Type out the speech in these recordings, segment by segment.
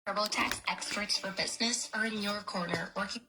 TurboTax experts for business are in your corner working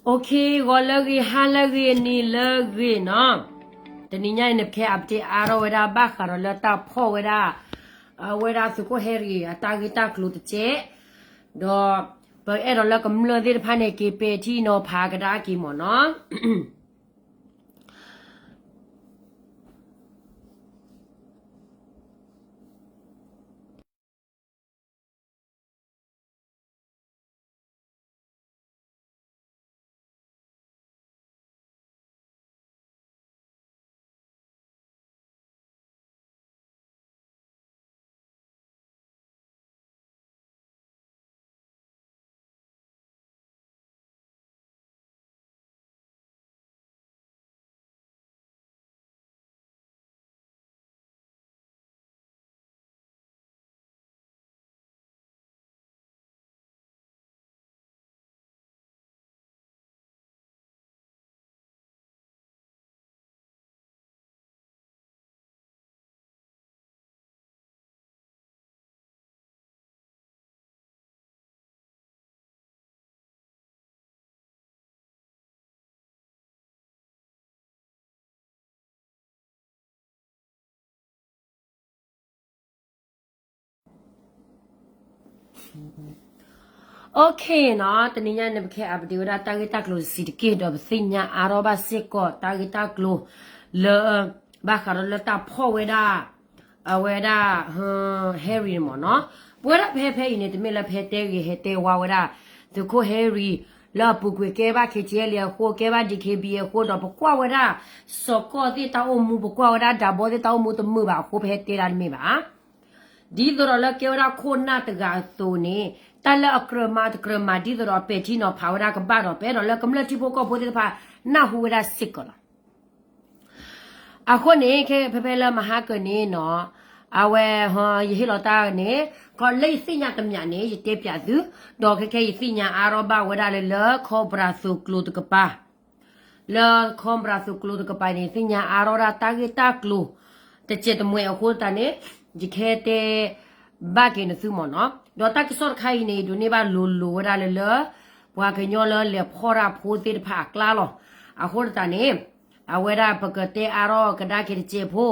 Okay, ဂီၤလၢအဂ့ၤ, ဟါလၢအဂ့ၤ, နံၤလၢအဂ့ၤနီၤ. တနံၤညါအံၤန့ၣ် ပကဟဲ update အါထီၣ်ဝဲဒၣ်ဘၣ်ဃးဒီးလၢတၢ်ဖီၣ်ဝဲဒၣ် အဝဲဒၣ်သုးခိၣ်ဟဲရံၣ်အတၢ်ဂ့ၢ်တၢ်ကျိၤတက့ၢ်, ဒီးပအဲၣ်ဒိးလၢကမျၢၢ်သ့ၣ်တဖၣ်န့ၣ် က့ၤပဲာ်ထံနီၤဖးကဒါက့ၤမ့ၢ်နီၤ. Okay နီၤ, တနံၤညါန့ၣ် ပကဟဲ update ဝဲဒၣ်တၢ်ဂ့ၢ်တၢ်ကျိၤတစဲးတက့ၢ်, ဒီးပသ့ၣ်ညါအါထီၣ်ဘၣ်စ့ၢ်ကီးတၢ်ဂ့ၢ်တၢ်ကျိၤလၢ ဘၣ်ဃးဒီးလၢတၢ်ဖီၣ်ဝဲဒၣ် အဝဲဒၣ် Harry န့ၣ်မ့ၢ်နီၤ. ပဝဲဒၣ်ဖဲဖဲအံၤန့ၣ် တမ့ၢ်လၢဖဲတဲဂ့ၤဟဲတဲဝါဝဲဒၣ် သုးခိၣ် Harry လၢအပူၤကွံာ်ကဲဘၣ် ခ့ကဲလံ အဃိ ကဲဘၣ် DKBA အဃိ ဒီးပကွၢ်ဝဲဒၣ် စီၤကီၢ်သ့ၣ်တၢ်အိၣ်မူ ပကွၢ်ဝဲဒၣ်ဒးဘီသ့ၣ်တၢ်အိၣ်မူတမုာ်ဘၣ်အဃိ ပဟဲတဲဒၣ်တမ့ၢ်ဘၣ်. ဒ်သိးဒီးလၢကဲဝဲဒၣ်ခိၣ်နၢ်တဂၤအသိးန့ၣ် တၢ်လၢအကြၢးမၤတကြၢးမၤ ဒ်သိးဒီးပဲာ်ထံနီၤဖးဝဲဒၣ်ကဘၣ်ဒီး ပအဲၣ်ဒိးလၢကမျၢၢ်ထံဖိကီၢ်ဖိသ့ၣ်တဖၣ် နၢ်ဟူဝဲဒၣ်စ့ၢ်ကီးလီၤ. အဃိန့ၣ် ခဲဖဲဖဲလၢမဟါကၢန့ၣ်နီၤ, အဝဲ ယဟ့ၣ်လီၤတၢ်န့ၣ် ခီလၢယသ့ၣ်ညါတမံၤန့ၣ် ယတဲပၠးသု, ဒီးခဲခဲယသ့ၣ်ညါအါထီၣ်ဘၣ်ဝဲဒၣ်လၢလၢ ခီၣ်ပြၢ်သုးကျိၤတကပၤ လၢခီၣ်ပြၢ်သုးကျိၤတကပၤန့ၣ် သ့ၣ်ညါအါထီၣ်ဒၣ်တၢ်ဂ့ၢ်တၢ်ကျိၤ တစဲးတမှဲၤအဃိသတးန့ၣ် ယကဟဲတဲဘၣ်က့ၤနသုမ့ၢ်နီၤ. ဒီးတၢ်ကစီၣ်တခါအံၤန့ၣ် ဒိးန့ၢ်ဘၣ်လိၤလိၤဝဲဒၣ်လၢလၢ ပှၤကညီလၢလဲၤဖီၣ်တၢ်ဖိသ့ၣ်တဖၣ်အကျါလီၤ. အဃိသတးန့ၣ် အဝဲဒၣ်ပကတဲအါထီၣ်ကဒါက့ၤတစဲးဖိ,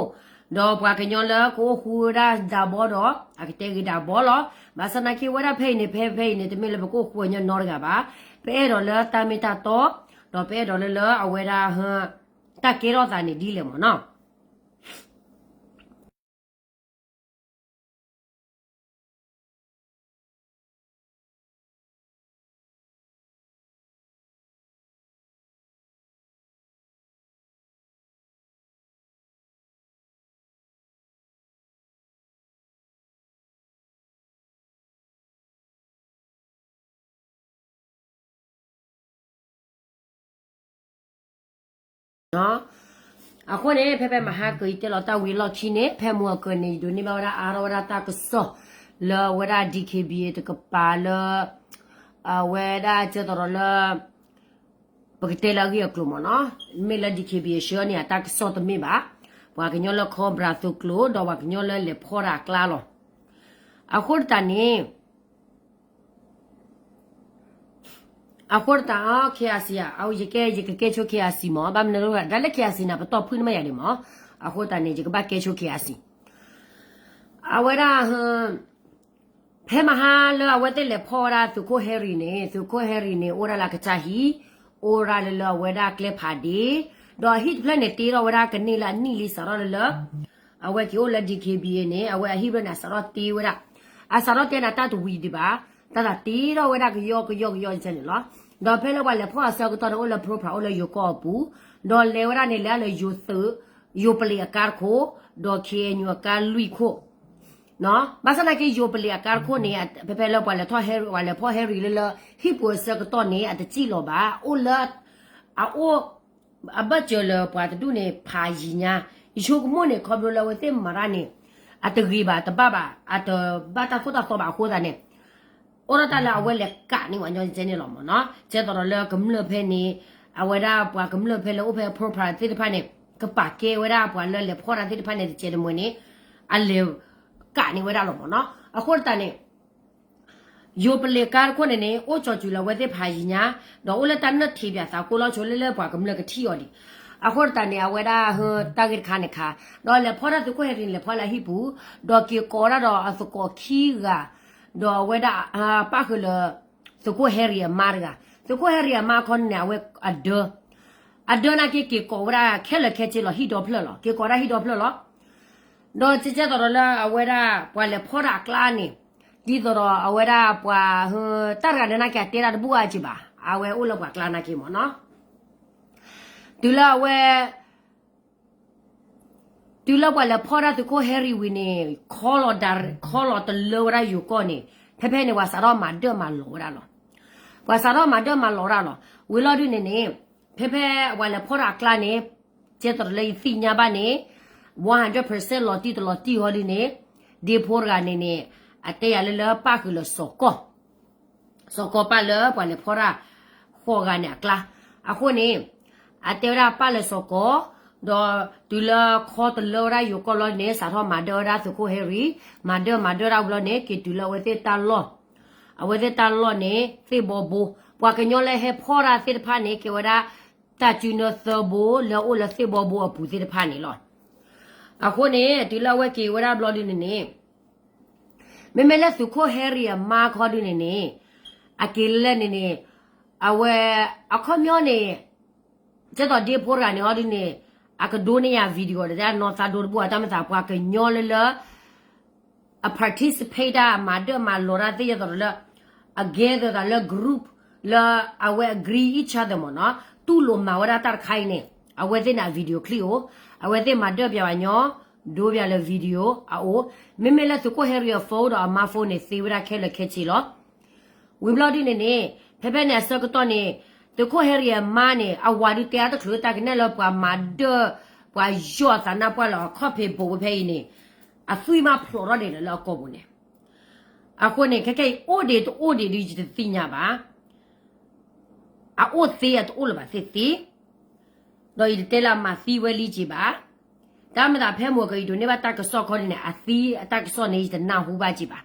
ဒီးပှၤကညီလၢကအိၣ်ဃူဝဲဒၣ်ဒးဘီဒီး အကတဲဂ့ၤဒးဘီလီၤ. ဘၣ်ဆၣ်နာ်က့ဝဲဒၣ်ဖဲအံၤန့ၣ် ဖဲဖဲအံၤန့ၣ် တမ့ၢ်လၢပကအိၣ်ဃူအညီနီတဂၤဘၣ်. ပအဲၣ်ဒိးလၢတၢ်မ့ၢ်တၢ်တီ, ဒီးပအဲၣ်ဒိးလၢလၢအဝဲဒၣ် တၢ်ကဲထီၣ်သးန့ၣ်ဒ်လဲၣ်မ့ၢ်နီၤ. အဃိန့ၣ် ဖဲဖဲမဟါကၢၤ ယတဲလီၤတၢ်ဝံၤလီၢ်ခံန့ၣ် ဖဲမုၢ်အကၢၤန့ၣ် ယဒိးန့ၢ်ဘၣ်ဝဲဒၣ်အါထီၣ်ဝဲဒၣ်တၢ်ကစီၣ် လၢအဝဲဒၣ် DKBA တကပၤလၢ အဝဲဒၣ်ကဲသိးဒီးလၢ ပကတဲလၢအဂ့ၢ်အကျိၤမ့ၢ်နီၤ, မ့ၢ်လၢ DKBA ဆှၢန့ၢ်အတၢ်ကစီၣ်တမ့ၢ်ဘၣ်, ပှၤကညီလၢခီၣ်ပြၢ်သုးကျိၤ ဒီးပှၤကညီလၢလဲၤဖီၣ်တၢ်အကျါလီၤ. အဃိသတးန့ၣ် အဃိသတး KIC ဧါ, ယကဲ ယကကဲဆိ KIC မ့ၢ်, ဘၣ်မနုၤလဲၣ် ဒ်လၢ KIC န့ၣ် ပတီၢ်ဖုၣ်န့ၢ်မးယၤဒံးမ့ၢ်, အဃိသတးန့ၣ် ယကဘၣ်ကဲဆိ KIC အဝဲဒၣ် ဖဲမဟါလၢအဝဲသ့ၣ်လဲၤဖီၣ်ဝဲဒၣ်သုးခိၣ် Harry န့ၣ် သုးခိၣ် Harry န့ၣ် အိၣ်ဒၣ်လၢအကစၢ်ဟံၣ်, အိၣ်ဒၣ်လၢလၢအဝဲဒၣ်ကျဲဖးဒ့, ဒီးဟံၣ်တဖျၢၣ်န့ၣ် တ့ထီၣ်ဝဲဒၣ်ကန့ၢ်လၢအနံၣ်လံ စးထီၣ်လၢလၢ အဝဲက့ၤအိၣ်လၢ DKBA န့ၣ် အဝဲအဟံၣ်ဖျၢၣ်န့ၣ် အစးထီၣ်တ့ဝဲဒၣ်, အစးထီၣ်တ့န့ၣ် တၢ်တဝံၤဒံးဘၣ်, တၢ်သးတ့ထီၣ်ဝဲဒၣ်ကယီကယီကယီန့ၣ်လီၤ. ဒီးဖဲလၢပှၤလဲၤဖီၣ်အဆၢကတီၢ်န့ၣ် အိၣ်လၢ profile အိၣ်လၢယိၤကီၢ်အပူၤ, ဒီးလဲၤဝဲဒၣ်န့ၣ် လဲၤလၢယိၤသုး, ယိၤပလံးအကါတခိၣ်, ဒီး KNU အကါလွံၢ်ခိၣ် ဘၣ်ဆၣ်သနာ်က့ ယိၤပလံးအကါတခိၣ်န့ၣ် ဖဲဖဲလၢပှၤလဲၤထီၣ် Harry ပှၤလဲၤဖီၣ် Harry လၢလၢ ဟံၣ်ပူၤအဆၢကတီၢ်န့ၣ် အတစံၣ်လီၤဘၣ်, အိၣ်လၢ အအိၣ် အဘၢၣ်စၢၤလၢပှၤတဒူၣ်န့ၣ် ဖးယံၤညါ, ယဆိကမိၣ်န့ၣ် ခီဖျိလၢအဝဲသ့ၣ်မၤတၢ်န့ၣ် အတဂ့ၤဘၣ် တဘၣ်ဘၣ် အတဘၣ်တၢ်သိၣ်တၢ်သီဘၣ်အဃိသတးန့ၣ် အိၣ်ဒၣ်တၢ်လၢအဝဲလဲၤကးန့ၢ်ဝဲညီကဲန့ၣ်လီၤမ့ၢ်နီၤ, ကဲသိးဒီးလၢကမျၢၢ်ဖဲန့ၣ် အဝဲဒၣ်ပှၤကမျၢၢ်ဖဲလၢအိၣ်ဖဲ profile သ့ၣ်တဖၣ်န့ၣ် ကပာ်ကဲဝဲဒၣ်ပှၤလၢလဲၤဖီၣ်တၢ်သ့ၣ်တဖၣ်န့ၣ် တကဲတမှဲၤန့ၣ် အလဲၤကးန့ၢ်ဝဲဒၣ်လီၤမ့ၢ်နီၤ, အဃိသတးန့ၣ် ယိၤပလံးကါတခိၣ်န့ၣ်န့ၣ် အိၣ်ကၠီၤစူၤလၢအဝဲသ့ၣ်ဖးယံၤညါ, ဒီးအိၣ်လၢတၢ်နၢၣ်ထံးပၠးသးကိးလီၤဆိလၢလၢပှၤကမျၢၢ်ကထံၣ်အီၤဒံး, အဃိသတးန့ၣ် အဝဲဒၣ်ဟၢတၢ်ဂ့ၢ်တခါန့ၣ်ခါ, ဒီးလဲၤဖီၣ်တၢ်သုးခိၣ် Harry န့ၣ် လဲၤဖီၣ်လၢအဟံၣ်ပူၤ, ဒီးက့ၤကိးဒၣ်ဒီးအသကိးခံဂၤ, ဒီးအဝဲဒၣ်ပၣ်ဃုာ်လၢ သုးခိၣ် Harry အမါတဂၤ, သုးခိၣ် Harry အမါခီန့ၣ်န့ၣ် အဝဲအဒၢ အဒၢနာ်က့က့ၤကိးဝဲဒၣ်ခဲလၢာ်ခဲဆ့လီၤ ဟံၣ်ဒီဖျၢၣ်လီၤ, က့ၤကိးဒၣ်ဟံၣ်ဒီဖျၢၣ်လီၤ. ဒီးကဲကဲသိးဒီးလၢအဝဲဒၣ်ပှၤလဲၤဖီၣ်တၢ်အကျါန့ၣ်, ဒ်သိးဒီးအဝဲဒၣ်ပှၤ တၢ်တဂၤန့ၣ်နာ်က့အတဲဒၣ်တဘူၣ်အါက့ဘၣ်, အဝဲအိၣ်လၢပှၤကျါနာ်က့မ့ၢ်နီၤ, တုၤလၢအဝဲ တုၤလၢပှၤလဲၤဖီၣ်ဒၣ်သုးခိၣ် Harry ဝံၤန့ၣ်, ခီလီၤတလၢဝဲဒၣ်ယိၤကီၢ်န့ၣ်, ဖဲဖဲန့ၣ် ပှၤစးထီၣ်မၤဒၢၣ်မၤလီၤဝဲဒၣ်လီၤ. ပှၤစးထီၣ်မၤဒၢၣ်မၤလီၤဝဲဒၣ်လီၤ. ဝံၤလီၤဒုးန့ၣ်န့ၣ်, ဖဲဖဲပှၤလဲၤဖီၣ်ဒၣ်အကျါန့ၣ်, ကဲသိးဒီးလၢယသ့ၣ်ညါဘၣ်န့ၣ်, one hundred percent လီၤတံၢ်တလီၤတံၢ်ဟီဒုးန့ၣ်, ဒ့ဖိတဂၤန့ၣ်န့ၣ်, အတဲယၤလၢလၢပၣ်ဃုာ်လၢစီၤကီၢ် စီၤကီၢ်ပၢ်လၢပှၤလဲၤဖီၣ်တၢ်ဃိးဂၤန့ၣ်အကျါ, အဃိန့ၣ်, အတဲဝဲဒၣ်ပၣ်လၢစီၤကီၢ်, ဒီးတုၤလၢခီတလၢဝဲဒၣ်ယိၤကီၢ်လီၤန့ၣ် စးထီၣ်မၤဒၢၣ်ဝဲဒၣ်သုးခိၣ် Harry, မၤဒၢၣ်မၤဒၢၣ်ဒၣ်ဝံၤလီၤန့ၣ် က့ၤတုၤလၢအဝဲသ့ၣ်တၢ်လီၢ်, အဝဲသ့ၣ်တၢ်လီၢ်န့ၣ် သ့ၣ်ဘီဘိ, ပှၤကညီလၢဟဲဖီၣ်တၢ်သ့ၣ်တဖၣ်န့ၣ် ကဲဝဲဒၣ် တၢ်စုနၢသၢဘိလၢအအိၣ်လၢသ့ၣ်ဘီဘိအပူၤသ့ၣ်တဖၣ်န့ၣ်လီၤ. အဃိန့ၣ် တုၤလၢအဝဲက့ၤဝဲဒၣ်ဘျီဒုးန့ၣ်န့ၣ် မ့မ့ၢ်လၢသုးခိၣ်ဟဲရံၤအမါခီဒုန့ၣ်န့ၣ် အက့ၤလဲၣ်န့ၣ်န့ၣ် အဝဲ အခီပညီန့ၣ် ကဲသိးဒ့ဖိတဂၤန့ၣ်ဟီဒုန့ၣ် အကဒိန့ၢ်ယၤ video ဒီးတၢ်နီၢ်သးဒိတဘိ အတၢ်မ့ၢ်သးပှၤကညီလၢလၢ အ participate တၢ်မၤဒၢၣ်မၤလီၤတၢ်သ့ၣ်ယသိးဒီးလၢ အ gather သးလၢ group လၢအဝဲ agree each other မ့ၢ်နီၤ တူၢ်လိာ်မၤဝဲဒၣ်တၢ်တခါအံၤန့ၣ် အဝဲသ့ၣ်န့ၣ် အ video clip အိၣ် အဝဲသ့ၣ်မၤဒၢၣ်ပၠးဘၣ်ညီ ဒိပၠးလၢ video အအိၣ် မ့မ့ၢ်လၢသုးခိၣ်ဟဲရံၤအ phone ဒီးအမါ phone န့ၣ် သ့ဝဲဒၣ်ခဲလၢာ်ခဲဆ့လီၤ. ဝံၤဘျီဒုန့ၣ်န့ၣ် ဖဲဖဲန့ၣ်အဆၢကတီၢ်န့ၣ် သုးခိၣ်ဟဲရံၤအမါန့ၣ် အဝၤဒုတဲအါတချုးတၢ်ကနဲၣ်လၢပှၤမၤဒၢၣ် ပှၤယီၢ်အသးနါပှၢ်လၢအခီၣ်ဖံးဘူးဝဲဖဲအံၤန့ၣ် အသွံၣ်မးဖျိးထီၣ်ဒံးလၢအကိာ်ပူၤန့ၣ် အဃိန့ၣ် ခဲကဲအံၤအိၣ်ဒံးတအိၣ်ဒံးဒုယတသ့ၣ်ညါဘၣ် အအိၣ်သ့အတအိၣ်လၢၤဘၣ်သ့ၣ်သ့ၣ် ဒီးယတတဲလၢအမၤသံဝဲလံက့ၤဘၣ်. တၢ်မ့ၢ်သးဖဲမိၢ်ကယဒိးန့ၢ်ဘၣ်တၢ်ကစီၣ်ခီဒုန့ၣ် အသံအတၢ်ကစီၣ်န့ၣ် ယတနၢ်ဟူဘၣ်က့ၤဘၣ်.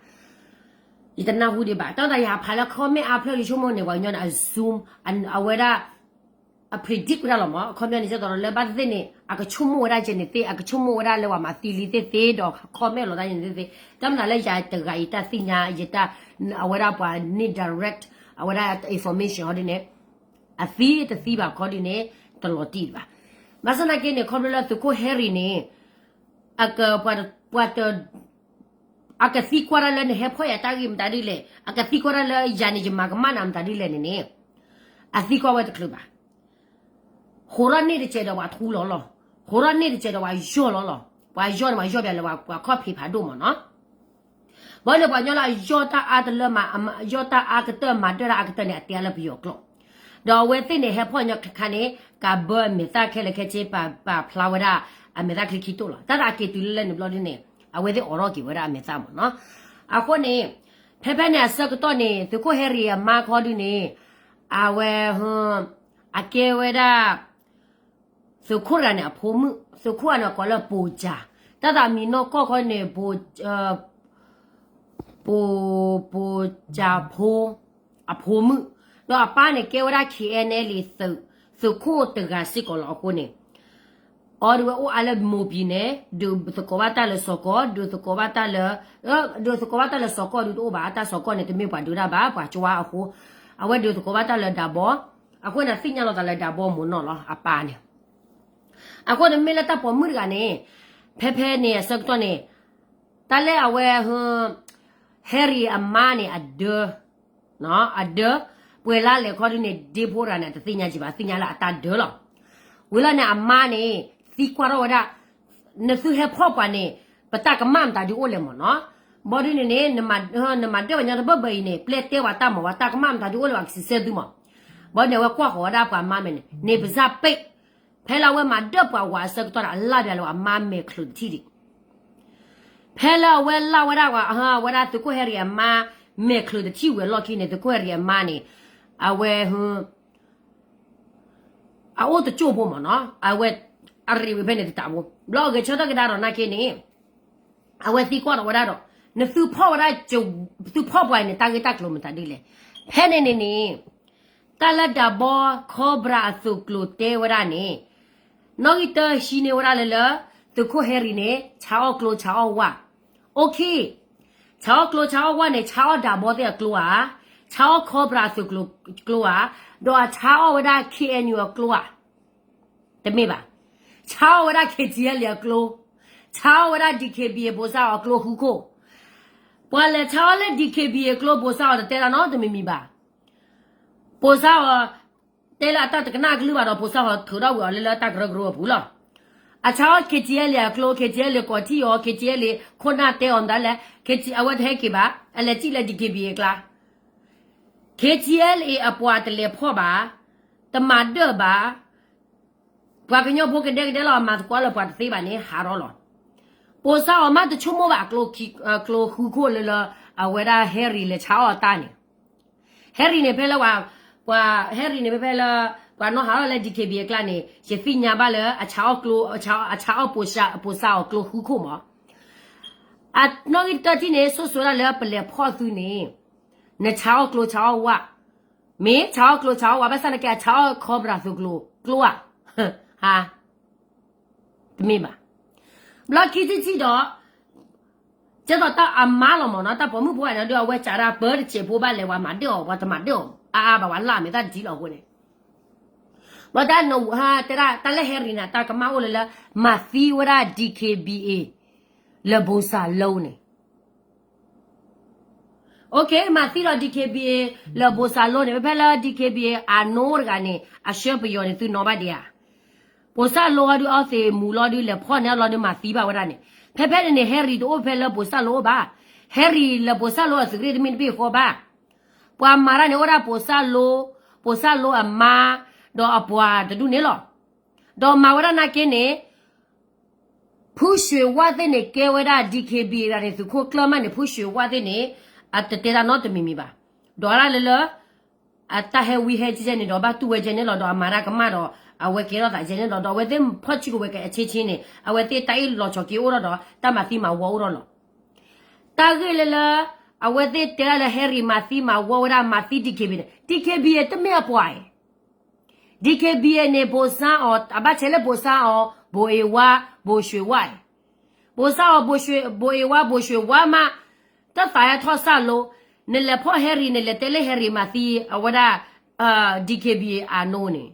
ယတနၢ်ဟူဒံးဘၣ် တၢ်မ့ၢ်သးယဟးဖးလၢ comment အါဖျၢၣ်ယဆိကမိၣ်န့ၣ် ပှၤကညီန့ၣ် အ zoom အဝဲဒၣ် အ predict ဝဲဒၣ်လီၤမး အခီပညီန့ၣ် ကဲသိးဒီးလၢဘၣ်သ့ၣ်သ့ၣ်န့ၣ် အကဆိကမိၣ်ဝဲဒၣ်ကဲန့ၣ်သ့ၣ် အကဆိကမိၣ်ဝဲဒၣ်လၢပှၤမၤသံလံသ့ၣ်သ့ၣ်ဒီး comment လီၤတၢ်န့ၣ်သ့ၣ်သ့ၣ် တၢ်မ့ၢ်သးလၢယၤတဂၤအံၤတၢ်သ့ၣ်ညါ ယတၢ် အဝဲဒၣ်ပှၤန့ၢ် direct အဝဲဒၣ် information ဟီဒုန့ၣ် အသံတသံဘၣ်ခီဒုန့ၣ် တလီၤတံၢ်ဘၣ်. ဘၣ်ဆၣ်သနာ်က့န့ၣ် ခီဖျိလၢသုးခိၣ်ဟဲရံၤန့ၣ် အက ပှၤတ အကသံကွၢ်တၢ်လၢနဟဲဖီၣ်ယၤတၢ်ဂ့ၢ်မတၤဒ်လဲၣ် အကသံကွၢ်တၢ်လၢယၤန့ၣ် ယမၤကမၣ်နၤမတၤဒ်လဲၣ်န့ၣ်န့ၣ် အသံကွၢ်ဝဲတချုးဘၣ်. ဟိးထီၣ်န့ၢ်တစဲးဒီးပှၤထူလီၤလီၤ, ဟိးထီၣ်န့ၢ်တစဲးဒီးပှၤယီၢ်လီၤလီၤ, ပှၤယီၢ်န့ၣ် ပှၤယီၢ်ပၠးလၢပှၤခီၣ်ဖံးဖးဒိၣ်မးနီၤ. ဘၣ်န့ၣ်ပှၤကညီလၢအယီၢ်တၢ်အါတလၢမး, ယီၢ်တၢ်အါကတၢၢ်မၤဒၢၣ်တၢ်အါကတၢၢ်န့ၣ် အတဲလၢပယီၤကျိာ်, ဒီးအဝဲသ့ၣ်န့ၣ် ဟဲဖီၣ်ညီခါန့ၣ် ကးဘၢအမဲာ်သၣ်ခဲလၢာ်ခဲဆ့ ပာ်ဖျါဝဲဒၣ် အမဲာ်သၣ်ချံခံတိၢ်လီၤ. တၢ်သးက့ၤတုၤလၢလၢန့ၣ်ဘျီဒ်န့ၣ် အဝဲသ့ၣ်အိးထီၣ်က့ၤဝဲဒၣ်အမဲာ်သၣ်မးနီၤ. အဃိန့ၣ် ဖဲဖဲန့ၣ်အဆၢကတီၢ်န့ၣ် သုးခိၣ်ဟဲရံၤအမါခီဒုန့ၣ် အဝဲ အကဲဝဲဒၣ် သုးခိၣ်တဂၤန့ၣ်အဖိမုၣ်, သုးခိၣ်အန့ၣ်ကိးလၢပိၤကၠၤ, တၢ်သးမံၤနီၢ်ကီၢ်ခီန့ၣ် ပိၤ ပိၤကၠၤဖိ အဖိမုၣ်, ဒီးအပၢ်န့ၣ်ကဲဝဲဒၣ် KNLA သုးခိၣ်တဂၤစ့ၢ်ကီးလီၤ. အဃိန့ၣ် အဝဲအိၣ်အါလၢမိၢ်ပံၤန့ၣ် ဒုးသကိးဘၣ်တၢ်လၢစီၤကီ, ဒုးသကိးဘၣ်တၢ်လၢ ဒုးသကိးဘၣ်တၢ်လၢစီၤကီဒုးတအိၣ်ဘၣ်, တၢ်စီၤကီန့ၣ် တမ့ၢ်ပှၤဒုးတၢ်ဘၣ်, ပှၤကၠွါအဃိ, အဝဲဒုးသကိးဘၣ်တၢ်လၢဒးဘီ, အဃိန့ၣ်သ့ၣ်ညါလီၤသးလၢဒးဘီမိၢ်နီၢ်လီၤ အပၢ်န့ၣ်. အဃိန့ၣ်မ့ၢ်လၢတၢ်ပိာ်မုၣ်တဂၤန့ၣ် ဖဲဖဲန့ၣ်အဆၢကတီၢ်န့ၣ် တၢ်လၢအဝဲ ဟဲရံၤအမါန့ၣ် အဒၢ အဒၢ ပှဲၤလါလဲၣ်ခီဒုန့ၣ် ဒ့ဖိတဂၤန့ၣ် တသ့ၣ်ညါက့ၤဘၣ်, သ့ၣ်ညါလၢအတၢ်ဒၢလီၤ. ဝံၤလီၤန့ၣ် အမါန့ၣ် သံကွၢ်ထီၣ်ဝဲဒၣ် နသုဟဲဖီၣ်ပှၤန့ၣ် ပတၢ်ကမၣ်မတၤဒုးအိၣ်လဲၣ်မးနီၤ. ဘၣ်ဒုန့ၣ်န့ၣ် နမၤဒၢၣ်ပှၤညီတဘၢၣ်ဘၢၣ်အံၤန့ၣ် ပျဲတဲပှၤတၢ်မၤ ပှၤတၢ်ကမၣ်မတၤဒုးအိၣ်လဲၣ် ပှၤကစံးဆၢသုမး. ဘၣ်န့ၣ် အဝဲကွၢ်ဃီၤဝဲဒၣ်ပှၤမါမဲာ်န့ၣ် န့ၣ်ပစၢ်ပ့း ဖဲလၢအဝဲမၤဒၢၣ်ပှၤဝၤအဆၢကတီၢ်န့ၣ် အလၢ်ဘၣ်လၢပှၤမါမဲာ်ချၢးတထံၣ်ဒံး, ဖဲလၢအဝဲလၢ်ဝဲဒၣ် အဝဲဒၣ်သုးခိၣ်ဟဲရံၤအမါ မဲာ်ချၢးတထံၣ်ဝံၤအလီၢ်ခံန့ၣ် သုးခိၣ်ဟဲရံၤအမါန့ၣ် အဝဲ အအိၣ်တကၠိၢ်ဖိမးနီၤ, အဝဲ အရ့ဝံၤဖဲန့ၣ်တတးဖိ ဘျီအဂဲၤဆၢထၢၣ်ကဒါဒီးနာ်က့န့ၣ် အဝဲသံကွၢ်ထီၣ်ဝဲဒၣ်ဒီး နသုဖီၣ်ဝဲဒၣ် သုဖီၣ်ပှၤအံၤန့ၣ် တၢ်ဂ့ၢ်တၢ်ကျိၤမတၤဒ်လဲၣ်. ဖဲန့ၣ်န့ၣ်န့ၣ် တၢ်လၢဒးဘီခီဘြၤအသုးကျိၤတဲဝဲဒၣ်န့ၣ် နီၣ်ဂံၢ်တၢဟံးန့ၢ်ဝဲဒၣ်လၢလၢ သုးခိၣ်ဟဲရံၤန့ၣ် ဆါအီၣ်ကျိဆါအီၣ်ဝၣ်, OK, ဆါအီၣ်ကျိဆါအီၣ်ဝၣ်န့ၣ် ဆါအီၣ်ဒးဘီသ့ၣ်အကျိဧါ, ဆါအီၣ်ခီဘြၤအသုးကျိၤကျိဧါ, ဒီးအဆါအီၣ်ဝဲဒၣ် KNU အကျိဧါ, တမ့ၢ်ဘၣ်, ဆါအီၣ်ဝဲဒၣ် KTLA အကျိ, ဆါအီၣ်ဝဲဒၣ် DKBA ပိၤစၢ်အီၤအကျိဃုခိၣ်, ပှၤလဲၤဆါအီၣ်လၢ DKBA အကျိ ပိၤစၢ်အီၤတတဲတၢ်နီတမံၤမံၤဘၣ်. ပိၤစၢ်အီၤ တဲလၢအတၢ်တကနၣ်အကလုၢ်ဘၣ်ဒီး ပိၤစၢ်အီၤထုးထီၣ်ဝံၤအီၤလၢလၢတၢ်ကရၢကရိအပူၤလီၤ. အဆါအီၣ် KTLA အကျိ KTLA ကိးထံၣ်အီၤ KTLA ခိၣ်နၢ်တဲအီၤမတၤလဲၣ် အဝဲတဟဲက့ၤဘၣ် အလဲၤစံၣ်လၢ DKBA အကျါ KTLA အပှၤတလဲၤဖီၣ်ဘၣ်, တမၤဒၢၣ်ဘၣ်, ပှၤကညီဖိကဒဲကဒဲလီၤ အမၤသကိးလၢပှၤတသ့ဘၣ်န့ၣ် ဟးထီၣ်လီၤ. ပိၤစၢ်အီၤမးတဆိကမိၣ်ဘၣ် ကျိဃုခိၣ်လၢလၢ အဝဲဒၣ်ဟဲရံၤလဲၤဆါအီၣ်အတၢ်န့ၣ်, ဟဲရံၤန့ၣ်ဖဲလၢ ပှၤ ဟဲရံၤန့ၣ်ဖဲဖဲလၢ ပှၤနီၢ်ဟးထီၣ်လၢ DKBA အကျါန့ၣ် ယသ့ၣ်ညါဘၣ်လၢ အဆါအီၣ်ကျိ အဆါအီၣ်ပိၤစၢ်အီၤကျိဃုခိၣ်မး. အနီၣ်ဂံၢ်တၢထံၣ်န့ၣ် ဆိၣ်ဆိဒၣ်လၢပလဲၤဖီၣ်သုန့ၣ် နဆါအီၣ်ကျိဆါအီၣ်ဝၣ်, မ့ၢ်ဆါအီၣ်ကျိဆါအီၣ်ဝၣ် ဘၣ်ဆၣ်သနာ်က့ အဆါအီၣ်ခီဘြၤသုးကျိၤကျိဧါ, ဟါ တမ့ၢ်ဘၣ်. ဘျီခံထံၣ်ထံၣ်ဒီး ကဲသိးတၢ်အမါလီၤမၢ်နီၤ, တၢ်ပိာ်မုၣ်ဖိန့ၣ်ဒီး အဝဲစံးဒၣ်ပၢတစဲးဖိဘၣ်လဲၤဝဲမၤဒၢၣ်အီၤ, ပှၤတမၤဒၢၣ်အီၤ အါအါဘၣ်ဝဲလၢအမဲာ်သၣ်တထံလီၤအဃိန့ၣ်, ဘၣ်တၢ်နဟါတဲဒၣ် တၢ်လၢ Harry န့ၣ် တၢ်ကမၣ်အိၣ်လၢလၢ မၤသံဝဲဒၣ် D K B A လၢဘိၣ်စၢ်လိန့ၣ် OK မၤသံလီၤ D K B A လၢဘိၣ်စၢ်လိန့ၣ်, ဖဲဖဲလၢ D K B A အနိတဂၤန့ၣ် အဆှၢပယီၤန့ၣ် သုနီၣ်ဘၣ်ဒံးဧါ. ဘိၣ်စၢ်လိအီၤဒုးအီသံးမူၤလီၤဒုး လဲၤဖီၣ်န့ၢ်အီၤလီၤဒုး မၤသံဘၣ်ဝဲဒၣ်န့ၣ်, ဖဲဖဲန့ၣ်န့ၣ် Harry တအိၣ်ဖဲလၢဘိၣ်စၢ်လိအအိၣ်ဘၣ်. Harry လၢဘိၣ်စၢ်လိအသုးရ့ၣ်တမ့ၢ်တဘ့ၣ်ဃီဘၣ်. ပှၤမၤတၢ်န့ၣ် အိၣ်ဒၣ်ဘိၣ်စၢ်လိ, ဘိၣ်စၢ်လိအမါ, ဒီးအပှၤတဒူၣ်န့ၣ်လီၤ. ဒီးမၤဝဲဒၣ်နာ်က့န့ၣ် ဖုၣ်ရွှ့ၤဝၣ်သ့ၣ်န့ၣ် ကဲဝဲဒၣ် D K B A န့ၣ် သုးခိၣ်ကျၢၢ်မးန့ၣ် ဖုၣ်ရွှ့ၤဝၣ်သ့ၣ်န့ၣ် အတတဲတၢ်နီတမံၤမံၤဘၣ်. ဒီးဒၣ်လၢလၢ အတၢ်ဟဲဝံဟဲကဲန့ၣ်ဒီး ဘၣ်တူၢ်ဝဲကဲန့ၣ်လီၤ. ဒီးအမၤတၢ်ကမၣ်ဒီး အဝဲကဲထီၣ်သးကဲန့ၣ်လီၤ. ဒီးအဝဲသ့ၣ်ဖီၣ်ဆံးကဝဲၤကဲအဆ့ဆ့န့ၣ် အဝဲသ့ၣ်တၢ်အ့ၣ်လီၤဆီၣ်က့ၤအိၣ်ထီၣ်ဒီး တၢ်မၤသံမၤဝီအိၣ်ထီၣ်လီၤ. တၢ်ဂ့ၢ်လၢလၢ အဝဲသ့ၣ်တဲဒၣ်လၢ Harry မၤသံမၤဝီဝဲဒၣ် မၤသံ D K B A န့ၣ် D K B A တမ့ၢ်အပှၤအံၤ D K B A န့ၣ် ဘိၣ်စၢ်အီၤ အဘၣ်ဆဲးလၢဘိၣ်စၢ်အီၤ ဘိၣ်အ့ဝါ ဘိၣ်ရွှ့ၤဝါအံၤ, ဘိၣ်စၢ်အီၤ ဘိၣ်အ့ဝါ ဘိၣ်ရွှ့ၤဝါမး တသးဟဲထီၣ်စၢ်လိ, နလဲၤဖီၣ် Harry န့ၣ် လဲၤတဲလၢ Harry မၤသံအဝဲဒၣ် D K B A အနိန့ၣ်,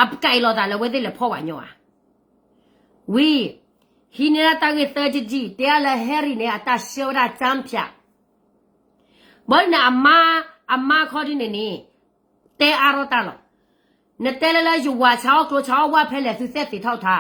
အကဲလီၤသးလၢအဝဲသ့ၣ်လဲၤဖီၣ်ဝဲညီဧါ. ဝံၤ ဟံးန့ၢ်ဒၣ်တၢ်ဂ့ၢ်သၢဆံဒံၣ် တဲဒၣ်လၢ Harry န့ၣ် အတၢ်ဆှၢဝဲဒၣ် ကၠၢဖၠး ဘၣ်န့ၣ် အမါ အမါခီဒ်န့ၣ်န့ၣ် တဲအါထီၣ်တၢ်လီၤ. နတဲလၢလၢယဝၤ ဆါအီၣ်ကျိဆါအီၣ်ဝၣ်ဖဲလဲၣ် သုသဲသ့းထီၣ်ထါ,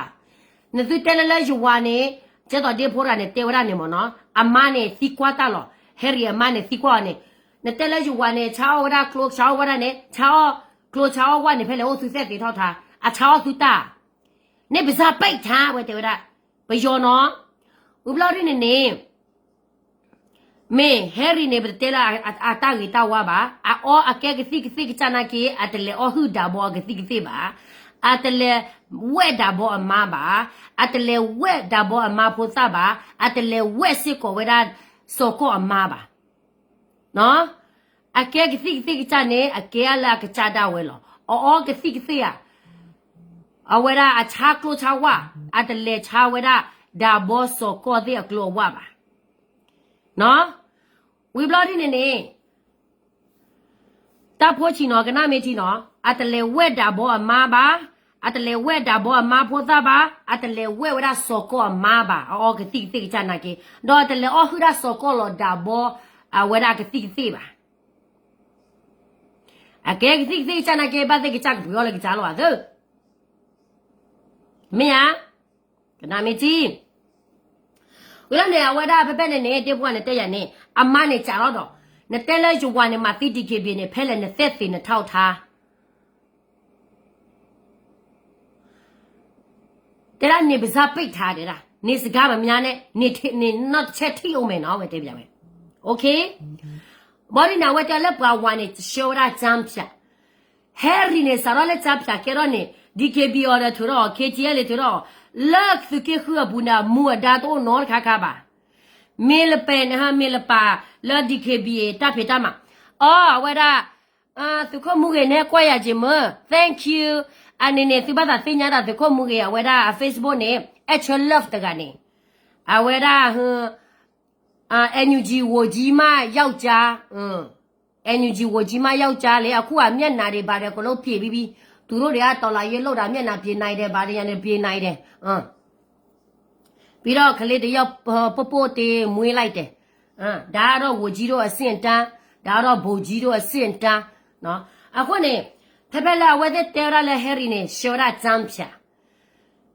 နသုတဲလၢလၢယဝၤန့ၣ် ကဲသိးဒ့ဖိတဂၤန့ၣ် တဲဝဲဒၣ်န့ၣ်မၢ်နီၤ, အမါန့ၣ်သံကွၢ်တၢ်လီၤ, Harry အမါန့ၣ်သံကွၢ်အီၤန့ၣ်, နတဲလၢယဝၤန့ၣ် ဆါအီၣ်ဝဲဒၣ်ကျိဆါအီၣ်ဝၣ်ဒၣ်န့ၣ် ဆါအီၣ်ကျိဆါအီၣ်ဝၣ်န့ၣ် ဖဲလဲၣ်အိၣ်သုသဲသ့းထီၣ်ထါ, အဆါအီၣ်သုတၢ် န့ၣ်ပစၢ်ပဲးထါ ဝဲတဲဝဲဒၣ်, ပယီၤနီၤ, ဝံၤဘျီဒ်န့ၣ်န့ၣ် မ့ၢ် Harry န့ၣ် ပတတဲလၢအတၢ်ဂ့ၤတၢ်ဝါဘၣ်, အအီအကဲကသံၣ်ကသ့ၣ်ကစၢ်နာ်က့ အတလဲၤအီၣ်ဟုၣ်ဒၣ်ဘီအကသံၣ်ကသ့ၣ်ဘၣ်, အတလဲၤဝဲၣ်ဒၣ်ဘီအမါဘၣ်, အတလဲၤဝဲၣ်ဒၣ်ဘီအမါဖိသၣ်ဘၣ်, အတလဲၤဝဲၣ်စ့ၢ်ကီးဝဲဒၣ်စီၤကီၢ်အမါဘၣ် အကဲကသံၣ်ကသ့ၣ်ကစၢ်န့ၣ် အကဲလၢအကစၢ်ဒၣ်ဝဲလီၤ. အအီကသံၣ်ကသ့ၣ်ဧါ, အဝဲဒၣ်အဆါကျိဆါဝၣ်, အတလဲၤဆါဝဲဒၣ် ဒၣ်ဘီစီၤကီၢ်သ့ၣ်အကျိအဝၣ်ဘၣ်. ဝံၤဘျီဒ်န့ၣ်န့ၣ် တၢ်ဖိဆံးနီၤ ကနၣ်မ့ၢ်ထံနီၤ, အတလဲၤဝဲၣ်ဒၣ်ဘီအမါဘၣ်, အတလဲၤဝဲၣ်ဒၣ်ဘီအမါဖိသၣ်ဘၣ်, အတလဲၤဝဲၣ်ဝဲဒၣ်စီၤကီၢ်အမါဘၣ်, အအီကသံၣ်ကသ့ၣ်ကစၢ်နာ်က့, ဒီးအတလဲၤအီၣ်ဟုၣ်ဒၣ်စီၤကီၢ်လီၤဒၣ်ဘီ အဝဲဒၣ်ကသံၣ်ကသ့ၣ်ဘၣ်. အကဲကသံၣ်ကသ့ၣ်ကစၢ်နာ်က့ ဘၣ်သ့ၣ်ကစၢ်ကပှ့ၤအီၤလၢကစၢ်လီၤဘၣ်သၢ မ့ၢ်ဧါ, ကနၣ်မ့ၢ်ထံ ဝံၤလီၤန့ၣ် အဝဲဒၣ်ဖဲဖဲန့ၣ်န့ၣ် ဒ့ဖိန့ၣ်တဲယၤန့ၣ် အမါန့ၣ်စံးလီၤဒီး နတဲလၢယဝၤန့ၣ် မၤသံ D K B A န့ၣ် ဖဲလဲၣ်နသဲသ့ၣ်နထါအီၣ်ထါ တဲဒၣ်န့ၣ်ပစၢ်ပဲးထါတဲဒၣ် န့ၣ်စကားမများနဲ့ န့ၣ်နီၢ်တဆဲးထံၣ်အိၣ်မဲာ်နီၤ အဝဲတဲပျးဝဲ OK ဘၣ်ဒ်န့ၣ် အဝဲတဲလၢပှၤဝၤန့ၣ် ဆှၢဝဲဒၣ်ကၠၢဖၠး Harry န့ၣ် စးထီၣ်လၢကၠၢဖၠးကဲထီၣ်န့ၣ် D K B A အီၤဒီးထုးထီၣ်အီၤ K T L ထုးထီၣ်အီၤ လၢသုးက့ဃုအပူၤန့ၣ် အမူအဒါတအိၣ်နီတခါခါဘၣ်. မ့ၢ်လပာ်န့ၣ် မ့ၢ်လပာ်လၢ D K B A တၢ်ဖံးတၢ်မၤ အီ အဝဲဒၣ် သုးခိၣ်မူဂ့ၤန့ၣ် ကွၢ်ယၤက့ၤမ့ၢ် thank you အန့ၣ်န့ၣ် သုဘၣ်သးသ့ၣ်ညါဒၣ်သုးခိၣ်မူဂ့ၤ အဝဲဒၣ်အ Facebook န့ၣ် အဲၣ်ဆၢ love တဂၤန့ၣ် အဝဲဒၣ် NUG ဝိုကြီးမ ယောက်ျား NUG ဝိုကြီးမ ယောက်ျား လၢ အခုအမျက်နှာတွေဘာတွေအကုန်လုံး ဖြေပြီးပြီ သူတို့တွေက တော်လှန်ရေးလုပ်တာ မျက်နှာဖြေနိုင်တယ် ဘာတွေညာတွေ ဖြေနိုင်တယ် ပြီးတော့ ကလေးတစ်ယောက် ပို့ပို့သေး မွေးလိုက်တယ် ဒါကတော့ ဝိုကြီးတို့အဆင့်အတန်း ဒါကတော့ ဗိုလ်ကြီးတို့အဆင့်အတန်း အဃိန့ၣ် ဖဲဖဲလၢအဝဲသ့ၣ်တဲဝဲဒၣ်လၢ Harry န့ၣ် ဆှၢဝဲဒၣ် ကၠၢဖၠး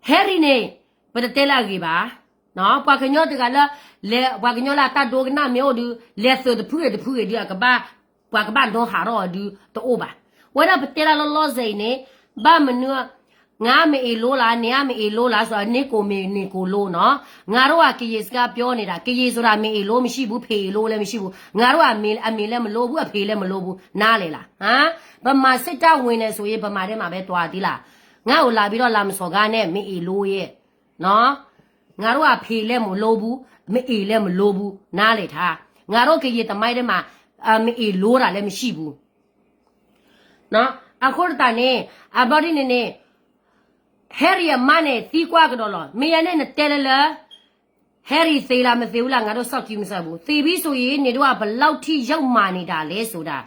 Harry န့ၣ် ပတတဲလၢအဂ့ၤဘၣ် ပှၤကညီတဂၤလၢ လဲၤ ပှၤကညီလၢအတၢ်ဒိကနၣ်မ့ၢ်အိၣ်ဒုး လဲၤသုးတဖုဂ့ၤတဖုဂ့ၤဒုး အကဘၣ် ပှၤကဘၣ်နီဟးထီၣ်အီၤဒုးတအိၣ်ဘၣ်. ဝဲဒၣ်ပတဲလၢလီၤလီၤဆဲးအံၤန့ၣ် ဘၣ်မနုၤ ငါမ့ၢ်အ့ၣ်လိလၢ န့ၢ်အမ့ၢ်အ့ၣ်လိလၢ ဆိုတော့ န့ၢ်ကိၢ်မ့ၢ်န့ၢ်ကိၢ်လိနီၤ ငါတို့က ကရင်စကားပြောနေတာ ကရင်ဆိုတာ မ့ၢ်အ့ၣ်လိမရှိဘူး ဖ့ၣ်အ့ၣ်လိလည်းမရှိဘူး ငါတို့က အမ့ၢ် အမ့ၢ်လည်းမ့ၢ်လိဘူး အဖ့ၣ်လည်းမ့ၢ်လိဘူး နားလည်လား ဟမ် ဗမာစစ်တပ်ဝင်နေဆိုရင် ဗမာထဲမှာပဲသွားသီးလား ငါ့ကိုလာပြီးတော့လာမစော်ကားနဲ့ မ့ၢ်အ့ၣ်လိရဲ့ နော် ငါတို့က ဖ့ၣ်လည်းမ့ၢ်လိဘူး မ့ၢ်အ့ၣ်လည်းမ့ၢ်လိဘူး နားလည်ထား ငါတို့ကရင်သမိုင်းထဲမှာ မ့ၢ်အ့ၣ်လိတာလည်းမရှိဘူး နော် အဃိသတးန့ၣ် အဘျီဒ်န့ၣ်န့ၣ် Harry အမါန့ၣ် သံကွၢ်ကဒီးလီၤ မ့ၢ်ယဲန့ၣ်နတဲလၢလၢ ဟဲရံၤသ့လၢမသ့ဘူးလၢ ငါတို့စောင့်ကြည့်မစဘူး သေပြီဆိုရင် နင်တို့က ဘယ်လောက်ထိရောက်မှာနေတာလဲဆိုတာ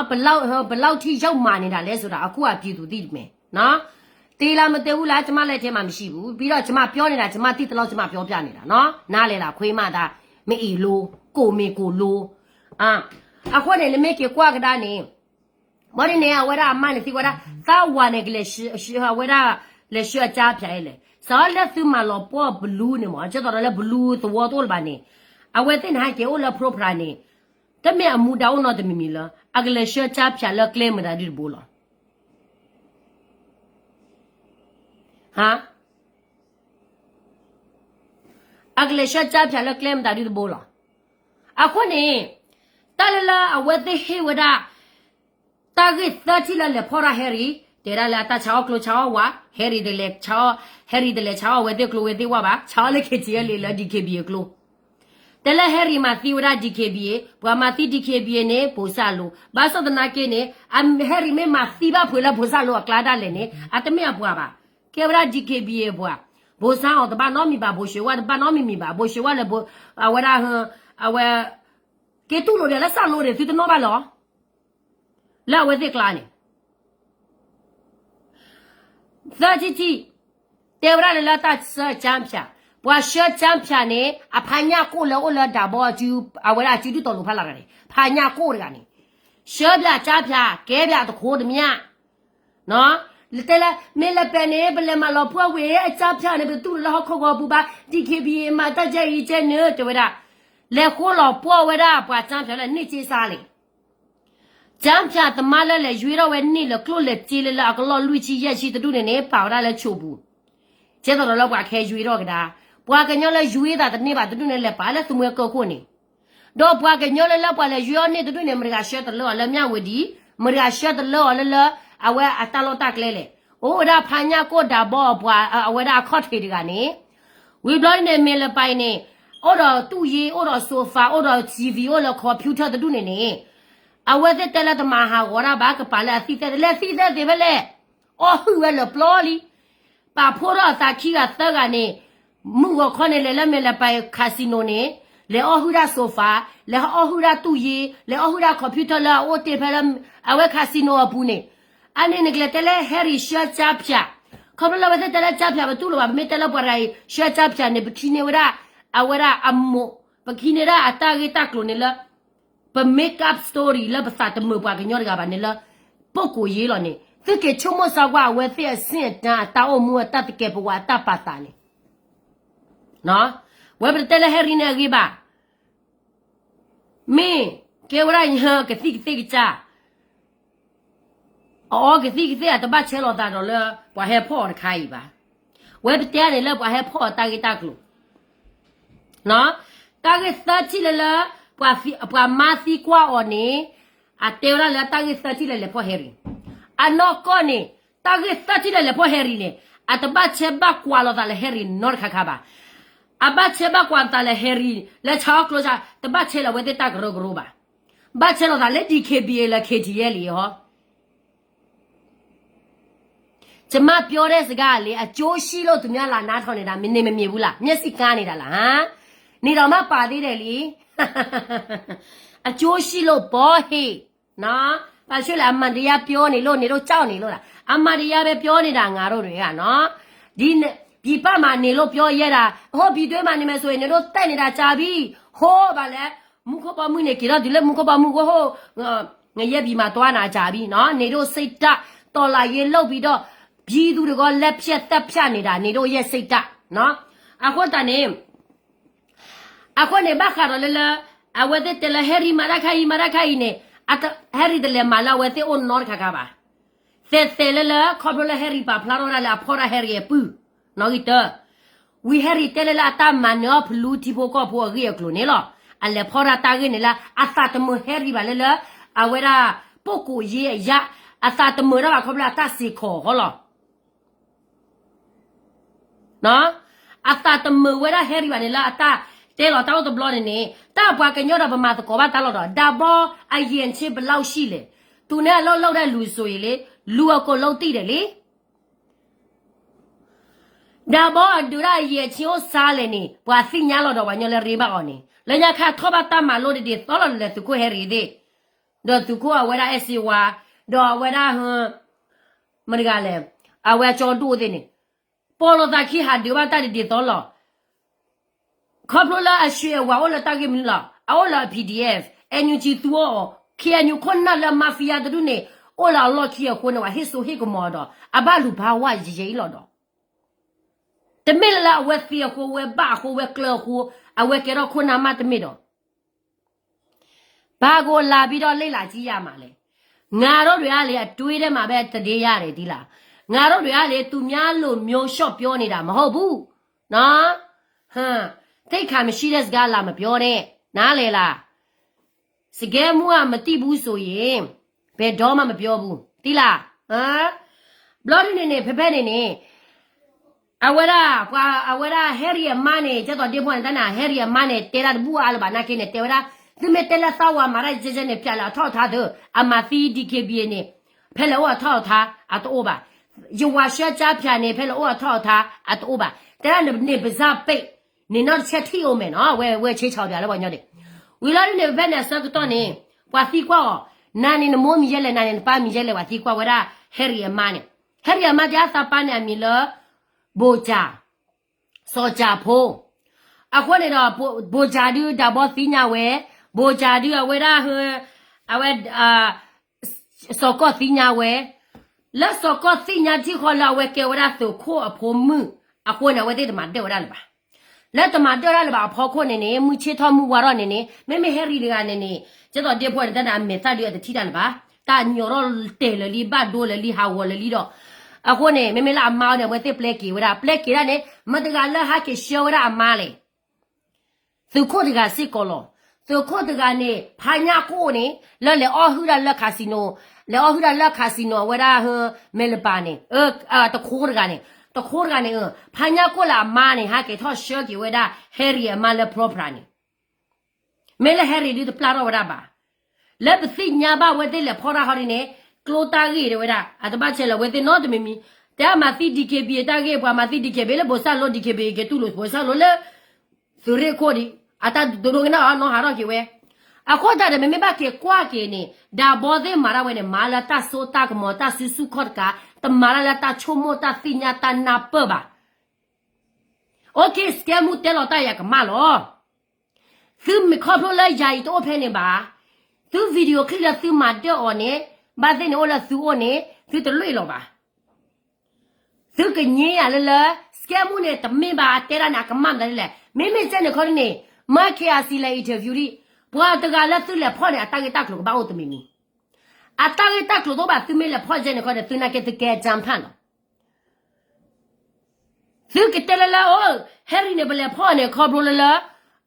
ဘယ်လောက်ထိရောက်မှာနေတာလဲဆိုတာ အခုအပြည်သူသိမယ်နော် သေလၢမသ့ဘူးလၢ ကျမလက်ထဲမှာမရှိဘူး ပြီးတော့ ကျမပြောနေတာ ကျမသိသလောက် ကျမပြောပြနေတာနော် နားလည်လား ခွေးမသား မ့ၢ်အ့ၣ်လိ ကိုမ့ၢ်ကိုလိ အဃိန့ၣ် နမ့ၢ်က့ၤကွၢ်ကဒါန့ၣ် ဘၣ်ဒ်န့ၣ် အဝဲဒၣ်အမါန့ၣ်သံကွၢ်ဒၣ် သးဝၤန့ၣ်ကလဲၤ အဝဲဒၣ် လဲၤဆှၢအကၠါဖၠးအံၤလဲၣ် စးထီၣ်လၢသုမၤလီၤပှီၢ်ဘလူးန့ၣ်မ့ၢ် ကဲသိးဒီးလၢဘလူးသဝီတအိၣ်လၢၤဘၣ်န့ၣ် အဝဲသ့ၣ်န့ၣ်ဟဲက့ၤအိၣ်လၢ program န့ၣ် တမ့ၢ်အမူဒါအိၣ်နီတမံၤမံၤလၢ အကလဲၤဆှၢကၠါဖၠးလၢကျဲမတၤဒုတဘိလီၤ ဟါ အကလဲၤဆှၢကၠါဖၠးလၢကျဲမတၤဒုတဘိလီၤ အဃိန့ၣ် တၢ်လၢလၢအဝဲသ့ၣ်ဟ့ၣ်ဝဲဒၣ် တၢ်ဂ့ၢ်သၢထံၣ်လၢလဲၤဖီၣ်တၢ်ဟဲရံၤ တဲဒၣ်လၢအတၢ်ဆါအီၣ်ကျိဆါအီၣ်ဝါ ဟဲရံၤတလဲၤဆါအီၣ် ဟဲရံၤတလဲၤဆါအီၣ်ဝဲသ့ၣ်ကျိဝဲသ့ၣ်ဝါဘၣ် ဆါအီၣ်လၢ KTLA လၢ DKBA အကျိ တဲလၢဟဲရံၤမၤသံဝဲဒၣ် DKBA ပှၤမၤသံ DKBA န့ၣ် ပိၢ်စၢ်လိၤ ဘၣ်ဆၣ်သနာ်က့န့ၣ် ဟဲရံၤမ့ၢ်မၤသံဘၣ်ဖုးလၢပိၢ်စၢ်လိၤအကျါဒၣ်လဲာ်န့ၣ် အတမ့ၢ်အပှၤဘၣ် ကဲဝဲဒၣ် DKBA အပှၤ ဘိစါအီၤတဘၣ်နီတမံၤဘၣ် ဘိၣ်ၡ့ဝါတဘၣ်နီတမံၤဘၣ် ဘိၣ်ၡ့ဝါလၢ အဝဲဒၣ် အဝဲ က့ၤတူၢ်လိာ်ဒံးလၢစၢ်လိၤန့ၣ် သုတနီၣ်ဘၣ်လီၤ လၢအဝဲသ့ၣ်ကျါန့ၣ် သၢထံၣ်တံၢ် တဲဝဲဒၣ်လၢလၢတၢ်ဆှၢကၠါဖၠး ပှၤဆှၢကၠါဖၠးန့ၣ် အဖးညၣ်ကိၣ်လၢအိၣ်လၢဒးဘီ အဝဲဒၣ်အစုဒုၣ်တီၤလိၤဖးလၢ်တဂၤန့ၣ် ဖးညၣ်ကိၣ်တဂၤန့ၣ် ဆှၢဖၠးကၠါဖၠး ကဲဖၠးတခိတမၠၣ် တဲလၢ မ့ၢ်လၢပှဲၤန့ၣ် ပလဲၤမၤလီၤပှီၢ်ဝံၤ အကၠါဖၠးန့ၣ် ပတတူၢ်လိာ်လၢဟီၣ်ခိၣ်ဂီၤပူၤဘၣ် DKBA မၤတၢ်ကဲအံၤကဲနၢၤ တဲဝဲဒၣ် လဲၤဃိလီၤပှီၢ်ဝဲဒၣ်ပှၤကၠါဖၠးလၢန့ၢ်စ့စါလံ ကၠါဖၠးသမါလၢလဲၤယွ့ထီၣ်ဝဲန့ၢ်လၢကျိၣ်လဲၤစ့လၢလၢအကလီၢ်လွံၢ်ဆံယဲၢ်ဆံတဒူၣ်န့ၣ်န့ၣ် ပာ်ဝဲဒၣ်လၢဆိးပူၤ ကဲသိးဒီးလၢပှၤခဲယွ့ထီၣ်ကဒါ ပှၤကညီလၢယွ့သးတန့ၢ်ဘၣ်တဒူၣ်န့ၣ် လဲၤပာ်လၢသူမှဲကၢၢ်ခိၣ်န့ၣ် ဒီးပှၤကညီလၢလၢပှၤလဲၤယွ့အီၣ်န့ၢ်တဒူၣ်န့ၣ် မတၤဂၤဆှၢတလၢအီၤလၢမၠၣ်ဝတံၤ မတၤဂၤဆှၢတလၢအီၤလၢလၢ အဝဲအတၢ်လီၢ်တၢ်ကျဲလဲၣ် အိၣ်ဝဲဒၣ်ဖးညၣ်ကိၣ်ဒးဘီအပှၤ အဝဲဒၣ်အခီၣ်ထံးတဂၤန့ၣ် ဝံၤဘျီန့ၣ် မ့ၢ်လၢပှဲၤန့ၣ် အိၣ်ဒီးတူၢ်ယ့ အိၣ်ဒီး sofa အိၣ်ဒီး TV အိၣ်လၢ computer တဒူၣ်န့ၣ်န့ၣ် အဝဲသ့ၣ်တဲလၢတမၤဟးဂီၤတၢ်ဘၣ် ကပာ်လၢအသံၣ်သဲၣ် လဲၤသံၣ်သဲၣ်သ့ဖဲလဲၣ် အီၣ်ဟုၣ်ဝဲလၢပျီလံ ပာ်ဖှိၣ်ထီၣ်အသးခံဂၤသၢဂၤန့ၣ် မုၢ်ဂီၤခီန့ၣ် လဲၤလၢမ့ၢ်လၢပှဲၤ casino န့ၣ် လဲၤအီၣ်ဟုၣ်တၢ် sofa လဲၤအီၣ်ဟုၣ်တၢ်တူၢ်ယ့ လဲၤအီၣ်ဟုၣ်တၢ် computer လၢအအိၣ်တ့ၢ်ဖဲလၢ အဝဲ casino အပူၤန့ၣ် အန့ၣ်နကလဲၤတဲလၢ Harry ဆှၢကၠါဖၠး ခီဖျိလၢအဝဲသ့ၣ်တဲလၢကၠါဖၠးပတူၢ်လိာ်ဘၣ် ပမ့ၢ်တဲလၢပှၤတဂၤအံၤ ဆှၢကၠါဖၠးန့ၣ် ပထံၣ်န့ၢ်ဝဲဒၣ် အဝဲဒၣ်အမိၢ် ပကထံၣ်န့ၢ်ဒၣ်အတၢ်ဂ့ၢ်တၢ်ကျိၤန့ၣ်လၢ ပ make up story လၢပသးတမုာ်ပှၤကညီတဂၤဘၣ်န့ၣ်လၢ ပုၢ်ကိၢ်ယ့လီၤန့ၣ် သုက့ၤဆိကမိၣ်စါကွၢ်အဝဲသ့ၣ်အဆင့်အတန်း အတၢ်အိၣ်မူအတၢ်သကဲးပဝးအတၢ်ပာ်သးန့ၣ် ဝဲပတတဲလၢ Harry န့ၣ်အဂ့ၤဘၣ် မ့ၢ်ကဲဝဲဒၣ်ကသံၣ်ကသ့ၣ်ကစၢ် အအီကသံၣ်ကသ့ၣ် အတဘၣ်ဆဲးလီၤသးဒီးလၢ ပှၤဟဲဖီၣ်အီၤတခါအံၤဘၣ်. ဝဲပတဲန့ၣ်လၢပှၤဟဲဖီၣ်အီၤတၢ်ဂ့ၢ်တၢ်ကျိၤ တၢ်ဂ့ၢ်သၢထံၣ်လၢလၢ ပှၤမါသံကွၢ်အီၤန့ၣ် အတဲဝဲဒၣ်လၢတၢ်ဂ့ၢ်သၢထံၣ်လၢလဲၤဖီၣ် Harry အနီၢ်ကီၢ်န့ၣ် တၢ်ဂ့ၢ်သၢထံၣ်လၢလဲၤဖီၣ် Harry န့ၣ် အတဘၣ်ဆဲးဘၣ်ကွၢ်လိာ်သးလၢ Harry နီတခါခါဘၣ်. အဘၣ်ဆဲးဘၣ်ကွၢ်သးလၢ Harry လၢဆါအီၣ်ကျိဆါ တဘၣ်ဆဲးလၢအဝဲသ့ၣ်တၢ်ကရၢကရိဘၣ်. ဘၣ်ဆဲးလိာ်သးလၢ DKBA လၢ KTLA ဟီ ကျမပြောတဲ့စကားလေ အကျိုးရှိလို့ သူများလာနားထောင်နေတာ မမြင်ဘူးလား မျက်စိကန်းနေတာလား ဟမ် နေတောင်မှ ပါသေးတယ်လေ အကျိုးရှိလို့ ဘောဟေ့ နော် ဘာဖြစ်လဲ အမှန်တရားပြောနေလို့ နေတို့ကြောက်နေလို့လား အမှန်တရားပဲပြောနေတာ ငါတို့တွေကနော် ဒီပြည်ပမှာနေလို့ပြောရဲတာ ဟိုပြည်တွင်းမှာနေမယ်ဆိုရင် နေတို့တက်နေတာကြာပြီ ဟိုဘာလဲ မူခိၣ်ဘီမုၢ်န့ၣ် က့ၤထီၣ်တုၤလၢမူခိၣ်ဘီမုၢ်ဝဲဟို ငရဲပြည်မှာသွားနာကြာပြီနော် နေတို့စိတ်ဓာတ် တော်လှန်ရေးလုပ်ပြီးတော့ ပြည်သူတွေကို လက်ဖြတ်သတ်ဖြတ်နေတာ နေတို့ရဲ့စိတ်ဓာတ်နော် အဃိသတးန့ၣ် အဃိန့ၣ် ဘၣ်ဃးဒီးလၢလၢ အဝဲသ့ၣ်တဲလၢ Harry မၤတၢ်ခါအံၤ မၤတၢ်ခါအံၤန့ၣ် Harry တလဲၤမၤလၢအဝဲသ့ၣ်အိၣ်နီတခါခါဘၣ်. သဲးသဲးလၢလၢ ခီဖျိလၢ Harry ပာ်ဖျါထီၣ်ဝဲဒၣ်လၢအဖီၣ်တၢ် Harry အပုၢ် နီၣ်ဂံၢ်တၢ ဝံၤ Harry တဲလၢလၢအတၢ်မၤနၢၤအီၣ်ဖလူထံဖိကီၢ်ဖိအဂ့ၢ်အကျိၤန့ၣ်လီၤ. အလဲၤဖီၣ်တၢ်တၢ်ဂ့ၢ်န့ၣ်လၢ အသးတမုာ် Harry ဘၣ်လၢလၢ အဝဲဒၣ် ပုၢ်ကိၢ်ယ့အယါ အသးတမုာ်တၢ်ဘၣ်ခီဖျိလၢအတၢ်စ့ၢ်ကီးဃီလီၤ. အသးတမုာ်ဝဲဒၣ် Harry ဘၣ်န့ၣ်လၢအတၢ် တဲလီၤတၢ်အိၣ်တဘျီန့ၣ်န့ၣ် တၢ်ပှၤကညီဒီးပမၤသကိးဘၣ်တၢ်လီၤဒီး ဒါဘီအယံၤဆ့ဘလီၢ်ဆံၣ်လဲၣ် သူနဲ့အလုပ်လုပ်တဲ့လူဆိုရင်လေ လူအကုန်လုပ်သိတယ်လေ ဒၣ်ဘီအဒုးဒၣ်ယဲၢ်ဆံအိၣ်စါလဲၣ်န့ၣ် ပှၤသ့ၣ်ညါလီၤဒီးပှၤညီလၢရ့ဘၣ်အီၤန့ၣ် လၢညါခါထီၣ်ဘၣ်တၢ်မၤလိတဒ်သိးလီၤ လဲၤသုးခိၣ်ဟဲရံၤသ့ၣ်, ဒီးသုးခိၣ်အဝဲဒၣ်အဲၣ်စ့ဝါ, ဒီးအဝဲဒၣ် မတဂၤလဲၣ်, အဝဲကၠီဒိၣ်သ့ၣ်န့ၣ်, ပီၣ်လိာ်သးခံဟးဒုးဘၣ်တၢ်တဒ်သိးလီၤ. ခီဖျိလၢအဆွေအဝၤအိၣ်လၢတၢ်ဂ့ၢ်မနုၤလီၤ, အအိၣ်လၢ P D F, N U G သူအီၤ, K N U ခိၣ်နၢ်လၢ mafia တဒူၣ်န့ၣ် အိၣ်လၢအလီၢ်ခံအဃိန့ၣ် ပှၤဟ့ၣ်စိဟ့ၣ်ကမီၤဒီး အဘၣ်လူၤဘၣ်ဝါယဲအံၤလီၤဒီး တမ့ၢ်လၢအဝဲသ့အဃိ ဝဲဘၣ်အဃိ ဝဲကျၢၤအဃိ အဝဲကဲထီၣ်ခိၣ်နၢ်မးတမ့ၢ်ဒီး ဘာကိုလာပြီးတော့လေ့လာကြည့်ရမှာလဲ. ငါတို့တွေကလေ အတွေးထဲမှာပဲ သတင်းရတယ် သိလား. ငါတို့တွေကလေ သူများလိုမျိုး ရှော့ပြောနေတာ မဟုတ်ဘူးနော်. ဟမ်, သိက္ခာမရှိတဲ့စကား လာမပြောနဲ့ နားလည်လား. စကဲမူက မသိဘူးဆိုရင် ဘယ်တော့မှ မပြောဘူး သိလား. ဘျီဒ်န့ၣ်န့ၣ် ဖဲဖဲန့ၣ်န့ၣ် အဝဲဒၣ် ပှၤ အဝဲဒၣ် Harry အမါန့ၣ် ကဲသိးဒ့ဖိန့ၣ် တၢ်န့ၣ် Harry အမါန့ၣ် တဲဒၣ်တဘူၣ်အါလၢၤဘၣ် နာ်က့န့ၣ် တဲဝဲဒၣ် သုမ့ၢ်တဲလၢသးဝးမၤတၢ်ကဲကဲန့ၣ် ဖျါလၢအထီၣ်အထါသု အမၤသံ D K B A န့ၣ် ဖဲလဲၣ်အိၣ်အထီၣ်အထါ အတအိၣ်ဘၣ်. ယဝၤဆှၢကၠါဖၠးန့ၣ် ဖဲလဲၣ်အိၣ်အထီၣ်အထါ အတအိ၁ဘၣ်. တဲဒၣ်န့ၣ် ပစၢ်ပ့းန့ၣ် နီၢ်တဆဲးထံၣ်အိၣ်မဲာ်နီၤ ဝဲ ဝဲဆ့ဆီးပၠးလၢပှၤကညီန့ၣ်. ဝံၤလီၤဒ်န့ၣ် ဖဲဖဲန့ၣ်အဆၢကတီၢ်န့ၣ် ပှၤသံကွၢ်အီၤ နၤန့ၣ်နမိၢ်မံၤယဲလဲၣ် နၤန့ၣ်နပၢ်မံၤယဲလဲၣ် ပှၤသံကွၢ်ဝဲဒၣ် Harry အမါန့ၣ်. Harry အမါတဲအသးပၢ်န့ၣ်အမံၤလၢ ဘိၣ်ကၠၣ် စီၤကၠၣ်ဖိ. အဃိန့ၣ်ဒီး ဘိၣ်ကၠၣ်ဒုးဒၣ်ဘီသ့ၣ်ညါဝဲ, ဘိၣ်ကၠၣ်ဒုးအဝဲဒၣ် အဝဲ စီၤကီၢ်သ့ၣ်ညါဝဲ, လၢစီၤကီၢ်သ့ၣ်ညါထံၣ်ဃီလၢအဝဲကဲဝဲဒၣ်သုးခိၣ်အဖိမုၣ်အဃိန့ၣ် အဝဲသ့ၣ်တမၤဒၢၣ်ဝဲဒၣ်လၢၤဘၣ်. လၢတမၤဒၢၣ်ဒၣ်လၢၤဘၣ်အဖီခိၣ်န့ၣ်န့ၣ် မုၢ်ဆ့ၣ်ထီၣ်မုၢ်ဝါထီၣ်န့ၣ်န့ၣ် မ့မ့ၢ် Harry တဂၤန့ၣ်န့ၣ် ကဲသိးဒ့ဖိန့ၣ် တၢ်န့ၣ် အမဲာ်သၣ်ဒုးအတထံၣ်တၢ်လၢၤဘၣ်. တၢ်ညီထီၣ်တဲာ်လၢာ်လံ ဘၣ်ဒိလၢာ်လံ ဟးဂီၤလၢာ်လံဒီး အဃိန့ၣ် မ့မ့ၢ်လၢအမါအီၤန့ၣ် အဝဲသ့ၣ်ပျဲက့ၤဝဲဒၣ် ပျဲက့ၤဒၣ်န့ၣ် မတၤတဂၤလၢဟဲက့ၤဆှၢဝဲဒၣ်အမါလဲၣ်. သုးခိၣ်တဂၤစ့ၢ်ကီးလီၤ. သုးခိၣ်တဂၤန့ၣ် ဖါညၣ်ကိၣ်န့ၣ် လၢလဲၤအီၣ်ဟုၣ်ဒၣ်လၢ casino, လဲၤအီၣ်ဟုၣ်ဒၣ်လၢ casino အဝဲဒၣ် မဲလပၤန့ၣ် တခိတဂၤန့ၣ်, တခိတဂၤန့ၣ် ဖါညၣ်ကိၣ်လၢအမါန့ၣ် ဟဲက့ၤထီၣ်ဆှၢက့ၤဝဲဒၣ် Harry အမါလၢ Propra န့ၣ် မ့ၢ်လၢ Harry ဒုးတပျၢ်ထီၣ်ဝဲဒၣ်ဘၣ်. လၢပသ့ၣ်ညါဘၣ်ဝဲသ့ၣ်လဲၤဖီၣ်တၢ်ဟီဒ်န့ၣ် ကျိတၢ်ဂ့ၢ်တဲဝဲဒၣ် အတဘၣ်ဆဲးလၢၤဝဲသ့ၣ်နီတမံၤမံၤ, တဲအမၤသံ D K B A တၢ်ဂ့ၢ် ပှၤမၤသံ D K B A လၢဘိၣ်စၢ်လိ D K B A က့ၤတူၢ်လိာ်ဘိၣ်စၢ်လိလၢ သုးရ့ၣ်ခိၣ်ဒံး အတၢ်ဒိဒိကနၣ်အီၤနီဟးထီၣ်က့ၤဝဲ. အဃိသတးဒီး မ့မ့ၢ်ဘၣ်က့ၤကွၢ်က့ၤန့ၣ် ဒၣ်ဘီသ့ၣ်မၤတၢ်ဝဲန့ၣ် မၤလၢတၢ်စိတၢ်ကမီၤ တၢ်စုဆူၣ်ခီၣ်တကး, တမၤတၢ်လၢတၢ်ဆိကမိၣ်တၢ်သ့ၣ်ညါတၢ်နၢ်ပၢၢ်ဘၣ်. အိၣ်ခ့ စကဲမူတဲလီၤတၢ်ယၤကမၣ်လီၤ. သုမ့ၢ်ခီဖျိလၢယၤအံၤတအိၣ်ဖဲန့ၣ်ဘၣ်, သု video clip လၢသုမၤဒၢၣ်အီၤန့ၣ် ဘၣ်သ့ၣ်န့ၣ်အိၣ်လၢသုအိၣ်န့ၣ် သုတလွ့ၢ်လီၤဘၣ်. သုကညံယၤလၢလၢ စကဲမူန့ၣ် တမ့ၢ်ဘၣ်အတဲဒၣ်န့ၣ် အကမၣ်မတၤဒ်လဲၣ်. မ့မ့ၢ်ကဲန့ၣ်ခီဒ်န့ၣ် မၢ K R C လဲၤ interview ဒံး, ပှၤတဂၤလၢသုလဲၤဖီၣ်န့ၣ် အတၢ်ဂ့ၢ်တၢ်ကျိၤကဘၣ်အိၣ်တမံၤမံၤ. အတၢ်ဂ့ၢ်တၢ်ကျိၤတအိၣ်ဘၣ် သုမ့ၢ်လဲၤဖီၣ်ကဲန့ၣ်ခီန့ၣ် သုနာ်က့သုကဲကၠၢဖၣ်နီၤ သုကတဲလၢလၢ အိၣ် Harry န့ၣ် ပလဲၤဖီၣ်န့ၣ် ခီဖျိလၢလၢ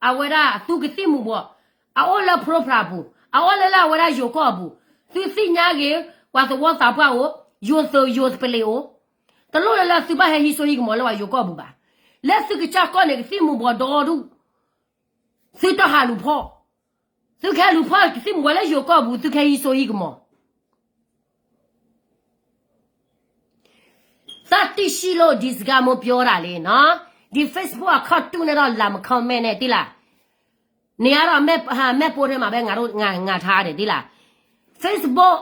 အဝဲဒၣ်သုကသံၣ်မူၤဘှီး, အအိၣ်လၢ Propra အပူၤ, အအိၣ်လၢလၢအဝဲဒၣ်ယိၤကီၢ်အပူၤ, သုသ့ၣ်ညါဂ့ၤ, ပှၤသဝီသးပှၢ်အိၣ်, ယိၤသုးယိၤပလံၤအိၣ်, တလိၣ်လၢလၢသုဘၣ်ဟဲဟံးစိဟံးကမီၤလၢပှၤယိၤကီၢ်ပူၤဘၣ်. လၢသုကစၢ်ကီၢ်န့ၣ် ကသံၣ်မူၤဘှီးဒီဒူၣ်, သုတဟးလူၤဖီၣ်, သုကဟဲလူၤဖီၣ်ကသံၣ်မူၤဘှီးလၢယိၤကီၢ်ပူၤ သုကဟဲဟံးစိဟံးကမီၤ သတ္တိရှိလို့ ဒီစကားမျိုးပြောတာလေနော်. ဒီ Facebook အခီၣ်တူၢ်န့ၣ်ဒီး လာမ comment န့ၣ် တံလၢ်, န့ၣ်အါဒီး မဲၢ်ပိထဲမှာပဲ ငါထားတယ် တံလၢ်. Facebook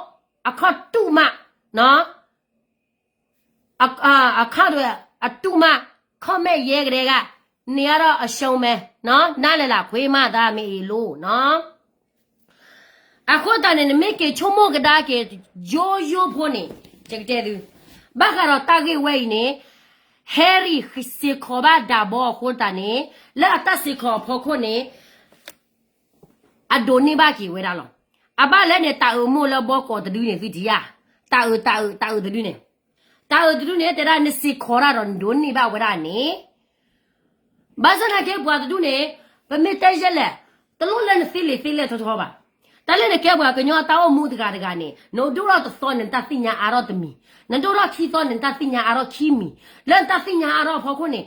အခီၣ်တူၢ်မး, နော်, အခီၣ်တူၢ်မး comment ရဲကတဲက, န့ၣ်အါဒီးအရှုံးမဲ, နော်, နားလည်လား ခွေးမသားမင်းအံၤလို့နော်. အဃိသတးန့ၣ် နမ့ၢ်က့ၤဆိကမိၣ်ကဒါက့ၤ ယိယိဖိန့ၣ် ယကတဲသု, ဘၣ်ဃးဒီးတၢ်ဂ့ၢ်ဝဲအံၤန့ၣ် Harry စ့ၢ်ကီးဘၣ်ဒၣ်ဘီအဃိသတးန့ၣ် လၢအတၢ်စ့ၢ်ကီးအဖီခိၣ်န့ၣ် အဒိးန့ၢ်ဘၣ်က့ၤဝဲဒၣ်လီၤ. အဘၣ်လဲၣ်န့ၣ် တၢ်အုးမိၢ်လၢဘီကီးတဒုန့ၣ် သုတယၢ်, တၢ်အုး တၢ်အုး တၢ်အုးတဒုန့ၣ်, တၢ်အုးတဒုန့ၣ် တဲဒၣ်နစ့ၢ်ကီးတၢ်ဒီး နဒိးန့ၢ်ဘၣ်ဝဲဒၣ်န့ၣ် ဘၣ်ဆၣ်သနာ်က့ ပှၤတဒူၣ်န့ၣ် ပမ့ၢ်တဲယဲလဲၣ်, တလိၣ်လၢနသ့လံာ်သ့လဲၢ်ထီထီဘၣ်. တၢ်လၢနကဲပှၤကညီတၢ်အိၣ်မူတဂၤတဂၤန့ၣ် နဒိၣ်ထီၣ်တသီန့ၣ် နတၢ်သ့ၣ်ညါအါထီၣ်တမံၤ, နဒိၣ်ထီၣ်ခံသီန့ၣ် နတၢ်သ့ၣ်ညါအါထီၣ်ခံမံၤ, လၢနတၢ်သ့ၣ်ညါအါထီၣ်အဖီခိၣ်န့ၣ်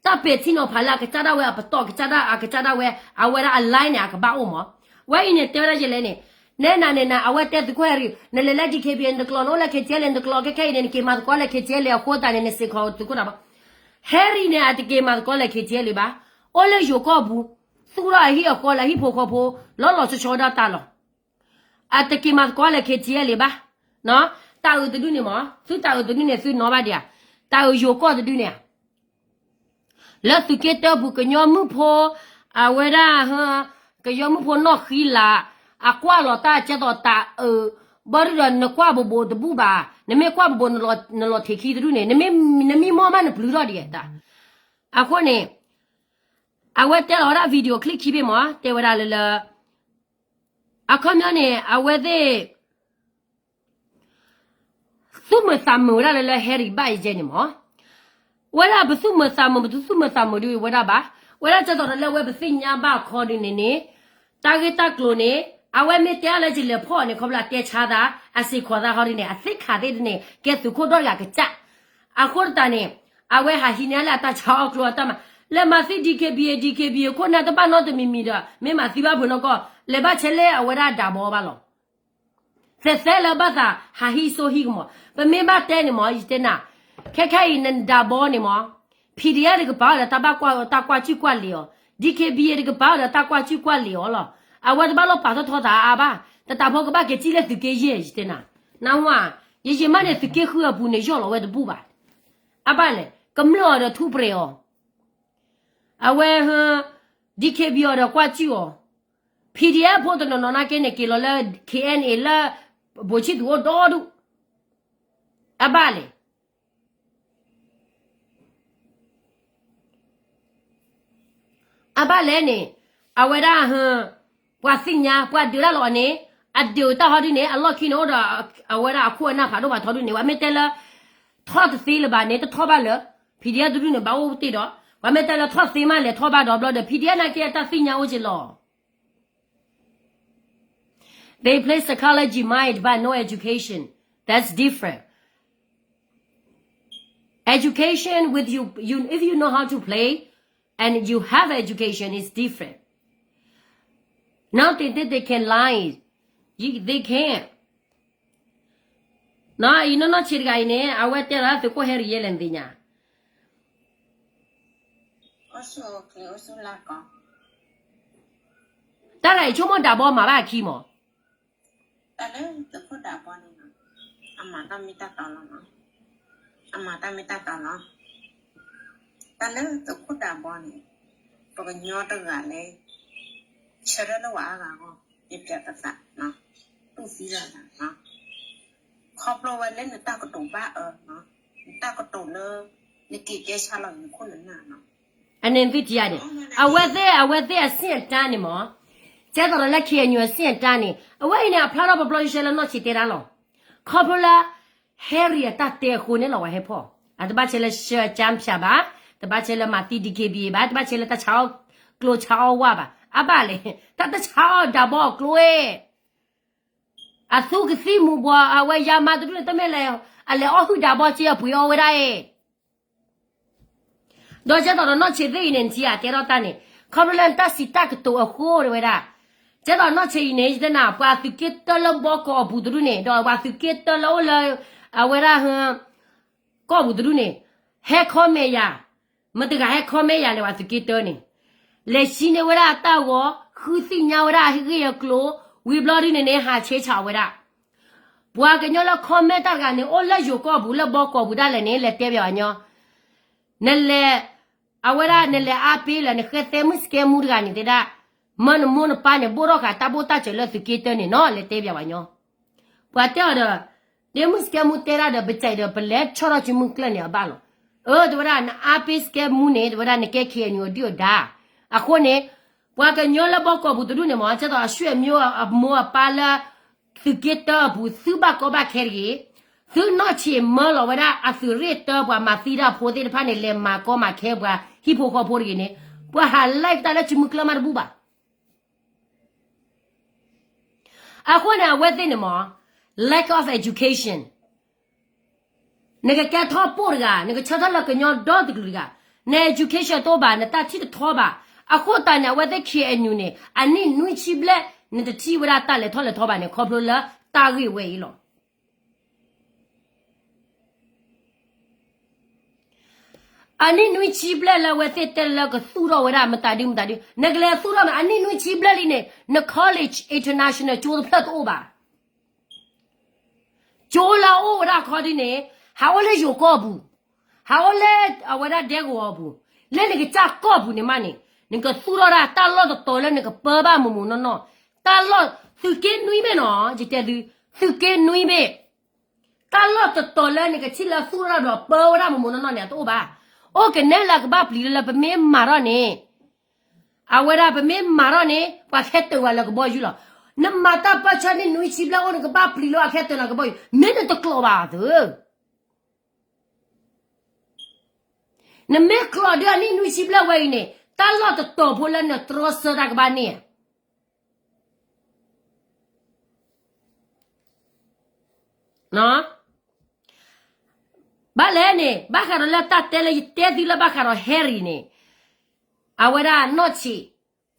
တၢ်ပဲာ်ထံနီၤဖးလၢအကစၢ်ဒၣ်ဝဲအပတီၢ် ကစၢ်ဒၣ်အကစၢ်ဒၣ်ဝဲ အဝဲဒၣ်အ line န့ၣ် အကဘၣ်အိၣ်မး. ဝဲအံၤန့ၣ် တဲဝဲဒၣ်ယဲလဲၣ်န့ၣ်, နဲနၤန့ၣ်နၤ အဝဲတဲသုးခိၣ်ဟဲရံၤ နလဲၤလၢ D K B A နတကျိး နအိၣ်လၢ K T L နတကျိး ခဲခဲအံၤန့ၣ် နက့ၤမၤသကိးလၢ K T L အဃိသတးန့ၣ် နစ့ၢ်ကီးသုးခိၣ်တၢ်ဘီ Harry န့ၣ် အတက့ၤမၤသကိးလၢ K T L ဘၣ်, အိၣ်လၢယိၤကီၢ်ပူၤ, သူၣ်ထီၣ်အဟံၣ်အဃီလၢအဟံၣ်ဖိဃီဖိ လီၤလီၤဆီဆီဝဲဒၣ်တၢ်လီၤ. အတက့ၤမၤသကိးလၢ K T L ဘၣ်, တၢ်အုးတဒုန့ၣ်မး, သုတၢ်အုးတဒုန့ၣ် သုနီၣ်ဘၣ်ဒံးဧါ, တၢ်အုးယိၤကီၢ်တဒုန့ၣ်ဧါ လၢသုးက့တၢပူၤကညီမုၣ်ဖိ, အဝဲဒၣ်, ကညီမုၣ်ဖိနီၢ်ဃံလၤ, အကွၢ်လီၤတၢ်ကဲသိးတၢ်အုး, ဘၣ်ဒုဒီးနကွၢ်ဘိးဘိးတဘူၣ်ဘၣ်, နမ့ၢ်ကွၢ်ဘိးဘိးနလီၤထံးခံတဒုန့ၣ်, နမ့ၢ်မီၢ်မးနပျုၢ်ထီၣ်ဒံးဧါတၢ်. အဃိန့ၣ်, အဝဲတဲလီၤဝဲဒၣ် video clip ခံဘ့ၣ်မး, တဲဝဲဒၣ်လၢလၢ, အခီပညီန့ၣ် အဝဲသ့ၣ် သူၣ်မုာ်သးမုာ်ဝဲဒၣ်လၢလၢ Harry ဘၣ်ယဲန့ၣ်မး, ဝဲဒၣ်ပသူၣ်မုာ်သးမုာ် ပတသူၣ်မုာ်သးမုာ်ဒုးဝဲဒၣ်ဘၣ်, ဝဲဒၣ်ကဲသိးဒီးလၢဝဲပသ့ၣ်ညါဘၣ်ခီဒုးန့ၣ်န့ၣ်, တၢ်ဂ့ၢ်တၢ်ကျိၤန့ၣ်, အဝဲမ့ၢ်တဲအါလၢယလဲၤဖီၣ်န့ၣ် ခီဖျိလၢအတဲဆါသး, အစ့ၢ်ကီးသးခီဒုးန့ၣ် အသ့ၣ်ခးသ့ၣ်ဒုးန့ၣ် ကဲသုးခိၣ်ဒီတဂၤကစၢ်, အဃိတးန့ၣ်, အဝဲဟးဟံးန့ၢ်လၢအတၢ်ဆါအီၣ်ကျိအတၢ်မၤ, လဲၤမၤသံ D K B A, D K B A ခိၣ်နၢ်တဘၣ်နီတမံၤမံၤဒီး မ့ၢ်မၤသံဘၣ်ဖုးနီၢ်ကီၢ် လဲၤဘၣ်ဆဲးလၢအဝဲဒၣ်ဒးဘီဘၣ်လီၤ. သဲးသဲလၢဘၣ်သးဟးဟံးစိဟံးကမီၤ, ပမ့ၢ်ဘၣ်တဲန့ၣ်မး ယတဲနၤ, ခဲခဲအံၤနဒးဘီန့ၣ်မး, P D F တကပၤဒီးတၢ်ဘၣ်ကွၢ်တၢ်ကွၢ်စုၣ်ကွၢ်လံၤအီၤ, D K B A တကပၤဒီးတၢ်ကွၢ်စုၣ်ကွၢ်လံၤအီၤလီၤ. အဝဲတဘၣ်လိၣ်ပာ်ထီၣ်ထီသးအါဘၣ်, တတးဖိကဘၣ်က့ၤစံၣ်လၢသုးက့ယဲၢ် ယတဲနၤ, နၢ်ဟူဧါ, ယယံာ်မးန့ၣ် သုးက့ဃုအပူၤန့ၣ် ယီၢ်လီၤဝဲတဘူၣ်ဘၣ်. အဘၣ်လဲၣ်, ကမျၢၢ်အီၤဒီးထူးပရဲၤအီၤ, အဝဲ, D K B A အီၤဒီးကွၢ်စုၣ်အီၤ, P D F ဖိတနီၤနီၤနာ်က့န့ၣ် က့ၤလီၤလၢ K N A လၢ ဘိးဆံၣ်သူၤအိၣ်ဒီဒူၣ်, အဘၣ်လဲၣ် အဘၣ်လဲၣ်န့ၣ်, အဝဲဒၣ်, ပှၤသ့ၣ်ညါ ပှၤဒုးတၢ်လီၤအီၤန့ၣ်, အဒုးတၢ်ဟီဒုန့ၣ် အလီၢ်ခံန့ၣ်အိၣ်ဒီး, အဝဲဒၣ်အခိၣ်အနၢ်ဖးဒိၣ်ဖးထီဒုန့ၣ် ပှၤမ့ၢ်တဲလၢ, ထီၣ်တသ့လၢၤဘၣ်န့ၣ် တထီၣ်ဘၣ်လၢ, P D F တဒုန့ၣ် ဘၣ်အိၣ်တ့ၢ်ဒီး, ပှၤမ့ၢ်တဲလၢထီၣ်သ့မးလဲၤထီၣ်ဘၣ်ဒီးဘျီဒီး P D F နာ်က့အတၢ်သ့ၣ်ညါအိၣ်က့လီၤ. They play psychology mind but no education. That's different. Education with you, you if you know how to play and you have education is different. Now they think they can lie. You, they can't. နီၢ်အံၤနီၢ်နီၢ်ဆံးတဂၤအံၤန့ၣ် အဝဲတဲလီၤသုးခိၣ်ဟဲရံၤယဲလဲၣ်နသ့ၣ်ညါ တၢ်လၢအံၤဆိကမိၣ်ဒးဘီမၤဘၣ်အခံမး, တၢ်လၢသုးခိၣ်ဒးဘီန့ၣ်, အမၤတၢ်မ့ၢ်တၢ်တီလီၤ, အမၤတၢ်မ့ၢ်တၢ်တီလီၤ, တၢ်လၢသုးခိၣ်ဒးဘီန့ၣ်, ပကညီတဂၤလၢ, ဆၢထၢၣ်လၢဝဲအါဂၤအဂီၢ်, ယပျဲးပသး, တူၢ်သံယၤသး ခီဖျိဝဲလၢနတၢ်ကတိၤဘၣ်အၢ, နတၢ်ကတိၤလၢ, နက့ၤကဲဆါလီၤနခိၣ်နနၢ်နီၤ, အန့ၣ်သုထံၣ်ဧါန့ၣ်, အဝဲသ့ၣ် အဝဲသ့ၣ်အဆင့်အတန်းန့ၣ်မး, ကဲသိးဒီးလၢ K N U အဆင့်အတန်းန့ၣ် အဝဲအံၤန့ၣ် အဖျါထီၣ်ပျီပျီယဲၢ်လၢနီၢ်ဆံးတဲဒၣ်လီၤ, ခီဖျိလၢ, Harry အတၢ်တဲအဃိန့ၣ်လီၤ ပှၤဟဲဖီၣ်, အတဘၣ်ဆဲးလၢ ရှမ်းဖြာ ဘၣ်, တဘၣ်ဆဲးလၢမၤသံ D K B A ဘၣ်, တဘၣ်ဆဲးလၢတၢ်ဆါအီၣ်ကျိဆါအီၣ်ဝါဘၣ်, အဘၣ်လဲၣ်, တၢ်တဆါအီၣ်ဒးဘီအကျိ, အသူကသံၣ်မူၤဘှီး အဝဲယါမါတဒူၣ်န့ၣ် တမ့ၢ်လဲၣ်, အလဲၤအီၣ်ဟုၣ်ဒးဘီစ့အပှ့ၤအီဝဲဒၣ်အံၤ, ဒီးကဲသိးဒီးနီၢ်ဆံးသ့ၣ်အံၤန့ၣ် နထံၣ်ဧါ တဲထီၣ်တၢ်န့ၣ်, ခီဖျိလၢနတၢ်စံးတၢ်ကတိၤအဃိတဲဝဲဒၣ်, ကဲသိးနီၢ်ဆံးအံၤန့ၣ် ယတဲနၤ ပှၤသုးက့တၢလၢဘီကီးအပူၤတဒူၣ်န့ၣ် ဒီးပှၤသုးက့တၢလၢအိၣ်လၢ, အဝဲဒၣ်, ကီၢ်ပူၤတဒူၣ်န့ၣ်, ဟဲ comment ယၤ, မတၤတဂၤဟဲ comment ယၤလဲၣ် ပှၤသုးက့တၢန့ၣ်, လဲၤဆံးန့ၢ်ဝဲဒၣ်အတၢ်ဂီၤ, ဃုသ့ၣ်ညါဝဲဒၣ်အဂ့ၢ်အကျိၤ, ဝံၤဘျီဒုန့ၣ်န့ၣ် ဟးဆဲးဆးဝဲဒၣ် ပှၤကညီလၢ comment တၢ်တဂၤန့ၣ် အိၣ်လၢယိၤကီၢ်ပူၤလၢဘီကီးပူၤဒၣ်လဲာ်န့ၣ် လဲၤတဲဘၣ်ပှၤကညီ, နလဲၤ, အဝဲဒၣ်နလဲၤအါပ့ၤလၢနဃဲသဲမုၣ်စကဲမူတဂၤန့ၣ်တဲဒၣ်, မၢနမိၢ်နပၢ်န့ၣ် ဘိၣ်ထီၣ်ဃာ်တၢ်ဘိၣ်တၢ်စၢၤလၢသုးက့တၢန့ၣ်နီၤ လဲၤတဲဘၣ်ပှၤကညီ, ပှၤတဲအီၤဒီး, ဒ်မုၣ်စကဲမူတဲဒၣ်ဒီး ပစံးဒီး ပလဲၤဆီၣ်ထီၣ်စုမုၢ်ကျၢၢ်န့ၣ်အဘၣ်လီၤ, အၢ တဲဝဲဒၣ် နအါပ့ၤစကဲမူန့ၣ် တဲဝဲဒၣ် နကဲ K N U အဒုၣ်အဒါ, အဃိန့ၣ်, ပှၤကညီလၢဘီကီးပူၤတဒူၣ်န့ၣ်မ့ၢ် ကဲသိးအဆွေမျိုးအမိၢ်အပၢ်လၢ သုးက့တၢအပူၤ သုဘၣ်ကီဘၣ်ခဲတဂ့ၤ, သုနီၢ်ဆံးမၢလီၤဝဲဒၣ်အသုးရ့ၣ်တၢပှၤမၤသံတၢ်ဖိသ့ၣ်တဖၣ်န့ၣ် လဲၤမၤကီမၤခဲပှၤဟံၣ်ဖိဃီဖိတဂ့ၤန့ၣ်, ပှၤဟး live တၢ်လၢစုမုၢ်ကျၢၢ်မးတဘူၣ်ဘၣ်. အဃိန့ၣ် အဝဲသ့ၣ်န့ၣ်မ့ၢ် lack of education, နကကဲထီၣ်ပိၢ်တဂၤ နကဆၢထၢၣ်လၢကညီဒီတကလုာ်တဂၤ, န education တအိၣ်ဘၣ် နတၢ်ထံၣ်တထီဘၣ်, အဃိသတးန့ၣ် အဝဲသ့ၣ် K N U န့ၣ် အနံၣ်နွံဆံဘျဲၣ် နတထံၣ်ဝဲဒၣ်တၢ်လဲၤထီၣ်လဲၤထီဘၣ်န့ၣ် ခီဖျိလၢတၢ်ဂ့ၢ်ဝဲအံၤလီၤ. အနံၣ်နွံဆံဘျဲၣ်လၢအဝဲသ့ၣ်တဲလၢကသူၣ်ထီၣ်ဝဲဒၣ်မတၤဒုမတၤဒု, နကလဲၤသူၣ်ထီၣ်မး အနံၣ်နွံဆံဘျဲၣ်လံန့ၣ် န college international ကၠိတဖျၢၣ်တအိၣ်ဘၣ်. ကၠိလၢအအိၣ်ဝဲဒၣ်ခီဒုန့ၣ် ဟးအိၣ်လၢယိၤကီၢ်ပူၤ, ဟးအိၣ်လၢအဝဲဒၣ်ဒဲကဝီၤပူၤ, လၢနကစၢ်ကီၢ်ပူၤန့ၣ်မးန့ၣ် နကသူၣ်ထီၣ်ဒၣ်တၢ်လီၢ်တတီၤလၢနကပၢဘၣ်မိၢ်မိၢ်နီၢ်နီၢ်, တၢ်လီၢ်သုးက့နွံဘ့ၣ်နီၤ, ယတဲသု, သုးက့နွံဘ့ၣ် တၢ်လီၢ်တတီၤလၢနကထံၣ်လၢသူၣ်ထီၣ်ဒီးပၢဝဲဒၣ်မိၢ်မိၢ်နီၢ်နီၢ်န့ၣ် အတအိၣ်ဘၣ်. အိၣ်ကနဲလၢအကဘၣ်ပျံၤလၢလၢပမ့ၢ်မၤထီၣ်န့ၣ်, အဝဲဒၣ်ပမ့ၢ်မၤထီၣ်န့ၣ် ပှၤခဲတၢၢ်ဝဲလၢကဘီယူၤလီၤ. နမၤတၢ်ပၢဆှၢနံၣ်နွံဆံဘျဲၣ်အိၣ် နကဘၣ်ပျံၤလၢအခဲတၢၢ်လၢကဘီယူၤ, မ့ၢ်နတကျိးဘၣ်သု နမ့ၢ်ကျိးဒုးအနံၣ်နွံဆံဘျဲၣ်ဝဲအံၤန့ၣ် တၢ်လီၢ်တတီၤဖိလၢနတြီဆၢတၢ်ကဘၣ်န့ၢ်ဧါ. ဘၣ်လဲၣ်န့ၣ် ဘၣ်ဃးဒီးလၢတၢ်တဲလၢယတဲသုလၢဘၣ်ဃးဒီး Harry န့ၣ်, အဝဲဒၣ်နီၢ်ဆံး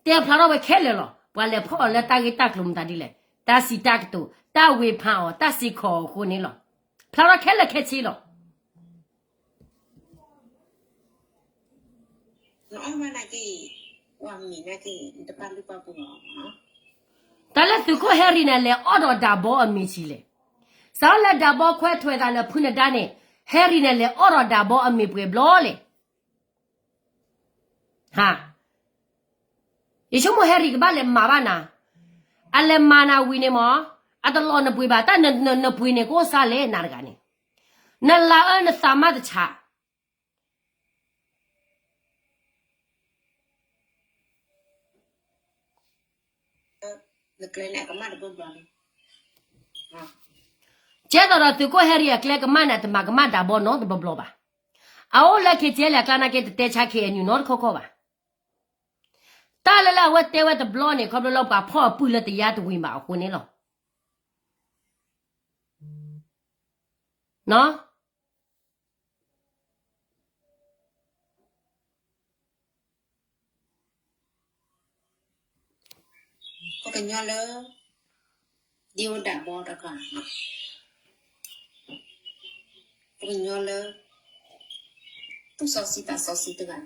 တဲဖျါထီၣ်ဝဲခဲလၢာ်လီၤ. ပှၤလဲၤဖီၣ်အီၤလၢတၢ်ဂ့ၢ်တၢ်ကျိၤမတၤဒ်လဲၣ်, တၢ်စံးတၢ်ကတိၤ, တၢ်ဝ့ၤဖးအီၤ, တၢ်စံးခီၣ်အီၤအဃိန့ၣ်လီၤ. ဖျါထီၣ်ခဲလၢာ်ခဲဆ့လီၤ. တၢ်လၢသုးခိၣ် Harry န့ၣ် လဲၤအီၣ်ဒီးဒးဘီအမ့ၤဆံးလဲၣ်. စးထီၣ်လၢဒးဘီခွဲးထွဲးသးလၢဖုနဒါန့ၣ် Harry န့ၣ် လဲၤအီၣ်ဒီးဒးဘီအမ့ၤပှဲၤဘျီလဲၣ်. ယဆိကမိၣ် Harry ကဘၣ်လဲၤမၤဘၣ်နၤ, အလဲၤမၤနၤဝံၤန့ၣ်မး, အတလီၤနပှ့ၤဘၣ်, တၢ်နပှ့ၤန့ၣ်ကအိၣ်စါလဲၣ်နၤတဂၤန့ၣ်, နလၤအၢနသးမးတဆး ကဲသိးဒီးသုးခိၣ် Harry အကျဲကမၣ်န့ၣ် အတမၤကမၣ်ဒးဘီနီတဘျီဘျီဘၣ်. အအိၣ်လၢ KTLA အကျါနာ်က့ တတဲဆါ KNU နီတခီခီဘၣ်. တၢ်လၢလၢအဝဲတဲဝဲတဘျီန့ၣ် ခီဖျိလၢပှၤဖီၣ်အပုၢ်လၢတယါတဝံၤဘၣ်အဃိန့ၣ်လီၤ. ပှၤကညီလၢ ဒ်အိၣ်ဒးဘီတဂၤ, ပှၤကညီလၢ သူၣ်စီဆှံသးစီဆှံတဂၤန့ၣ်,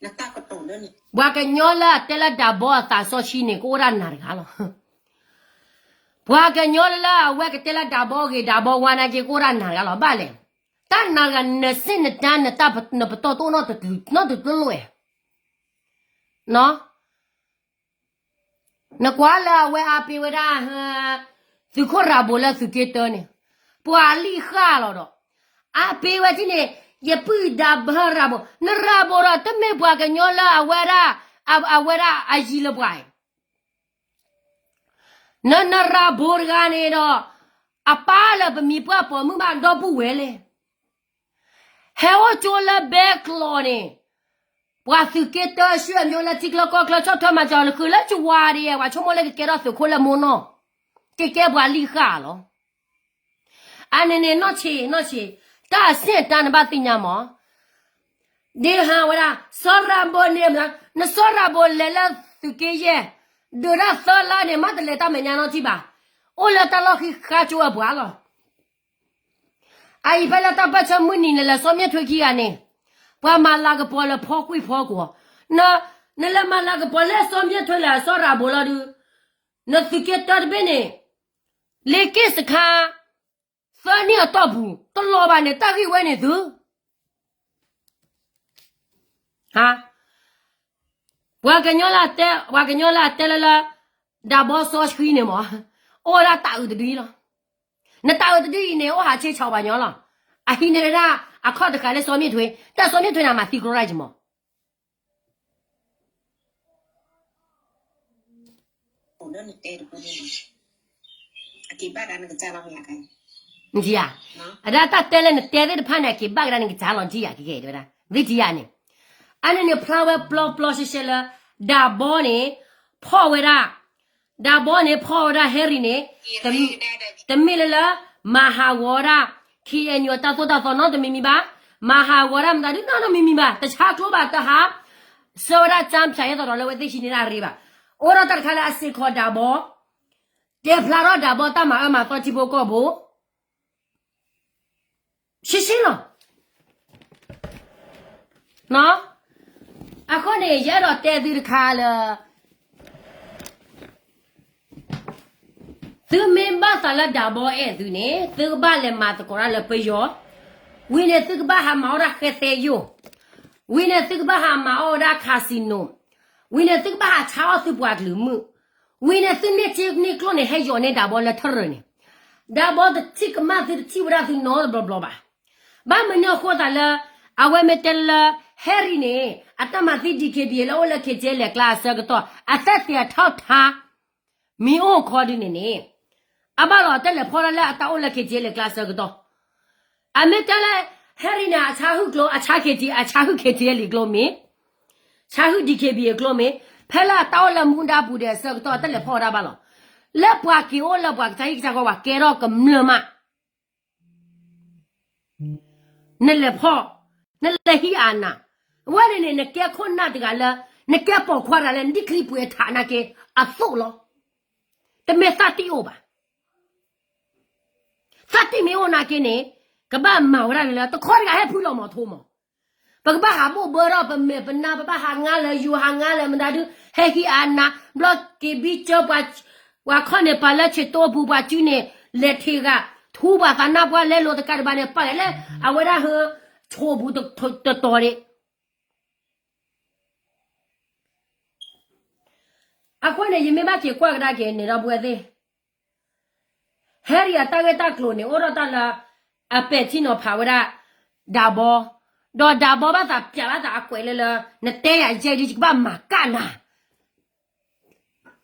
နတၢ်ကတိၤလၢန့ၣ် ပှၤကညီလၢအတဲလၢဒးဘီအသးစီဆှံန့ၣ် ကအိၣ်ဒၣ်နၤတဂၤလီၤ. ပှၤကညီလၢအဝဲကတဲလၢဒးဘီဂ့ၤဒးဘီဝါနာ်က့ ကအိၣ်ဒၣ်နၤတဂၤလီၤ. ဘၣ်လဲၣ်, တၢ်နၤတဂၤ နစ့နတၢ် နပတီၢ်တအိၣ်နီတကျိၤဧါ. နကွၢ်လၢအဝဲအါပ့ၤဝဲဒၣ် သုးခိၣ်ရၤဘိလၢသုးက့တၢန့ၣ်, ပှၤလံၣ်ဃာ်လီၤဒီး အါပ့ၤဝဲဒ်န့ၣ်, ယပုၢ်ဒးဘီရၤဘိ, နရၤဘိဒီး တမ့ၢ်ပှၤကညီလၢအဝဲဒၣ်, အဝဲဒၣ်အယံၤလၢပှၤအံၤ, နနရၤဘိတဂၤန့ၣ်ဒီး အပၢ်လၢပမံၤပှၢ်ပိာ်မုၣ်ဘၣ်ဒီပုၢ်ဝဲၢ်လဲၣ်. ဟဲအိၣ်ကၠိလၢဘဲကျိာ်န့ၣ်, ပှၤသုးက့တၢ ရွှေအမျိုး လၢထံချၢကီၢ်ချၢ ဆီၣ်ထွဲမၤစၢၤလၢဃုာ်လၢကဝၤဒံး ပှၤဆိကမိၣ်လၢကကဲထီၣ်သုးခိၣ်လၢမိၢ်နီၢ်, ကကဲပှၤလံၣ်ဃာ်လီၤ. အန့ၣ်န့ၣ် နီၢ်ဆံး နီၢ်ဆံး, တၢ်အဆ့ၣ်အတၢ်နဘၣ်သ့ၣ်ညါမး, ဒ်ဟးဝဲဒၣ် စီၤရၤဘိန့ၣ်, နစီၤရၤဘိလဲၤလၢသုးက့ယဲၢ်, ဒုးတၢ်သၢလါန့ၣ် မ့ၢ်တလဲၤတၢ်မဲာ်ညါနီတထံၣ်ဘၣ်, အိၣ်လၢတၢ်လီၢ်ဃံဃာ်ကၠိဝဲပှၤလီၤ. အအံၤဖဲလၢတၢ်ပၢၢ်ဆၢမုၢ်နံၤန့ၣ် လဲၤစီၤမ့ၣ်ထွ့ခံဂၤန့ၣ်, ပှၤမၤလၤကပီၤလၢဖီကွံာ်ဖီကွီၤ, နလဲၤမၤလၤကပီၤလၢစီၤမ့ၣ်ထွ့လၢအစီၤရၤဘိလီၤဒုး, နသုးက့တၢတဘ့ၣ်န့ၣ်, လ့က့ၣ်စခါ သၢနံၣ်အတီၢ်ပူၤ တလီၤဘၣ်န့ၣ် တၢ်ဂ့ၢ်ဝဲန့ၣ်သု ပှၤကညီလၢအတဲလၢလၢ ဒးဘီစီဆှံန့ၣ်မး, အိၣ်ဝဲဒၣ်တၢ်အုးတဒုအံၤလီၤ. နတၢ်အုးတဒုအံၤန့ၣ် အိၣ်ဟးဆ့ဆၣ်ပှၤကညီလီၤ. အဟံးန့ၢ်ဝဲဒၣ်အခီၣ်တဃာ်လၢစီၤမ့ၣ်ထွ့, တၢ်စီၤမ့ၣ်ထွ့န့ၣ် အမၤသံကရၢဒၣ်က့ၤမး နထံၣ်ဧါ, အဒၣ်တၢ်တဲလၢနတဲသ့ၣ်တဖၣ်န့ၣ် အက့ၤဘၣ်ကဒါနကစၢ်လီၤ နထံၣ်ဧါကဲကဲဝဲဒၣ် နထံၣ်ဧါန့ၣ်, အန့ၣ်န့ၣ် ဖျါဝဲပျီပျီရှဲရှဲလၢ ဒးဘီန့ၣ် ဖီၣ်ဝဲဒၣ်, ဒးဘီန့ၣ် ဖီၣ်ဝဲဒၣ် Harry န့ၣ်, တမ့ၢ်လၢလၢ မၤဟးဂီၤဝဲဒၣ် ခ့ၣ်အဲၣ်ယူၣ် အတၢ်သိၣ်တၢ်သီနီတမံၤမံၤဘၣ်, မၤဟးဂီၤဝဲဒၣ်မတၤဒုနီတမံၤမံၤဘၣ်, တဆါကျိဘၣ် တဟး ဆှၢဝဲဒၣ် ကၠၢဖၠး ယဲသိးဒီးလၢအဝဲသ့ၣ်ဟံးန့ၢ်ဒၣ်ရ့ဘၣ်. အိၣ်ဒီးတၢ်တခါလၢအစ့ၢ်ကီးဒးဘီ, တဲဖျါထီၣ်ဒးဘီတၢ်မၤအၢမၤသီထံဖိကီၢ်ဖိ ရှဲရှဲလီၤ. နီၤ, အဃိန့ၣ် ယအဲၣ်ဒိးတဲသုတခါလၢ သုမ့ၢ်ဘၣ်သးလၢဒၤဘီအဲၣ်သုန့ၣ် သုကဘၣ်လဲၤမၤသကိးတၢ်လၢပယီၤ, ဝံၤန့ၣ်သုကဘၣ်ဟးမၤအီၣ်ဒၣ်ဃဲသဲယိာ်, ဝံၤန့ၣ်သုကဘၣ်ဟးမၤအီၣ်ဝဲဒၣ် casino, ဝံၤန့ၣ်သုကဘၣ်ဟးဆါအီၣ်သုပှၤကလုာ်မုၣ်, ဝံၤန့ၣ်သုန့ၢ်ထံန့ၢ်ကျိန့ၣ် ဟဲယီၤန့ၢ်ဒၤဘီလၢထရၢၣ်န့ၣ်, ဒၤဘီတထံၣ်ကမၣ်သုတထံၣ်ဝဲဒၣ်သုနီတဘျီဘျီဘၣ်. ဘၣ်မနုၤအဃိသးလၢ အဝဲမ့ၢ်တဲလၢ Harry န့ၣ် အတၢ်မၤသံ D K B A လၢအိၣ်လၢ K T L အကျါအဆၢကတီၢ် အသက်သေအထောက်အထား မ့ၢ်အိၣ်ခီဒုန့ၣ်န့ၣ် အဘၣ်လီၤ တလဲၤဖီၣ်ဒၣ်လၢအတၢ်အိၣ်လၢ K T L အကျါအဆၢကတီၢ်, အမ့ၢ်တဲလၢ Harry န့ၣ် အဆါဟုၣ်ကျိ အဆါ K T L အဆါဟုၣ် K T L အကျိမ့ၢ် ဆါဟုၣ် D K B A အကျိမ့ၢ် ဖဲလၢအတၢ်အိၣ်လၢမူဒါပူၤဒီးအဆၢကတီၢ် အတလဲၤဖီၣ်ဝဲဒၣ်ဘၣ်လီၤ. လၢပှၤက့ၤအိၣ်လၢပှၤကစၢ်ဟံၣ်ကစၢ်ဃီ ပှၤကဲထီၣ်ကမျၢၢ်မး နလဲၤဖီၣ်, နလဲၤဟံးအနး, အဝဲန့ၣ်န့ၣ် နကဲခိၣ်နၢ်တဂၤလၢ နကဲပိာ်ခွါတဂၤလၢ နဒ်ချံပှဲၤထးနာ်က့ အသိးလီၤ. တမ့ၢ်သးတံၢ်အိၣ်ဘၣ်. သးတံၢ်မ့ၢ်အိၣ်နာ်က့န့ၣ် ကဘၣ်မၤဝဲဒၣ်န့ၣ်လၢ တခီတဂၤဟဲဖုလီၤမီၤထိမီၤ ပကဘၣ်ဟးဘိၣ်ဘၢထီၣ် ပမဲာ်ပနါ ပဘၣ်ဟးငါလၢၤ ယိၤဟးငါလၢၤ မတၤဒု ဟဲဟံးအနး ဘျီက့ၤဘံကၢပှၤ ပှၤခီၣ်န့ၣ် ပာ်လၢဆ့တိပူၤ ပှၤစုန့ၣ် လဲၤထံးဂၤ ထူပှၤသးနါပှၢ်လဲလိာ်တကးတဘၣ်န့ၣ် ပာ်လၢအဝဲဒၣ်ဟၢ ဆိးပူၤတတီၤဒၣ်. အဃိန့ၣ် ယမ့ၢ်ဘၣ်က့ၤကွၢ်ကဒါက့ၤန့ၣ်ဒီပုၢ်ဝဲၢ်သ့ၣ် Harry အတၢ်ဂ့ၢ်တၢ်ကျိၤန့ၣ် အိၣ်ထီၣ်တၢ်လၢ အပဲာ်ထံနီၤဖးဝဲဒၣ် ဒၤဘီ, ဒီးဒၤဘီဘၣ်သးပျးဘၣ်သးအကွဲးလၢလၢ နတဲယၤယဲဒ်ယကဘၣ်မၤကၣ်နၤ,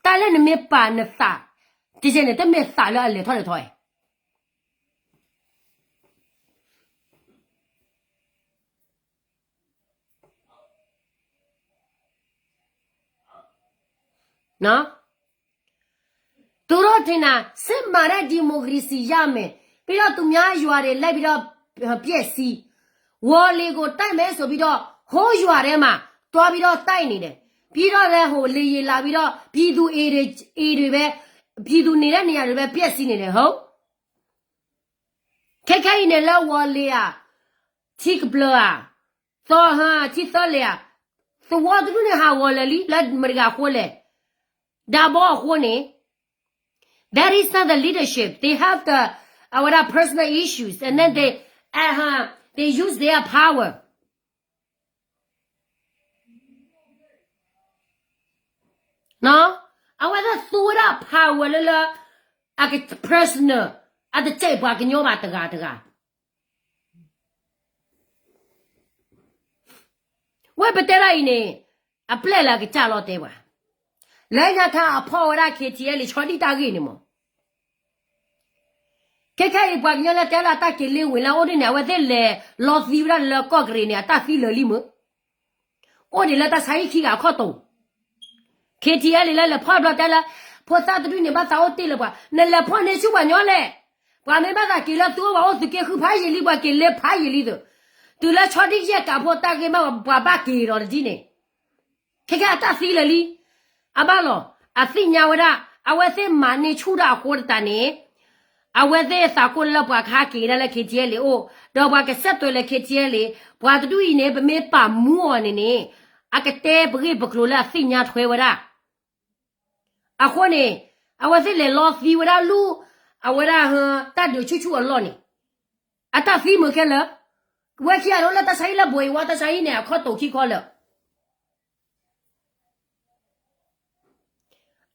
တၢ်လၢနမ့ၢ်ပာ်နသး ကကဲန့ၣ် တမ့ၢ်သးလၢအလဲၤထီၣ်လဲၤထီဧါ သူတို့ထင်တာ စစ်မှန်တဲ့ ဒီမိုကရေစီ ရမယ်, ပြီးတော့ သူများရွာတွေ လိုက်ပြီးတော့ ဖျက်ဆီး, ဝေါ်လေကို တိုက်မယ်ဆိုပြီးတော့ ဟိုးရွာထဲမှာ သွားပြီးတော့ တိုက်နေတယ်, ပြီးတော့လည်း ဟို လေယာဉ်လာပြီးတော့ ပြည်သူအိမ်တွေ အိမ်တွေပဲ ပြည်သူနေတဲ့နေရာတွေပဲ ဖျက်ဆီးနေတယ် ဟုတ် ခဲခဲအံၤန့ၣ် လၢဝီၤလ့ၤဧါ, ထံကပျၢၤဧါ, သီဟါ ထံသီလဲၢ်ဧါ, သဝီတဒူၣ်န့ၣ် ဟးဂီၤလၢာ်လံ လၢမတၤတဂၤအဃိလဲၣ်, ဒၤဘီအဃိန့ၣ် that is not the leadership, they have the အဝဲဒၣ် personal issues and then they, uh, they use their power အဝဲသ့ၣ်သူဝဲဒၣ် power လၢလၢ အက personal အတစဲးပှၤကညီဘၣ်တဂၤတဂၤ ဝဲပတဲဒၣ်အံၤန့ၣ် အပျဲၢ်လၢအကစၢ်လီၤတဲပှၤ, လၢညါခါအဖီၣ်ဝဲဒၣ် K T L လံ ဆီဒံၣ်တၢ်ဂ့ၢ်န့ၣ်မး ခဲခဲအံၤပှၤကညီလၢတဲလၢအတၢ်က့ၤလ့ဝ့ၤလၢအိၣ်ဒ်န့ၣ် အဝဲသ့ၣ်လဲၤလီသံဝဲဒၣ်လၢကီၢ်ကရ့ၣ်န့ၣ် အတၢ်သံလၢာ်လံမး အိၣ်ဒံးလၢတၢ်ဆါဟံၣ်ခံဂၤအခီၣ်တိာ်, K T L လၢလဲၤဖီၣ်ဘျီတဲလၢ ဖိသၣ်တဒူၣ်န့ၣ် ဘၣ်သးအိၣ်တ့ၢ်လၢပှၤ, နလဲၤဖီၣ်န့ၢ်ဆူၣ်ပှၤညီလဲၣ်, ပှၤမ့ၢ်ဘၣ်သးက့ၤလၢသုအိၣ်ပှၤအိၣ်သုးက့ဃုဖးယံာ်လံ ပှၤက့ၤလ့ဖးယံာ်လံသုး, တုၤလၢဆီဒံၣ်ယဲၢ်ကးဖိတၢ်ဂ့ၢ်မးပှၤဘၣ်က့ၤဒီးတဒ်န့ၣ် ခဲခဲအတၢ်သံလၢာ်လံ, အဘၣ်လီၤ, အသ့ၣ်ညါဝဲဒၣ် အဝဲသ့ၣ်မၤန့ၢ်ဆူၣ်ဒၣ်အဃိတတးန့ၣ်, အဝဲသ့ၣ်သးကိၣ်လၢပှၤကဟးက့ၤဒၣ်လၢ K T L အအိၣ်, ဒီးပှၤကဆက်သွယ်လၢ K T L ပှၤတဒူၣ်အံၤန့ၣ် ပမ့ၢ်ပာ်မူအီၤန့ၣ်န့ၣ်, အကတဲပဂ့ၢ်ပကျိၤလၢအသ့ၣ်ညါထွဲဝဲဒၣ် အဃိန့ၣ် အဝဲသ့ၣ်လဲၤလီသံဝဲဒၣ်လူၢ်, အဝဲဒၣ်ဟၢ တၢ်ဒုးဆူၣ်ဆူၣ်အလီၢ်န့ၣ်, အတၢ်သံမုာ်ခဲလၢာ်, ဝဲခံဂၤဒိၣ်လၢတၢ်ဆါဟံၣ်လၢဘိးအံၤဝဲ တၢ်ဆါဟံၣ်န့ၣ် အခီၣ်တိာ်ခံခီလၢာ်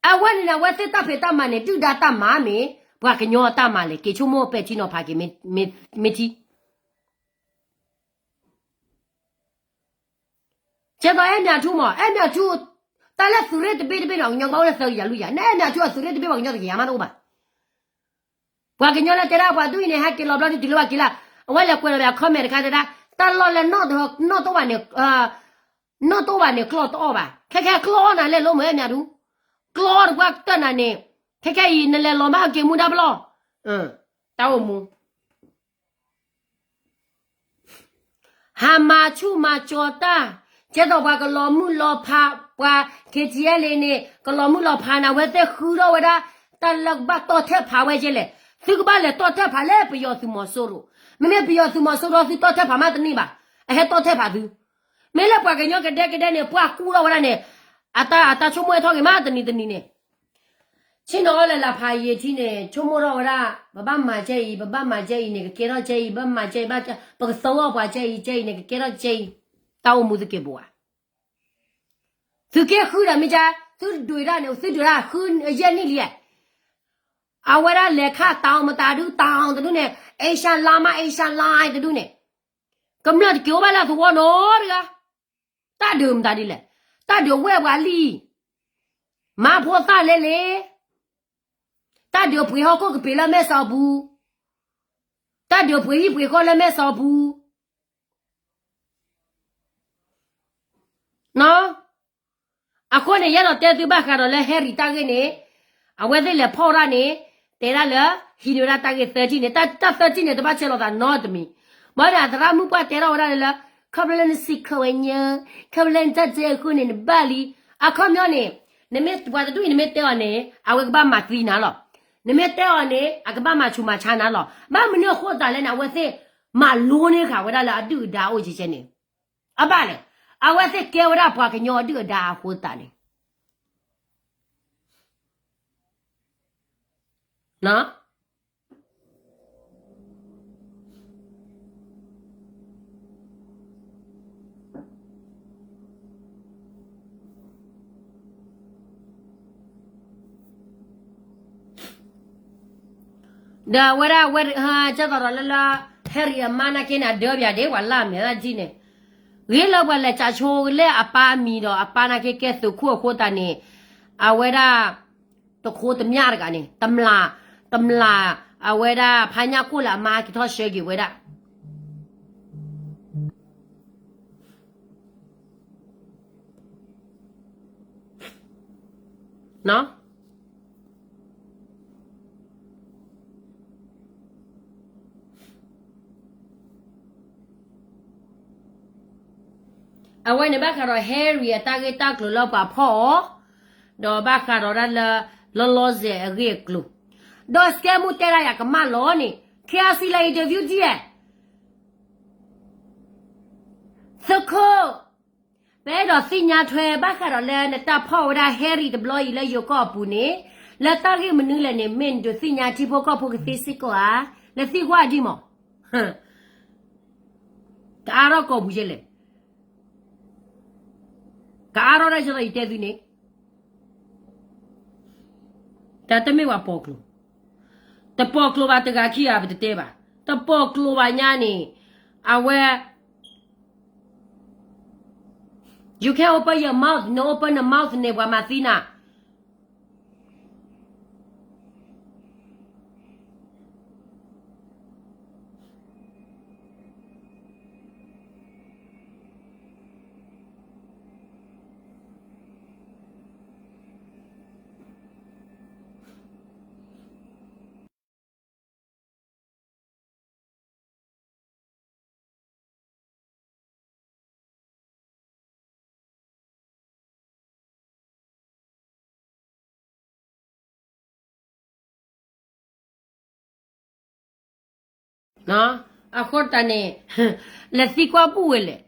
အဝဲန့ၣ်န့ၣ် အဝဲသ့ၣ်တၢ်ဖံးတၢ်မၤန့ၣ် ဒုၣ်ဒါတၢ်မၤမ့ၢ် ပှၤကညီအတၢ်မၤလဲၣ် က့ၤဆိကမိၣ်ပဲာ်ထံနီၤဖးက့ၤ မ့ၢ်ထံ ကဲသိးအဲၣ်မၠးထူမး အဲၣ်မၠးထူ တၢ်လၢသုးရ့ၣ်တဘ့ၣ်တဘ့ၣ်န့ၣ် ပှၤကညီကဘၣ်အိၣ်လၢသၢကယၤလွံၢ်ကယၤ နအဲၣ်မၠးထူအသုးရ့ၣ်တဘ့ၣ်ပှၤကညီတကယၤမးတအိၣ်ဘၣ် ပှၤကညီလၢတဲဒၣ်ပှၤဒူၣ်အံၤန့ၣ် ဟဲက့ၤလီၤဘျီဒုးတုၤလၢပှၤက့ၤလၢ် အဝဲလဲၤကွဲးလီၤပှၤ comment တခါတဲဒၣ် တၢ်လီၢ်လၢနီၣ်တအိၣ်ဘၣ်န့ၣ် နီၣ်တအိၣ်ဘၣ်န့ၣ် ကျီၢ်တအီၣ်ဘၣ် ခဲခဲကျီၢ်အီၣ်နၤလဲၣ်လိမ့ၢ်အဲၣ်မၠးထူ ကျီၢ်အီၣ်တပှၢ်ကတၢၢ်နၤန့ၣ် ခဲခဲအံၤ နလဲၤလီၤမးက့ၤမူဒါပလီၢ် တၢ်အိၣ်မူ ဟးမၤဆူၣ်မၤကၠီၤတၢ် ကဲသိးပှၤကလီၤမုၢ်လီၤဖး ပှၤ K T L န့ၣ် ကလီၤမုၢ်လီၤဖးနၤ အဝဲသ့ၣ်ဃုထီၣ်ဝဲဒၣ် တၢ်လၢကဘၣ်တီၢ်ထဲၣ်ဖးဝဲကဲလဲၣ် သုကဘၣ်လဲၤတီၢ်ထဲၣ်ဖးလၢပယီၤသုးမီၤစိရိၤ မ့မ့ၢ်ပယီၤသုးမီၤစိရိၤသုတီၢ်ထဲၣ်ဖးမးတန့ၢ်ဘၣ် အဟဲတီၢ်ထဲၣ်ဖးသု မ့ၢ်လၢပှၤကညီကဒဲကဒဲန့ၣ် ပှၤကူၣ်ထီၣ်ဝဲဒၣ်န့ၣ် အတၢ် အတၢ်ဆိကမိၣ်အဲၣ်ထီၣ်ဂ့ၤမးတနံၤတနံၤန့ၣ်, ဆ့ၣ်နီၤအီၤလၢလၢဖးယံာ်ထံန့ၣ် ဆိကမိၣ်ထီၣ်ဝဲဒၣ် ပဘၣ်မၤကဲအံၤ ပဘၣ်မၤကဲအံၤန့ၣ် ကကဲထီၣ်ကဲအံၤ ဘၣ်မၤကဲအံၤ ဘၣ် ပကသၢအီၣ်ပှၤကဲအံၤ ကဲအံၤန့ၣ် ကကဲထီၣ်ကဲအံၤ, တၢ်အိၣ်မူသုက့ၤဘိဧါ. သုက့ဃုဒီးမ့ၢ်ကါ, သုဒုးတၢ်န့ၣ် သုဒုးတၢ်ဃုယဲၢ်နံၣ်လံဧါ. အဝဲဒၣ်လဲၤခးတၢ်အီၣ်မတၤဒုး တၢ်အီၣ်တဒုန့ၣ် အ့ရှါလါမး အ့ရှါလါတဒုန့ၣ်, ကမျၢၢ်တက့ၤအိၣ်ဘၣ်လၢသဝီနီတဂၤ, တၢ်ဒုးမတၤဒ်လဲၣ်, တၢ်ဒုးဝဲၢ်ပှၤလံ, မၤဖိသၣ်လဲလဲ, တၢ်ဒုးပှ့ၤဟီၣ်ခိၣ်ကပ့ၤလၢမဲၢ်စီၤပူၤ, တၢ်ဒုးပှ့ၤဟံၣ်ပှ့ၤဃီလၢမဲၢ်စီၤပူၤ နီၤ. အဃိန့ၣ် ယအဲၣ်ဒိးတဲသုဘၣ်ဃးဒီးလၢ Harry တၢ်ဂ့ၢ်န့ၣ်, အဝဲသ့ၣ်လဲၤဖီၣ်ဝဲဒၣ်န့ၣ်, တဲဒၣ်လၢ ဟံးန့ၢ်ဝဲဒၣ်တၢ်ဂ့ၢ်သၢထံၣ်န့ၣ်, တၢ် တၢ်သၢထံၣ်န့ၣ် တဘၣ်ဆဲးလီၤသးနီတမံၤ. ဘၣ်ဒီးအသရၣ်မုၣ်ပှၢ်တဲထီၣ်ဝဲဒၣ်လၢ ခီဖျိလၢနစံးခိၣ်ဝဲညါ, ခီဖျိလၢနတၢ်တဲအဃိန့ၣ် နဘၣ်လံ. အခီပညီန့ၣ်, နမ့ၢ်ပှၤတဒူၣ်အံၤ နမ့ၢ်တဲအီၤန့ၣ် အဝဲကဘၣ်မၤသံနၤလီၤ. နမ့ၢ်တဲအီၤန့ၣ် အကဘၣ်မၤဆူးမၤဆါနၤလီၤ. ဘၣ်မနုၤအဃိသတးလဲၣ်န့ၣ် အဝဲသ့ၣ်မၤလိန့ၢ်ဃာ်ဝဲဒၣ်လၢအဒုၣ်အဒါအိၣ်ကဲကဲန့ၣ် အဘၣ်လဲၣ်, အဝဲသ့ၣ်ကဲဝဲဒၣ်ပှၤကညီအဒုၣ်အဒါအဃိသတးန့ၣ်, ဒီးအဝဲဒၣ်ဝဲ ကသိးဒီးလၢလၢ Harry အမါနာ်က့န့ၣ် အဒၢပၠးဒ့ ပှၤလၢအမဲာ်သၣ်ထံၣ်န့ၣ်, ဂ့ၤလၢပှၤလဲၤကးဆိလၢအပၢ်အမံၤဒီးအပၢ်နာ်က့ကဲသုးခိၣ်အဃိသတးန့ၣ်, အဝဲဒၣ် တခိတမျၢ်တဂၤန့ၣ် တမျၢ်, တမျၢ်, အဝဲဒၣ်ဖးညၣ်ခိၣ်လၢအမါက့ၤထီၣ်ဆှၢက့ၤဝဲဒၣ် အဝဲန့ၣ်ဘၣ်ဃးဒီး Harry အတၢ်ဂ့ၢ်တၢ်ကျိၤလၢပှၤဖီၣ်အီၤ, ဒီးဘၣ်ဃးဒီးဒၣ်လၢ လီၤလီၤဆဲးအဂ့ၢ်အကျိၤ, ဒီး scam မူတဲဒၣ်ယၤကမၣ်လီၤန့ၣ် KRC လၢ interview ဒ်လဲၣ် သုးခိၣ်, ပအဲၣ်ဒိးသ့ၣ်ညါထွဲဘၣ်ဃးဒီးလၢနတၢ်ဖီၣ်ဝဲဒၣ် Harry တဘျီအံၤလၢယိၤကီၢ်အပူၤန့ၣ်, လၢတၢ်ဂ့ၢ်မနုၤလဲၣ်န့ၣ် မ့ၢ်နဒုးသ့ၣ်ညါထံဖိကီၢ်ဖိကသ့စ့ၢ်ကီးဧါ, နသံကွၢ်ဒ်မး, ကအါထီၣ်ကိာ်ပူၤယဲလဲၣ်, ကအါထီၣ်ဒၣ်ယဲသိးယတဲသုန့ၣ် တၢ်တမ့ၢ်ပှၤပိာ်ကျိၤ, တပိာ်ကျိၤဘၣ်တဂၤခံဂၤပတတဲဘၣ်, တပိာ်ကျိၤဘၣ်ညါန့ၣ်, အဝဲ you can't open your mouth, န open န mouth န့ၣ် ပှၤမၤသံနၤ အဃိတၢ်န့ၣ် လဲၤသံကွၢ်ဘူၣ်ဝဲလဲၣ်,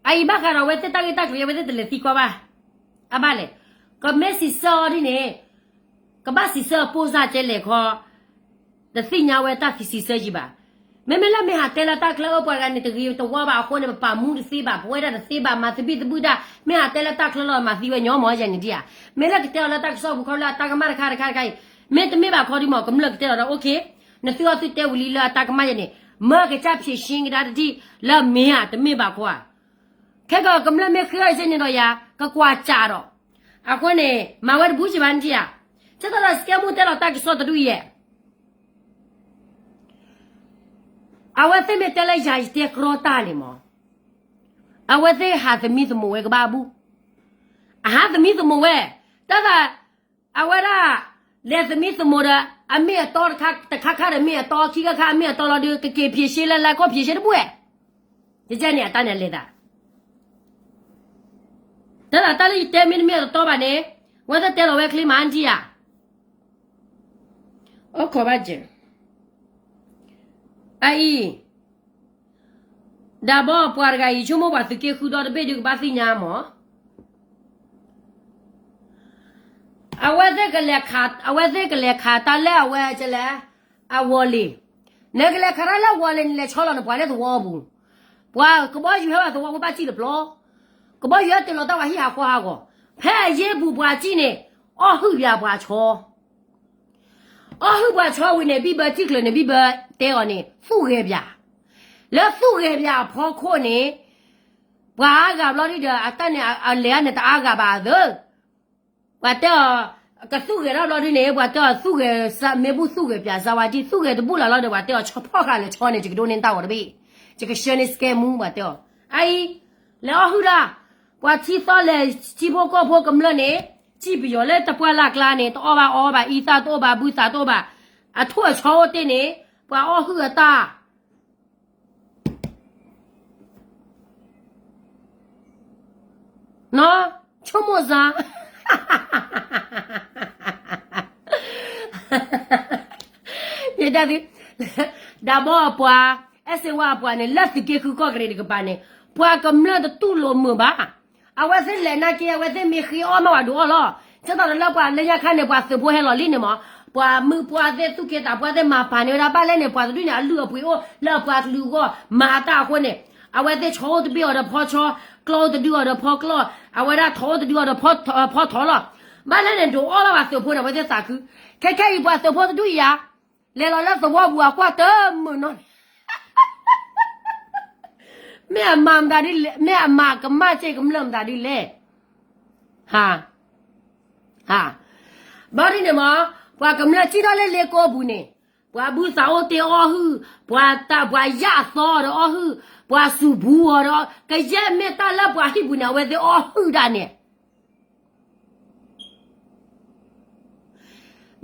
အအံၤဘၣ်ဃးဒီးအဝဲသ့ၣ်တၢ်ဂ့ၢ်တၢ်ကျိၤ အဝဲသ့ၣ်တလဲၤသံကွၢ်ဘၣ်, အဘၣ်လဲၣ်, ကမ့ၢ်စံးဆၢအီၤဒ်န့ၣ်, ကဘၣ်စံးဆၢအပိၢ်စၢ်ကဲလဲၣ်ခီ, တသ့ၣ်ညါဝဲတၢ်စံးဆၢယံၤဘၣ်, မ့မ့ၢ်လၢမ့ၢ်ဟးတဲလၢတၢ်ချၢအၢပှၤဂၤန့ၣ် တဂ့ၤတဝါဘၣ်အဃိန့ၣ် ပပာ်မူတသ့ဘၣ်, ပဝဲဒၣ်တသ့ဘၣ်, မၤသဘံၣ်သဘုၣ်ဒၣ်, မ့ၢ်ဟးတဲလၢတၢ်ချၢလီၤ မၤသံဝဲညီမးယဲန့ၣ်ဒ်ဧါ, မ့ၢ်လၢကတဲအီၤလၢတၢ်ကစီၣ်ပူၤခီလၢအတၢ်ကမၣ်တခါတခါတခါအံၤ, မ့တမ့ၢ်ဘၣ်ခီဒ်မး ကမျၢၢ်ကတဲလီၤဒီး okay, နသုအီသုတဲဝံၤလံလၢအတၢ်ကမၣ်ယဲန့ၣ်, မၢကစၢ်ဖံးရှင်းကဒါတထံၣ် လၢမ့ၢ်ဧါတမ့ၢ်ဘၣ်ခီဧါ, ခဲကီးကမျၢၢ်မ့ၢ်ဃ့အီၤစ့ၢ်န့ၣ်ဒီးယၤ ကကွၢ်စးဒီး, အဃိန့ၣ် မၤဝဲတဘူးစံးဘၣ်နထံၣ်ဧါ, ကသိးဒီး scam မူတဲလီၤတၢ်ကစီၣ်တဒူၣ်ယဲ အဝဲသ့ၣ်မ့ၢ်တဲလၢယၤယတဲကြီတၢ်န့ၣ်မး, အဝဲသ့ၣ်ဟးသမံသမိးဝဲကဘၣ်ဘူၣ်, အဟးသမံသမိးဝဲ, တၢ်သး, အဝဲဒၣ်, လဲၤသမံသမိးဒီး အမ့ၢ်အတီတခါခါဒီးမ့ၢ်အတီ ခံခါခါအမ့ၢ်အတီလီၤဒီး ကက့ၤဖံးရှဲလၢလၢကီၢ်ဖံးရှဲတဘူၣ်ဝဲ, ကကဲန့ၣ်အတၢ်န့ၣ်လဲၤသး တၢ်သးတၢ်လၢယတဲမ့တမ့ၢ်အတီဘၣ်န့ၣ်, ဝဲသ့ၣ်တဲလီၤဝဲချ့မးနထံၣ်ဧါ, အိၣ်ခိးဘၣ်စၢၤ, အအံၤ, ဒၣ်ဘီပှၤတဂၤအံၤ ဆိကမိၣ်ပှၤသုးက့ဃုဒီတဘ့ၣ်ဒုးကဘၣ်သ့ၣ်ညါမး, အဝဲသ့ၣ်ကလဲၤခး, အဝဲသ့ၣ်ကလဲၤခးတၢ်လၢအဝဲကလဲၤ, အဝီၤလ့ၤ, နကလဲၤခးတၢ်လၢအဝီၤလ့ၤ နလဲၤဆီလီၤနပှၤလၢသဝီပူၤ, ပှၤကဘီယူၤဟဲဘၣ်သဝီဖိဘၣ်စံၣ်တပျီ, ကဘီယူၤဟဲတ့ၢ်လီၤတၢ်ဝဲဟံၣ်ဟးဃီဟးဂီၤ, ဖဲအယ့ၢ်ပူၤပှၤစံၣ်န့ၣ်, အီၣ်ဟုၣ်ပၠးပှၤဆီ အီၣ်ဟုၣ်ပှၤဆီဝံၤန့ၣ် ဘံၣ်ဘၢထံၣ်ချုးန့ၣ် ဘံၣ်ဘၢတဲအီၤန့ၣ် သူၣ်ဂဲၤပၠး, လၢသူၣ်ဂဲၤပၠးအဖီခိၣ်န့ၣ်, ပှၤအါဂၤဘျီဒုဒီး အတၢ်န့ၣ်အလဲၤန့ၣ်တအါဂၤဘၣ်သၢ, ပှၤတဲအီၤ, ကသူၣ်ဂဲၤထီၣ်ဘျီဒုန့ၣ် ပှၤတဲအီၤသူၣ်ဂဲၤ, မ့ၢ်ဘူၣ်သူၣ်ဂဲၤပၠးစၢဝါဒံၣ် သူၣ်ဂဲၤတဘူၣ်လၢ်လီၤဒီး ပှၤတဲအီၤဆီဖီၣ်ဃာ်လဲၤဆီန့ၣ် ယကဒိးန့ၢ်တၢ်ဂီၤတဘ့ၣ်, ယကဆှၢန့ၢ်စကဲမူ ပှၤတဲအီၤ, အအံၤ, လဲၤအီၣ်ဟုၣ်လၢ, ပှၤထံသီလဲၤထံဖိကီၢ်ဖိကမျၢၢ်န့ၣ်, စံၣ်ပယီၤလၢတပှၢ်လၢ်ကျါန့ၣ် တအီၣ်ဘၣ်အီဘၣ် အံသၣ်တအိၣ်ဘၣ် ဘုသၣ်တအိၣ်ဘၣ်, အထိၣ်အဆီအိၣ်တ့ၢ်န့ၣ်, ပှၤအီၣ်ဟုၣ်အတၢ် နီၢ်, ဆိကမိၣ်စ့ၢ်, ယတဲသု, ဒၣ်ဘီအပှၤ, အဲၣ်စ့ဝါအပှၤန့ၣ် လၢသုးက့ဃုကီၢ်ကရံးတကပၤန့ၣ်, ပှၤကမျၢၢ်တတူၢ်လိာ်မုာ်ဘၣ်, အဝဲသ့ၣ်လဲၤနာ်က့ အဝဲသ့ၣ်မ့ၢ်ဃ့အီၣ်မးဝဲဒုးအီၣ်လီၤ, ဆၢသးဒီးလၢပှၤလၢညါခါန့ၣ် ပှၤသုးဖိဟဲလီၤလံန့ၣ်မး, ပှၤမုၢ်ပှၢ်သ့ၣ်သူၣ်က့သးပှၢ်သ့ၣ်မၤပာ်န့ၢ်ဝဲဒၣ်ဘၣ်လဲၣ်န့ၣ် ပှၤတဒူၣ်န့ၣ် အလုၢ်အပှ့ၤအိၣ်လၢအပှၤကလုာ်အဂီၢ် မၤအတၢ်အဃိန့ၣ်, အဝဲသ့ၣ်ဆီအိၣ်တဘ့ၣ်အီၤဒီးဖီဆီ, ကျီအိၣ်တဒုအီၤဒီးဖီကျီ, အဝဲဒၣ်ထိၣ်အိၣ်တဒုအီၤဒီးဖီထိၣ်လီၤ, ဘၣ်လဲၣ်န့ၣ် ဒုးအီၣ်လီၤပှၤသုးဖိန့ၣ် အဝဲသ့ၣ်သးခု, ခဲခဲအံၤပှၤသုးဖိတဒူၣ်အံၤဧါ, လဲၤလီၤလၢသဝီပူၤအကွၢ်တမုာ်နီၢ် မ့ၢ်အမၤမတၤဒ်လဲၣ်, မ့ၢ်အမၤကမၣ်စ့ၢ်ကမျၢၢ်မတၤဒ်လဲၣ်, ဟါ, ဟါ, ဘၣ်ဒ်န့ၣ်မး, ပှၤကမျၢၢ်စံၣ်ထီၣ်လၢလ့ကိပူၤန့ၣ်, ပှၤဘုသးအိၣ်တ့ၢ်အီၣ်ဟုၣ်, ပှၤတၢ်ပှၤယၣ်အသီဒီးအီၣ်ဟုၣ်, ပှၤစူၤဘူးအီၤဒီး, ကယဲၢ်မ့ၢ်တၢ်လၢပှၤဟံၣ်ပူၤန့ၣ် အဝဲသ့ၣ်အီၣ်ဟုၣ်ဒၣ်န့ၣ်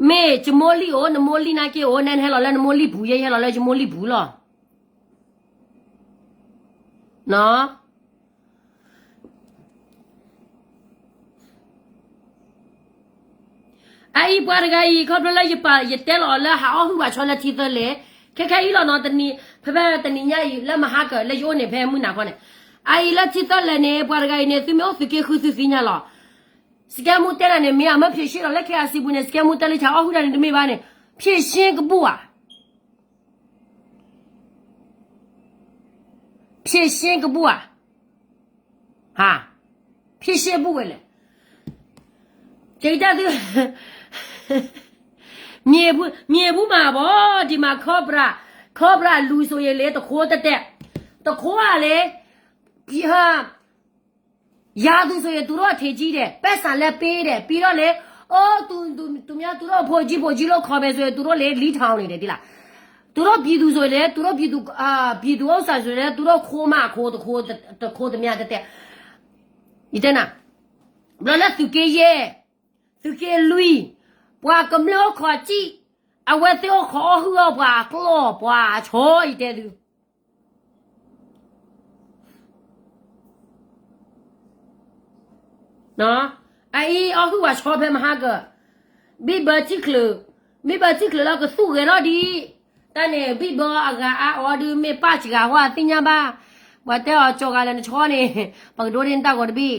မ့ၢ်ယမိၢ်လံၣ်အိၣ် နမိၢ်လံၣ်နာ်က့အိၣ် နဲနဟဲလီၤလၢနမိၢ်လံၣ်ပူၤ ယဲယဟဲလီၤလၢယမိၢ်လံၣ်ပူၤလီၤ. အအံၤပှၤတဂၤအံၤ ခီဖျိလၢယပာ်ယတဲလီၤအီၤလၢဟးအီၣ်ဟုၣ်ပှၤဆီလၢထံသၢလဲၣ်, ခဲခဲအံၤလီၤနီၤ တနံၤ ဖဲဖဲတနံၤညါအံၤ လၢမဟါကၢၤလၢယအိၣ်န့ၣ် ဖဲမုၢ်နၤခီန့ၣ်, အအံၤလၢထံသၢလဲၣ်န့ၣ် ပှၤတဂၤအံၤန့ၣ် သုမ့ၢ်အိၣ်သုးက့ဃုသုသ့ၣ်ညါလီၤ. စကဲမူတဲနၤန့ၣ် မ့ၢ်အမ့ၢ်ဖြေရှင်းလီၤ လၢ ခ့အစံပူၤန့ၣ် စကဲမူတဲလၢဆၣ်အီၣ်ဟုၣ်တၢ်န့ၣ်တမ့ၢ်ဘၣ်န့ၣ်, ဖြေရှင်းကဘူၣ်ဧါ, ဖြေရှင်းကဘူၣ်ဧါ, ဟါ, ဖြေရှင်းဘူၣ်ဝဲလဲၣ်, ကတၢ်သု မြေဘူးမှာပေါ့ ဒီမှာ Cobra, Cobra လူဆိုရင်လေ တခိုးတတဲ, တခိုးကလေ, ဟာ, ရာသူဆိုရင် သူတို့အထင်ကြီးတယ်, ပိုက်ဆံလည်းပေးတယ်, ပြီးတော့လေ, အိုး, သူ, သူ, သူများ သူတို့အဖေကြီးဖေကြီးလို့ ခေါ်မယ်ဆိုရင် သူတို့လေ လီထောင်နေတယ် သိလား. သူတို့ပြည်သူဆိုရင်လည်း သူတို့ပြည်သူ, အာ, ပြည်သူဥစ္စာဆိုရင်လည်း သူတို့ခိုးမှအခိုး တခိုး, တခိုးသမျှ တတဲ, ယတဲနၤ, ဘျီလၢသုးက့ယဲၢ်, သုးက့လွံၢ်, ပှၤကမျၢၢ်အိၣ်ခိးစံၣ်, အဝဲသ့ၣ်အိၣ်ခိးအီၣ်ဟုၣ်အီၣ်ပှၤအကျီၢ်ပှၤအဆီ ယတဲသု အအံၤအီၣ်ဟုၣ်ဝဲဆီဖဲမဟါကၢၤ, ဘံၣ်ဘၢထံၣ်ချုး, ဘံၣ်ဘၢထံၣ်ချုးလၢကသူၣ်ဂဲၤထီၣ်ဒံး, တၢ်န့ၣ် ဘံၣ်ဘၢအဂၤအါအီၤဒုး မ့ၢ်ပၢ်စှၤဟီသ့ၣ်ညါဘၣ်, ပှၤတဲအီၤကၠီၤဂၤလၢနဆီန့ၣ်, ပကဒိးန့ၢ်တၢ်ဂီၤတဘ့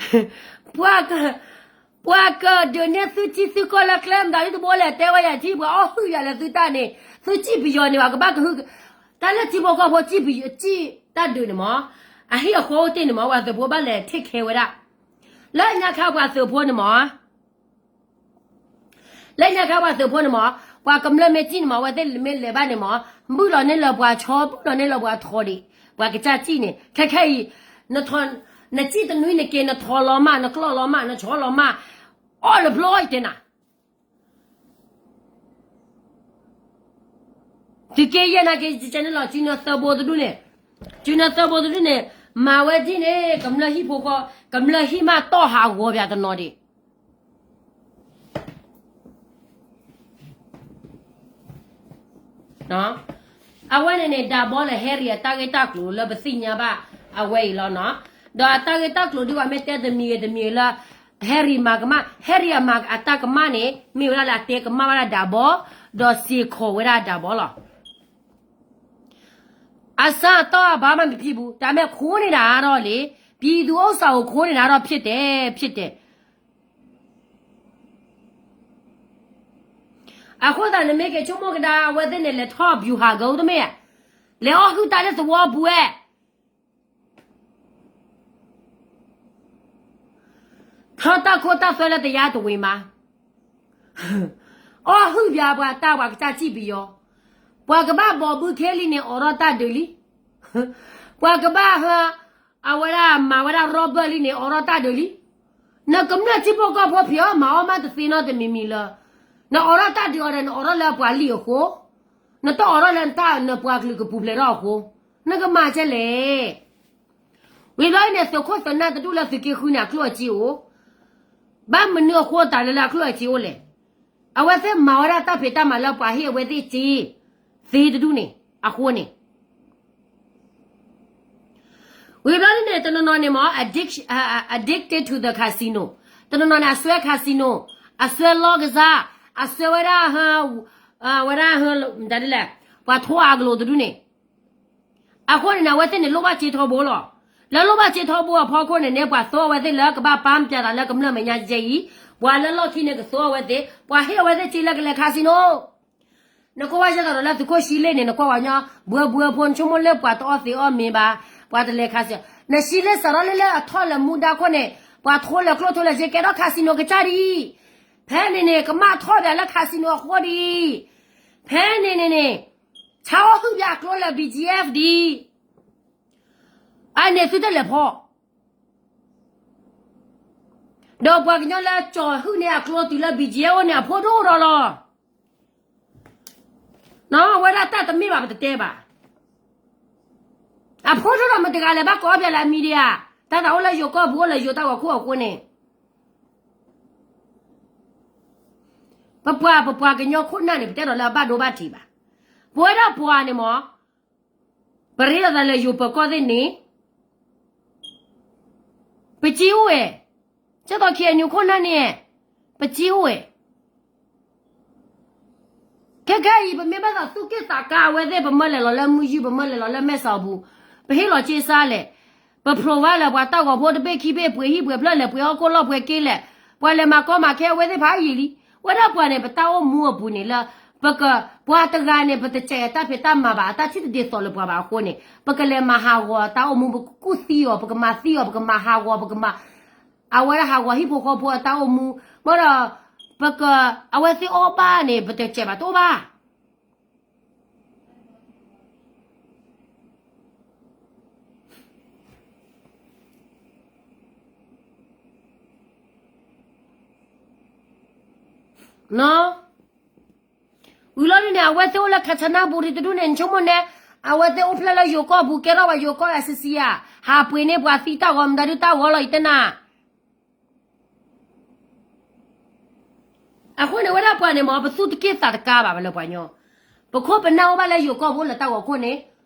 ၣ် ပှၤက, ပှၤကဒုးန့ၢ်သုထံသုကီၢ်လၢကျဲမတၤဒ်တဘိလဲၣ် တဲဝဲယၤထံၣ် ပှၤအီၣ်ဟုၣ်ယၤလၢသုတၢ်န့ၣ်, သုစံၣ်ပယီၤန့ၣ် ပှၤကဘၣ်ကဟု, တၢ်လၢထံဖိကီၢ်ဖိစံၣ်ပယီၤစံၣ်တၢ်ဒုးန့ၣ်မး, အဟံၣ်အဃီအိၣ်တ့ၢ်န့ၣ်မး ပှၤသုးဖိဘၣ်လဲၤ take care ဝဲဒၣ်, လၢညါခါပှၤသုးဖိန့ၣ်မး လၢညါခါပှၤသုးဖိန့ၣ်မး, ပှၤကမျၢၢ်မ့ၢ်စံၣ်န့ၣ်မး အဝဲသ့ၣ်မ့ၢ်လဲၤဘၣ်န့ၣ်မး, ဘုၣ်လီၤန့ၢ်လၢပှၤဆီ ဘုၣ်လီၤန့ၢ်လၢပှၤထိးဒံး, ပှၤကစၢ်စံၣ်န့ၣ် ခဲခဲအံၤ, နစံၣ်တနွံနက့ၤ နထိးလီၤမး နကျီၢ်လီၤမး နဆီလီၤမး, အီၣ်လၢဖျီအံၤတဲနၤ သုးက့ယဲၢ်နာ်က့ ကန့ၣ်လီၤ စုနၢသၢဘိတဒူၣ်န့ၣ်, စုနၢသၢဘိတဒူၣ်န့ၣ်, မၤဝဲဒ်န့ၣ် ကမျၢၢ်ဟံၣ်ဖိဃီ, ကမျၢၢ်ဟံၣ်မးတီၢ်ဟးဂီၤပၠးတနီၤဒံး အဝဲန့ၣ်န့ၣ် ဒၣ်ဘီလၢဟဲရံၤအတၢ်ဂ့ၢ်တၢ်ကျိၤလၢ ပသ့ၣ်ညါဘၣ်အဝဲအံၤလီၤနီၤ, ဒီးအတၢ်ဂ့ၢ်တၢ်ကျိၤဒ်ဝဲမ့ၢ်တဲတမံၤဂ့ၤတမံၤဂ့ၤလၢ ဟဲရံၣ်မၤကမၣ်, ဟဲရံၣ်အမၤအတၢ်ကမၣ်န့ၣ် မ့ၢ်ဝဲဒၣ်လၢအတဲကမၣ်ဝဲဒၣ်ဒၣ်ဘီ, ဒီးစ့ၢ်ကီးဝဲဒၣ်ဒၣ်ဘီလီၤ. အစၢအတီၢ်အဘၣ်မးမ့ၢ်ဖံးဘူး, တၢ်မ့ၢ်ခိန့ၢ်ဒၣ်ဒီးလံ, ပြည်သူ့ဥစ္စာအိၣ်ခိန့ၢ်ဒၣ်ဒီး ဖြစ်တယ်, ဖြစ်တယ်. အဃိသတးနမ့ၢ်က့ၤဆိကမိၣ်ကဒါ အဝဲသ့ၣ်န့ၣ် လဲၤထီၣ်ဗျူဟာကုန်းတမ့ၢ်ဧါ, လဲၤအီၣ်ဟုၣ်တၢ်လၢသဝီပူၤဝဲ ထီၣ်တၢ်ခိတၢ်သွဲလၢတယါတဝ့ၤမး, အီၣ်ဟုၣ်ပၠးပှၤတၢ်ပှၤကစၢ်စံၣ်ပယီၤ, ပှၤကဘၣ်ဘီၣ်ဘုခ့လံန့ၣ် အိးထီၣ်တၢ်ဒုးလံ, ပှၤကဘၣ်ဟၢ အဝဲဒၣ်မၤဝဲဒၣ် robbery လံန့ၣ် အိးထီၣ်တၢ်ဒုးလံ. နကမျၢၢ်ထံဖိကီၢ်ဖိဖံးအီၣ်မၤအီၣ်မးတသ့နီတမံၤမံၤလၢ နအိးထီၣ်တၢ်ဒုးအီၤဒီး နအိးထီၣ်လၢအပှၤလံၢ်အဃိ, နတအိးထီၣ်လၢနတၢ်နပှၤကလုာ်ကပူၤဖျဲးထီၣ်အဃိ, နကမၤကဲလဲၣ်. ဝံၤဘျီအံၤန့ၣ် သုးခိၣ်သုးနၢ်တဒူၣ်လၢသုးက့ဃုန့ၣ် အကျိၣ်အစ့အိၣ်, ဘၣ်မနုၤအဃိတၢ်လၢလၢအကျိၣ်အစ့အိၣ်လဲၣ်. အဝဲသ့ၣ်မၤဝဲဒၣ်တၢ်ဖံးတၢ်မၤလၢပှၤဟ့ၣ်အဝဲသ့ၣ်စ့ သ့တဒူၣ်န့ၣ် အဃိန့ၣ် ဝံၤဘျီဒ်န့ၣ် တနီၤနီၤန့ၣ်မ့ၢ် addict, addicted to the casino, တနီၤနီၤန့ၣ် အစွဲ casino, အစွဲလီၢ်ကစၢ်, အစွဲဝဲဒၣ်, ဝဲဒၣ်, မတၤဒ်လဲၣ်, ပှၤထိအကလိာ်တဒူၣ်န့ၣ်, အဃိန့ၣ်န့ၣ် အဝဲသ့ၣ်န့ၣ် လိၣ်ဘၣ်စ့ထီဘိလီၤ. လၢလိၣ်ဘၣ်စ့ထီဘိအဖီခိၣ်န့ၣ်န့ၣ် ပှၤသိအဝဲသ့ၣ်လၢကဘၣ်ပာ်ပျးသးလၢကမျၢၢ်မဲာ်ညါကဲအံၤ, ပှၤလၢလီၢ်ခံန့ၣ်ကသိအဝဲသ့ၣ်, ပှၤဟ့ၣ်အဝဲသ့ၣ်စ့လၢကလဲၤ casino နကွၢ်ဝဲဒ်သိးဒီးလၢသုးခိၣ်ဆံလ့ၣ်န့ၣ် နကွၢ်ဝဲညီ ဘှၢဘှၢဖိ နဆိကမိၣ်လၢပှၤတအီၣ်သ့အီၣ်မ့ၤဘၣ်, ပှၤတလဲၤ casino, နဆံလ့ၣ်စးထီၣ်လၢလၢအထီၣ်လဲၤမူဒါခိၣ်န့ၣ် ပှၤထိလဲၤကျိၣ်ထိလဲၤစ့ကဲထီၣ် casino ကစၢ်ဒ်အံၤ, ဖဲန့ၣ်န့ၣ် ကမၣ်ထီၣ်ပၠးလၢ casino အဃိဒ်အံၤ, ဖဲန့ၣ်န့ၣ်န့ၣ် ဆါအီၣ်ဟုၣ်ပၠးအကျိလၢ ဘီၣ်ကၠံၣ်အ့ၣ်ဒ်အံၤ, အန့ၣ်သုတလဲၤဖီ ဒီးပှၤကညီလၢကၠီၤဟုၣ်န့ၢ်အကျိတုၤလၢ ဘီၣ်ကၠံၣ်အ့ၣ်အိၣ်န့ၣ် အဖိဒိၣ်ဒီးလီၤ. ဝဲဒၣ်တၢ်တမ့ၢ်ဘၣ်ပတတဲဘၣ်. အဖိဒိၣ်ဒီးမတဂၤလဲၤဘၣ်ကိးအီၣ်ပၠးလၢအ media, တၢ်သးအိၣ်လၢယိၤကီၢ်ပူၤအိၣ်လၢယိၤတၢ်ဂီၤခိၣ်အဃိန့ၣ် ပပှၤ ပပှၤကညီခိၣ်နၢ်န့ၣ် ပတဲဒီးလၢအဘၣ်ဒိဘၣ်ထံးဘၣ်. ပဝဲဒၣ်ပှၤန့ၣ်မ့ၢ် ပရ့လိာ်သးလၢယိၤပၢၤကီၢ်သ့ၣ်န့ၣ် ပစ့အိၣ်ဝဲ, ကဲသိး ခ့ၣ်အဲၣ်ယူၣ် ခိၣ်နၢ်န့ၣ် ပစ့အိၣ်ဝဲ. ခဲခဲအံၤ ပမ့ၢ်ဘၣ်သးသူၣ်က့ၣ်သးကါအဝဲသ့ၣ် ပမၢလဲၤလီၤလၢမုၢ်ယုၢ် ပမၢလဲၤလီၤလၢမဲၢ်စီၤပူၤ, ပဟ့ၣ်လီၤစ့စါလဲၣ်, ပ provide လၢပှၤတၢ်ဂီၤဖိတဘ့ၣ်ခံဘ့ၣ် ပှ့ၤဟံၣ်ပှ့ၤဖျၢၣ်လဲၣ် ပှ့ၤဟီၣ်ခိၣ်လီၢ်ပှ့ၤက့လဲၣ်, ပှၤလဲၤမၤကီမၤခဲအဝဲသ့ၣ်ဖးယံာ်လံ. ဝဲဒၣ်ပှၤန့ၣ် ပတၢ်အိၣ်မူအပူၤန့ၣ်လၢ ပက ပှၤတဂၤန့ၣ် ပတစဲးတၢ်ဖံးတၢ်မၤဘၣ် အတၢ်ထံၣ်တဒ်သိးလၢပှၤဘၣ်အဃိန့ၣ် ပကလဲၤမၤဟးဂီၤတၢ်အိၣ်မူ ပကကူၣ်သံအီၤ ပကမၤသံအီၤ ပကမၤ အဝဲဒၣ် ဟးဂီၤဟံၣ်ဖိဃီဖိအတၢ်အိၣ်မူ, ဘၣ်ဒီး ပက အဝဲသ့ၣ်အီၣ်ဘၣ်န့ၣ် ပတစဲးဘၣ်တအိၣ်ဘၣ်. ဝံၤလီၤဒ်န့ၣ် အဝဲသ့ၣ်အိၣ်လၢ ခၣ်ဆနၣ်ဘူရံၤ တဒူၣ်န့ၣ် နဆိကမိၣ်န့ၣ် အဝဲသ့ၣ်အိၣ်ဖျဲၣ်လၢယိၤကီၢ်ပူၤ ကဲထီၣ်ပှၤယိၤကီၢ် အစံစံယၤ ဟးပှ့ၤန့ၢ်ပှၤသံတၢ်ဂီၤ မတၤဒုတၢ်ဂီၤလီၤ ယတဲနၤ အဃိန့ၣ် ဝဲဒၣ်ပှၤန့ၣ်မ့ၢ် ပသူၣ်တက့ၢ်သးတကါဘၣ် ပလၢပှၤညီ, ပခိၣ်ပနၢ်အိၣ်ဘၣ်လၢယိၤကီၢ်ဖိလၢတၢ်ဂီၤခိၣ်န့ၣ်,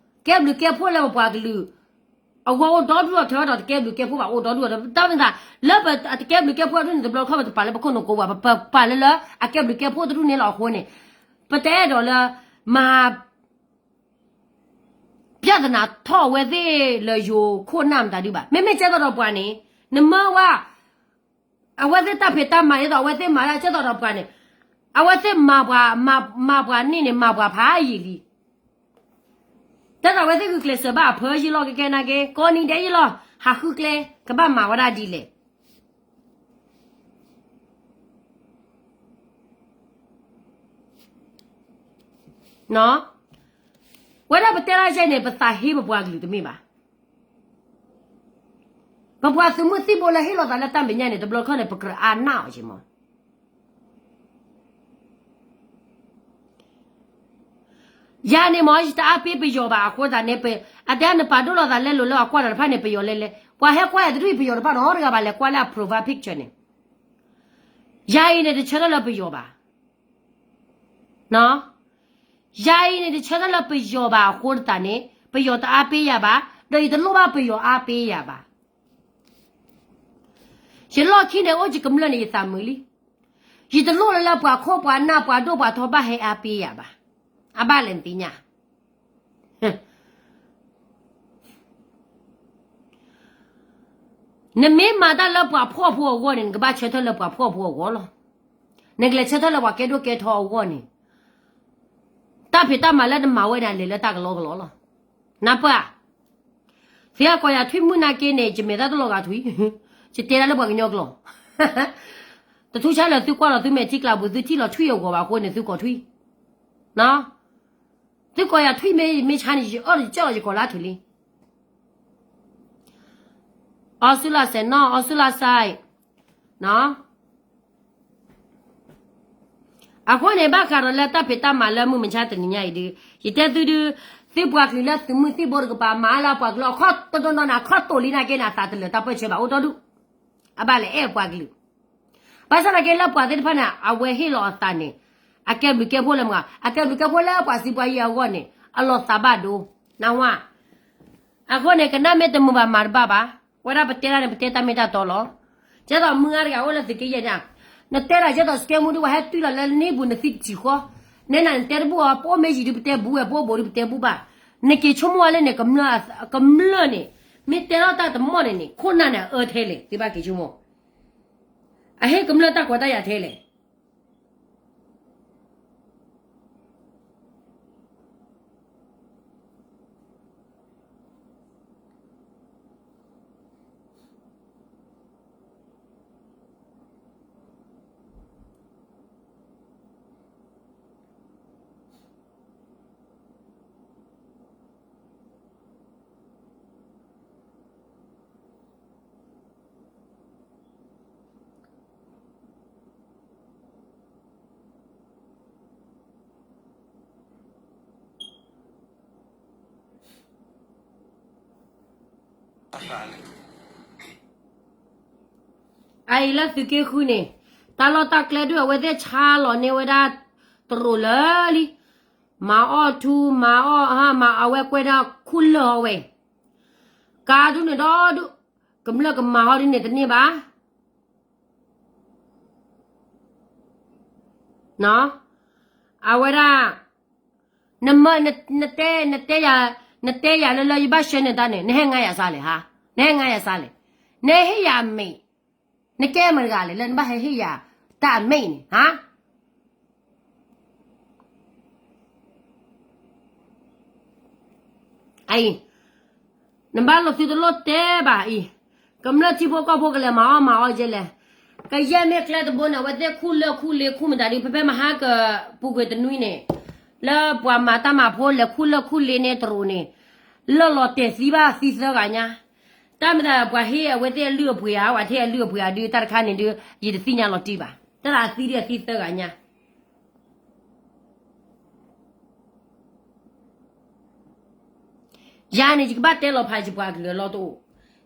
ကဲဘျုးကဲဖှိၣ်လၢပပှၤကလုာ် အဂီၢ်အိၣ်ဒီဒူၣ်ဒီး ထဲဒီးတကဲဘျုးကဲဖှိၣ်ဘၣ် အိၣ်ဒီဒူၣ်ဒီး တၢ်မ့ၢ်သး လၢပတကဲဘျုးကဲဖှိၣ်ဒ်န့ၣ် တဘျီခီၣ်ပတပာ်လၢပခိၣ်နူာ်ကိးပူၤဘၣ် ပပာ်လၢလၢအကဲဘျုးကဲဖှိၣ်တဒူၣ်န့ၣ်လီၤအဃိန့ၣ်, ပတအဲၣ်ဒိးလၢ မၤ ပြဿနာထီၣ်အဝဲသ့ၣ်လၢယိၤခိၣ်နၢ်မတၤဒုဘၣ်. မ့မ့ၢ်ကဲသိးဒီးပှၤန့ၣ် နမၢဝဲ အဝဲသ့ၣ်တၢ်ဖံးတၢ်မၤဒ်သိးအဝဲသ့ၣ်မၤဒၣ်ကဲသိးဒီးပှၤန့ၣ်, အဝဲသ့ၣ်မၤပှၤ, မၤပှၤန့ၣ်န့ၣ် မၤပှၤဖးယံာ်လံ. တဲသိးအဝဲသ့ၣ်ဂုာ်ကျဲးစၢးဘၣ်အဖၢယံာ်လီၤ ကကဲနာ်က့ ကိးနံၤဒဲးယံာ်လီၤ ဟးဃုကျဲ ကဘၣ်မၤဝဲဒၣ်ဒ်လဲၣ် ဝဲဒၣ်ပတဲဒၣ်ယဲန့ၣ် ပသးဟ့ပပှၤကလုာ်တမ့ၢ်ဘၣ်. ပပှၤသုးမုၢ်သံၣ်ဘိလၢဟ့ၣ်လီၤသးလၢတၢ်မဲာ်ညါန့ၣ် တဘျီခီန့ၣ် ပကြၢးအါနၢ်အီၤက့မး. ယၤန့ၣ်မ့ၢ် ယတအါပ့ပယီၤဘၣ်အဃိသတးန့ၣ် အတဲနပာ်ဒိၣ်လီၤသးလဲလိာ်လၢအကွၢ်တၢ်တဖၣ်န့ၣ် ပယီၤလဲလဲ, ပှၤဟဲကွၢ်ယၤတဒူၣ်အံၤ ပယီၤတဖၣ်နီတဂၤဘၣ် လဲၤကွၢ်လၢအ profile picture န့ၣ် ယၤအံၤန့ၣ် တဆၢထၢၣ်လၢပယီၤဘၣ်. ယၤအံၤန့ၣ် တဆၢထၢၣ်လၢပယီၤဘၣ်အဃိသတးန့ၣ် ပယီၤတအါပ့ယၤဘၣ်, ဒီးယတလိၣ်ဘၣ်ပယီၤအါပ့ယၤဘၣ်. ယလီၢ်ခံန့ၣ်အိၣ်ယကမျၢၢ်န့ၣ် ယသးမုာ်လံ. ယတလိၣ်လၢလၢပှၤခိၣ်ပှၤနၢ်ပှၤဒိၣ်ပှၤထီဘၣ်ဟဲအါပ့ယၤဘၣ်. အဘၣ်လဲၣ်နသ့ၣ်ညါ နမ့ၢ်မၤတၢ်လၢပှၤဖှီၣ်ဖိအဂီၢ်န့ၣ် နကဘၣ်ဆၢထၢၣ်လၢပှၤဖှီၣ်ဖိအဂီၢ်လီၤ. နကလဲၤဆၢထၢၣ်လၢပှၤကဲဒိၣ်ကဲထီအဂီၢ်န့ၣ် တၢ်ဖံးတၢ်မၤလၢနမၤဝဲဒၣ်လဲၤလၢတၢ်ကလီကလီလီၤ. နၢ်ပၢၢ် သ့အကိးယၤထွံၣ်မုၢ်နာ်က့န့ၣ် ယမဲာ်သၣ်တလီၤဂာ်ထွံၣ်, ယတဲဒၣ်လၢပှၤကညီကျိာ်, တထူၣ်ဆါလၢသုကွၢ်လီၤသုမဲာ်ထံကျါပူၤ သုထံၣ်လီၤထွံၣ်အဂီၤဘၣ်အဃိန့ၣ် သုကိးထွံၣ်, သုကိးယၤထွံၣ်မ့ၢ်မ့ၢ်ဆါန့ၣ် ယအီၣ်တကၢၢ်လီၤယကိးလၢထွံၣ်လံ. အီစူလၢစဲးနီၢ် အီစူလၢစဲး အဃိန့ၣ် ဘၣ်ဃးဒီးလၢတၢ်ဖံးတၢ်မၤလၢမုၢ်မဆါတနံၤညါအံၤဒုး ယတဲသုဒုး, သုပှၤကလုာ်လၢသုးမုၢ်သံၣ်ဘိတကပၤ မၤလၢပှၤကလုာ်အခီၣ်တနီၤနီၤ အခီၣ်တိာ်လံနာ်က့န့ၣ် အသးတလၢာ်တၢ်ပၢၢ်ဆၢဘၣ် အိၣ်တီဒူၣ်, အဘၣ်လဲၤအဲၣ်ပှၤကလုာ်. ဘၣ်ဆၣ်နာ်က့လၢပှၤသ့ၣ်တဖၣ်န့ၣ် အဝဲဟ့ၣ်လီၤအသးန့ၣ် အကဲဘျုးကဲဖှိၣ်လၢမဂၤ အကဲဘျုးကဲဖှိၣ်လၢပှၤစံးပှၤယံၤအဂီၢ်န့ၣ် အလီၤသးဘၣ်ဒိ, နဝဲ အဃိန့ၣ် ကနၣ်မ့ၢ်တမုာ်ဘၣ်မၤတဘၣ်ဘၣ်, ဝဲဒၣ်ပတဲတၢ်န့ၣ် ပတဲတၢ်မ့ၢ်တၢ်တီလီၤ. ကဲသိးမုၢ်ဂၤတဂၤအိၣ်လၢသုးက့ယဲၢ်န့ၣ်, နတဲတၢ်ကဲသိးစကဲမူဒုး ပှၤဟဲတုၤလီၤလၢနဟံၣ်ပူၤနသံတဆံးဃီ, နဲနၤနတဲတဘူၣ်အီၤ ပအိၣ်မ့ၢ်ယံၤဒုးပတဲဘူၣ်ဝဲ ပအိၣ်ဘူးဒုးပတဲဘူၣ်ဘၣ်. နက့ၤဆိကမိၣ်ဝဲလၢန့ၣ် ကမျၢၢ်န့ၣ် မ့ၢ်တဲထီၣ်တၢ်တမီၢ်န့ၣ်န့ၣ် ခိၣ်နၢ်န့ၣ်အအၢထဲလဲၣ် သုဘၣ်က့ၤဆိကမိၣ်, အဟ့ၣ်ကမျၢၢ်တၢ်ခွဲးတၢ်ယာ်ထဲလဲၣ်. အအံၤလၢသုးက့ဃုန့ၣ် တၢ်လီၢ်တၢ်ကျဲဒုး အဝဲသ့ၣ်ဆါလီၤန့ၢ်ဝဲဒၣ်တရူးလၢလံ, မၤအီၣ်ထူ မၤအီၣ်ဟါ မၤအဝဲကွဲဒၣ်ခူၣ်လၢာ်အီၤဝဲ, ကါဒုးန့ၣ်ဒီဒူၣ်, ကမျၢၢ်ကမၤဟီဒုးန့ၣ်တန့ၢ်ဘၣ်. အဝဲဒၣ် နမၢ နတဲ နတဲယၤ နတဲယၤလၢလၢယဘၣ်ဆှၢနတၢ်န့ၣ် နဟဲငါယၤစါလဲၣ်ဟါ, နဟဲငါယၤစါလဲၣ်, နဟဲဟ့ၣ်ယၤအမဲာ်, နကဲမတၤတဂၤလဲၣ် လၢနဘၣ်ဟဲဟ့ၣ်ယၤတၢ်အမဲာ်န့ၣ်ဟါ. အံၤ နဘၣ်လိာ်သုတလိၣ်တဲဘၣ်အံၤ, ကမျၢၢ်ထံဖိကီၢ်ဖိကလဲၤမၤအီၣ်မၤအီၣ်ယဲလဲၣ်, ကယဲၢ်မ့ၢ်ကျဲတဘိန့ၣ် အဝဲသ့ၣ်ခူၣ်လၢာ်ခူၣ်လ့ခူၣ်မတၤဒုး ဖဲဖဲမဟါကပူၤကွံာ်တနွံန့ၣ်, လၢပှၤမၤတၢ်မၤဖိလဲၤခူၣ်လၢာ်ခူၣ်လ့န့ၣ်တရူးန့ၣ်, လၢလီၤတဲာ်သံဘၣ်သံသၢဂၤညါ, တၢ်မၤသးပှၤဟ့ၣ်အဝဲသ့ၣ်အလုၢ်အပှ့ၤဧါ ပှၤဟ့ၣ်အလုၢ်အပှ့ၤဧါဒုး တၢ်တခါန့ၣ်ဒုး ယတသ့ၣ်ညါလီၤတံၢ်ဘၣ်, တၢ်သံဒုးသံသၢဂၤညါ ယၤန့ၣ် ယကဘၣ်တဲလီၤဖးယပှၤကလုာ်အလီၢ်တအိၣ်,